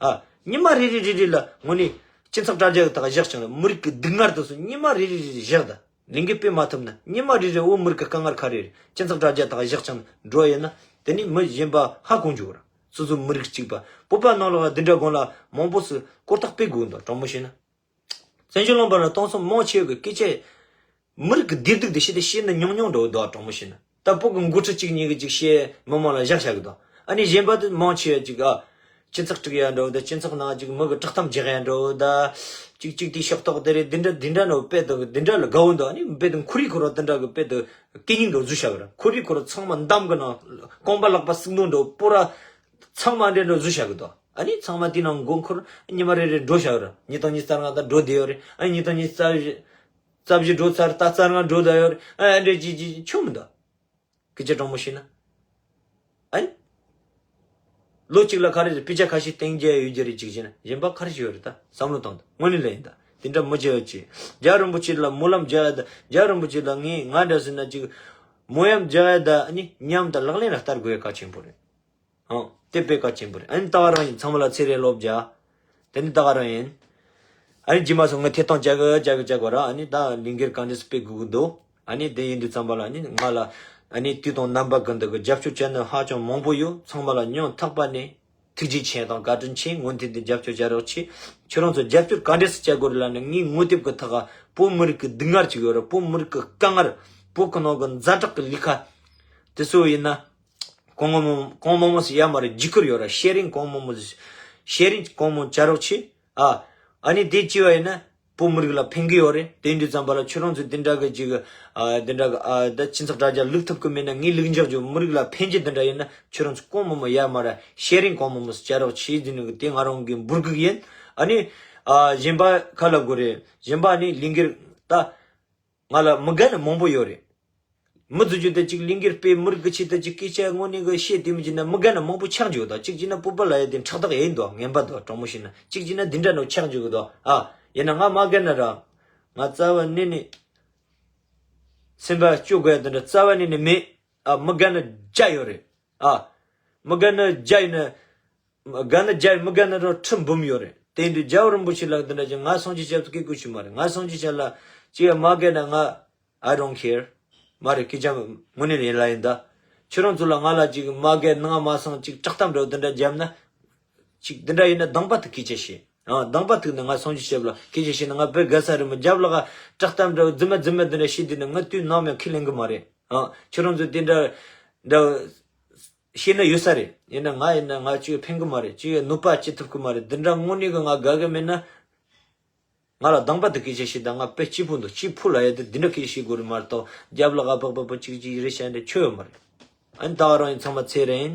ཨ། ཉི་མ་རེ་རེ་རེ་རེ་ལ་དངོས་གནས་སྤྱི་ཚོགས་དྲ་རྒྱ་གི་ཐོག་བཞག་ཀྱང་། མི་རིགས་ཀྱི་སྡུག་བསྔལ་དེ་ཚོ་ཉི་མ་རེ་རེ་རེ་རེ་བཞག་ད། ལས་འགུལ་སྤེལ་མ་ཐུབ་ན་ཉི་མ་རེ་རེ་བོད་མི་རིགས་ཀྱི་དཀའ་ངལ་ག་རེ་རེད། སྤྱི་ཚོགས་དྲ་རྒྱ་ཐོག་བཞག་ཀྱང་འགྲོ་ཡིན་ན། དེ་ནི་མི་གཞན་པ་ཧ་གོ་འཇུག་ར། སོ་སོ་མི་རིགས་གཅིག་པ། བོད་པ་ནང་ལོགས་ལ་འདི་འདྲ་དགོན་ལ་མང་པོ་སུ་གོ་རྟོགས་སྤེལ་དགོས་འདུག་དྲང་མོ་བཤད་ན། བཙན་བྱོལ་ལུང་པ་ལ་སྟོང་ཚོ་མང་ཆེ་བ་གི་སྐད་ཆ། མི་རིགས་ཀྱི་བདེ་སྡུག་དེ་བཤད་དེ་བཤད་ན་ཉུང་ཉུང་འགྲོ་འདུག་དྲང་མོ་བཤད་ན། ད་བོད་ཀྱི་འགོ་ཁྲིད་གཅིག་གཉིས་ཀྱིས་ཅིག་བཤད། མི་མང་ལ་བཞག་བཞག་གི་འདུག་ཨ་ནི་གཞན་པ་དེ་མང་ཆེ་བ་ཅིག་ཨ། སྤྱི་ཚོགས་དཀྲུག་ཡ་འགྲོ་འདུག་སྤྱི་ཚོགས་ནང་ཅིག་མི་གི་བཀྲག་མདངས་རྒྱག་ཡ་འགྲོ་འདུག་ཅིག་ཅིག་དེ་ཕྱོགས་གཏོགས་དེ་རེད། འདི་འདྲ་འདི་འདྲ་ནོ་དཔེ་དེ་འདི་འདྲ་ལ་དགའ་བོ་འདུག་ཨ་ནི་དཔེ་དེ་ཁོ་རི་ཁོ་རོ་དེ་འདྲ་གི་དཔེ་དེ་སྐད་སྙིགས་འགྲོ་བཟོས་བཞག་གི་ར། ཁོ་རི་ཁོ་རོ་ཚང་མ་འདམ་གི་ནང་རྐང་པ་ལག་པ་སྲིན་མོ་འགྲོ་པོ་ར། ཚང་མ་འདྲེ་འགྲོ་བཟོས་བཞག་གི་འདུག་ཨ་ནི་ཚང་མ་དེ་ནང་མགོ་འཁོར་ཉི་མ་རེ་རེ་འགྲོ་བཞག་གི་ར། ཉིས་སྟོང་ཉི་ཤུ་རྩ་ལྔ་ད་འགྲོ་བསྡད་ཡོད་རེད། ཨ་ནི་ཉིས་སྟོང་ཉི་ཤུ་རྩ་བཞི་རྩ་བཞི་འགྲོ་ཚར། ད་རྩ་ལྔ་འགྲོ་བསྡད་ཡོད་རེད། ཨ་འདྲེ་ཅི་ཅི་ཆོ་མི་འདུག་སྐད་ཆ་དྲང་མོ་བཤད་ན། ཨ་ནི། ལོ་གཅིག་ལ་ག་རེ་རེད། དཔེ་ཆ་ཁ་ཤས་སྟེང་རྒྱ་ཡོད་རྒྱུ་རེད། གཅིག་བྱས་ན་གཞན་པ་ག་རེ་ཞིག་ཡོད་རེད། ད་བསམ་བློ་བཏང་དང་། དངོས་གནས་ལ་ཡིན་ད། དེ་འདྲ་མི་བྱེད་ཡོད་ཅེས། རྒྱལ་བ་རིན་པོ་ཆེ་ལ་སྨོན་ལམ་རྒྱག་ཡ་ད། རྒྱལ་བ་རིན་པོ་ཆེ་ལ་ངས་ང་འདྲ་ཟེར་ན་ཅིག་སྨོན་ལམ་རྒྱག་ཡ་ད། ཨ་ནི་མཉམ་དུ་ལག་ལེན་ལ་བསྟར་དགོས་ཡ་གལ་ཆེན་པོ་རེད། ཨང་། དེ་དཔེ་གལ་ཆེན་པོ་རེད། ཨ་ནི་ད་ག་རང་ཡིན། ཚང་མ་ལ་ཚེ་རིང་ལོ་བརྒྱ། དེ་ནི་ད་ག་རང་ཡིན། ཨ་ནི་རྗེས་མ་སོང་ངས་ཐད་གཏོང་བྱ་གི་བྱ་གི་བྱ་གི་ར། ཨ་ནི་ད་ལས་འགུལ་ག་འདྲས་སྤེལ་དགོས་ཀྱི་འདུག་ཨ་ནི་དེ་ཡིན་དུས་ཙམ་པ་ལ་ཨ་ནི་ང་ལ་ཨ་ནི་དུས་དང་རྣམ་པ་ཀུན་ཏུ་གི་རྒྱབ་སྐྱོར་བྱས་ནི་ཧ་ཅང་མང་པོ་ཡོད། ཚང་མ་ལ་སྙིང་ཐག་པ་ནས་ཐུགས་རྗེ་ཆེ་དང་བཀའ་དྲིན་ཆེ། སྔོན་ཐོན་དུ་རྒྱབ་སྐྱོར་བྱ་རོགས་གྱིས། ཁྱོད་རང་ཚོ་རྒྱབ་སྐྱོར་ག་འདྲས་སེ་བྱ་དགོས་རེད་ལབ་ན། ངས་ངོ་དེབ་ཀྱི་ཐོག་ག་བོད་མི་རིགས་ཀྱི་སྡུག་བསྔལ་ཅིག་ཡོད་རེད། བོད་མི་རིགས་ཀྱི་དཀའ་ངལ། བོད་ཀྱི་ནང་གི་ཛ་དྲག་གི་ལས་ཀ་དེ་ཚོ་ཡིན་ན། གང་མང་མང་གང་མང་མང་ཞིག་ཡར་མར་བརྒྱུད་སྐུར་ཡོད་ར། ཤེར་རིང་གང་མང་མང་ཞིག་ཤེར་རིང་གང་མང་བྱ་རོགས་གྱིས། ཨ། ཨ་ནི་དེ་བྱས་པ་ཡིན་ན་བོད་མི་རིགས་ལ་ཕན་གི་ཡོད་རེད། དེ་ཡིན་དུས་ཙམ་པ་ལ་ཁྱོད་རང་ཚོ་དེ་འདྲ་གི་ཅིག་ཨ། དེ་འདྲ་གི་ཨ། ད་སྤྱི་ཚོགས་དྲ་རྒྱ་བླུག་ཐུབ་གི་མེད་ན། ངས་བླུག་འཇོག་རྒྱུ། མི་རིགས་ལ་ཕན་རྒྱུ་དེ་འདྲ་ཡིན་ན། ཁྱོད་རང་ཚོ་གང་མང་མང་ཡར་མར་ཤེར་རིང་གང་མང་མང་ཞིག་བྱ་རོགས་གྱིས་ཟེར་ནི་གི་དེ་ང་རང་གི་འབོད་སྐུལ་ཡིན། ཨ་ནི་ཨ། གཞན་པ་ག་ལབ་དགོས་རེད། གཞན་པ་ཨ་ནི་ལས་འགུལ་ད། ང་ལ་མི་དགའ་ནི་མང་པོ་ཡོད་རེད། མི་ཚོ་ཅིག་ད་ཅིག་ལས་འགུལ་སྤེལ། མི་རིགས་ཀྱི་ཆེད་དུ་ཅིག་སྐད་ཆ་དངོས་གནས་གི་བཤད། དེ་མི་བྱེད་ན་མི་དགའ་ནི་མང་པོ་ཆགས་འཇུག་དང་། གཅིག་བྱས་ན་བོད་པ་ལབ་ཡ་དེ་ཕྲག་དོག་ཡིན་དོ། ངན་པ་དོ། དྲང་མོ་བཤད་ན་གཅིག་བྱས་ན་དེ་འདྲ་ནོ་ཆགས་འཇུག་གི་དོ། ཨ། ཡིན་ན་ང་མ་དགའ་ན་ར། ང་རྩ་བ་ནས་ནས་སེམས་པ་སྐྱོ་དགོས་ཡ་དེ་འདྲ་རྩ་བ་ནས་ནས་མེད། ཨ། མི་དགའ་ནི་བརྒྱ་ཡོད་རེད། ཨ། མི་དགའ་ནི་བརྒྱ་ཡིན་ན། དགའ་ན་བརྒྱ། མི་དགའ་ན་རང་ཁྲི་འབུམ་ཡོད་རེད། དེ་ཡིན་དུས་རྒྱལ་བ་རིན་པོ་ཆེ་ལགས་འདི་འདྲ་ཅིག་ང་སངས་རྒྱས་སྐྱབས་སུ་སྐྱེལ་དགོས་ཀྱི་མ་རེད། ང་སངས་རྒྱས་ཆ་ལ་ཅིག་མ་དགའ་ན་ང་I don't care། མ་རེད། སྐད་ཆ་དངོས་གནས་ཡིན་ལ་ཡིན་ད། ཁྱོད་རང་ཚོ་ལ་ང་ལ་ཅིག་མ་དགའ་ན་ང་མ་སངས་ཅིག་དྲག་གཏམ་འདྲ་བོ་འདི་འདྲ་བརྒྱབ་ན། ཅིག་འདི་འདྲ་ཡིན་ན་སྡང་བ་ཐུག་སྐད་ཆ་བཤད། ཨ། སྡང་བ་ཐུག་ན་ང་སངས་རྒྱས་སྐྱབས་ལ་སྐད་ཆ་བཤད་ན་ང་དཔེ་དགའ་ས་རེད་མོ། རྒྱབ་ལ་ཁ་དྲག་གཏམ་འདྲ་བོ་རྫུན་མ་རྫུན་མ་འདི་འདྲ་བཤད་དུས་ན་ང་དུས་ནམ་ཡང་ཁས་ལེན་གི་མ་རེད། ཨ། ཁྱོད་རང་ཚོ་དེ་འདྲ་འདྲ་བཤད་ན་ཡོད་ས་རེད། ཡིན་ན་ང་ཡིན་ན་ང་ཅིག་ཕན་གི་མ་རེད། ཅིག་གནོད་པ་སྐྱེལ་ཐུབ་གི་མ་རེད། འདི་འདྲ་དངོས་གནས་གི་ང་དགའ་གི་མེད་ན། ང་ལ་སྡང་བ་དེ་སྐད་ཆ་བཤད་དང་། ང་དཔེ་སྐྱིད་པོ་འདུག་སྐྱིད་ཕུ་ལ་ཡ་དེ་འདི་འདྲ་སྐད་ཆ་བཤད་དགོས་རེད་མ་གཏོགས། རྒྱབ་ལ་ཨ་པག་པག་ཅིག་ཅིག་རེད་བཤད་འདྲ་ཆོ་ཡོད་མ་རེད། ཨ་ནི་ད་ག་རང་ཡིན། ཚང་མ་ཚེ་རིང་།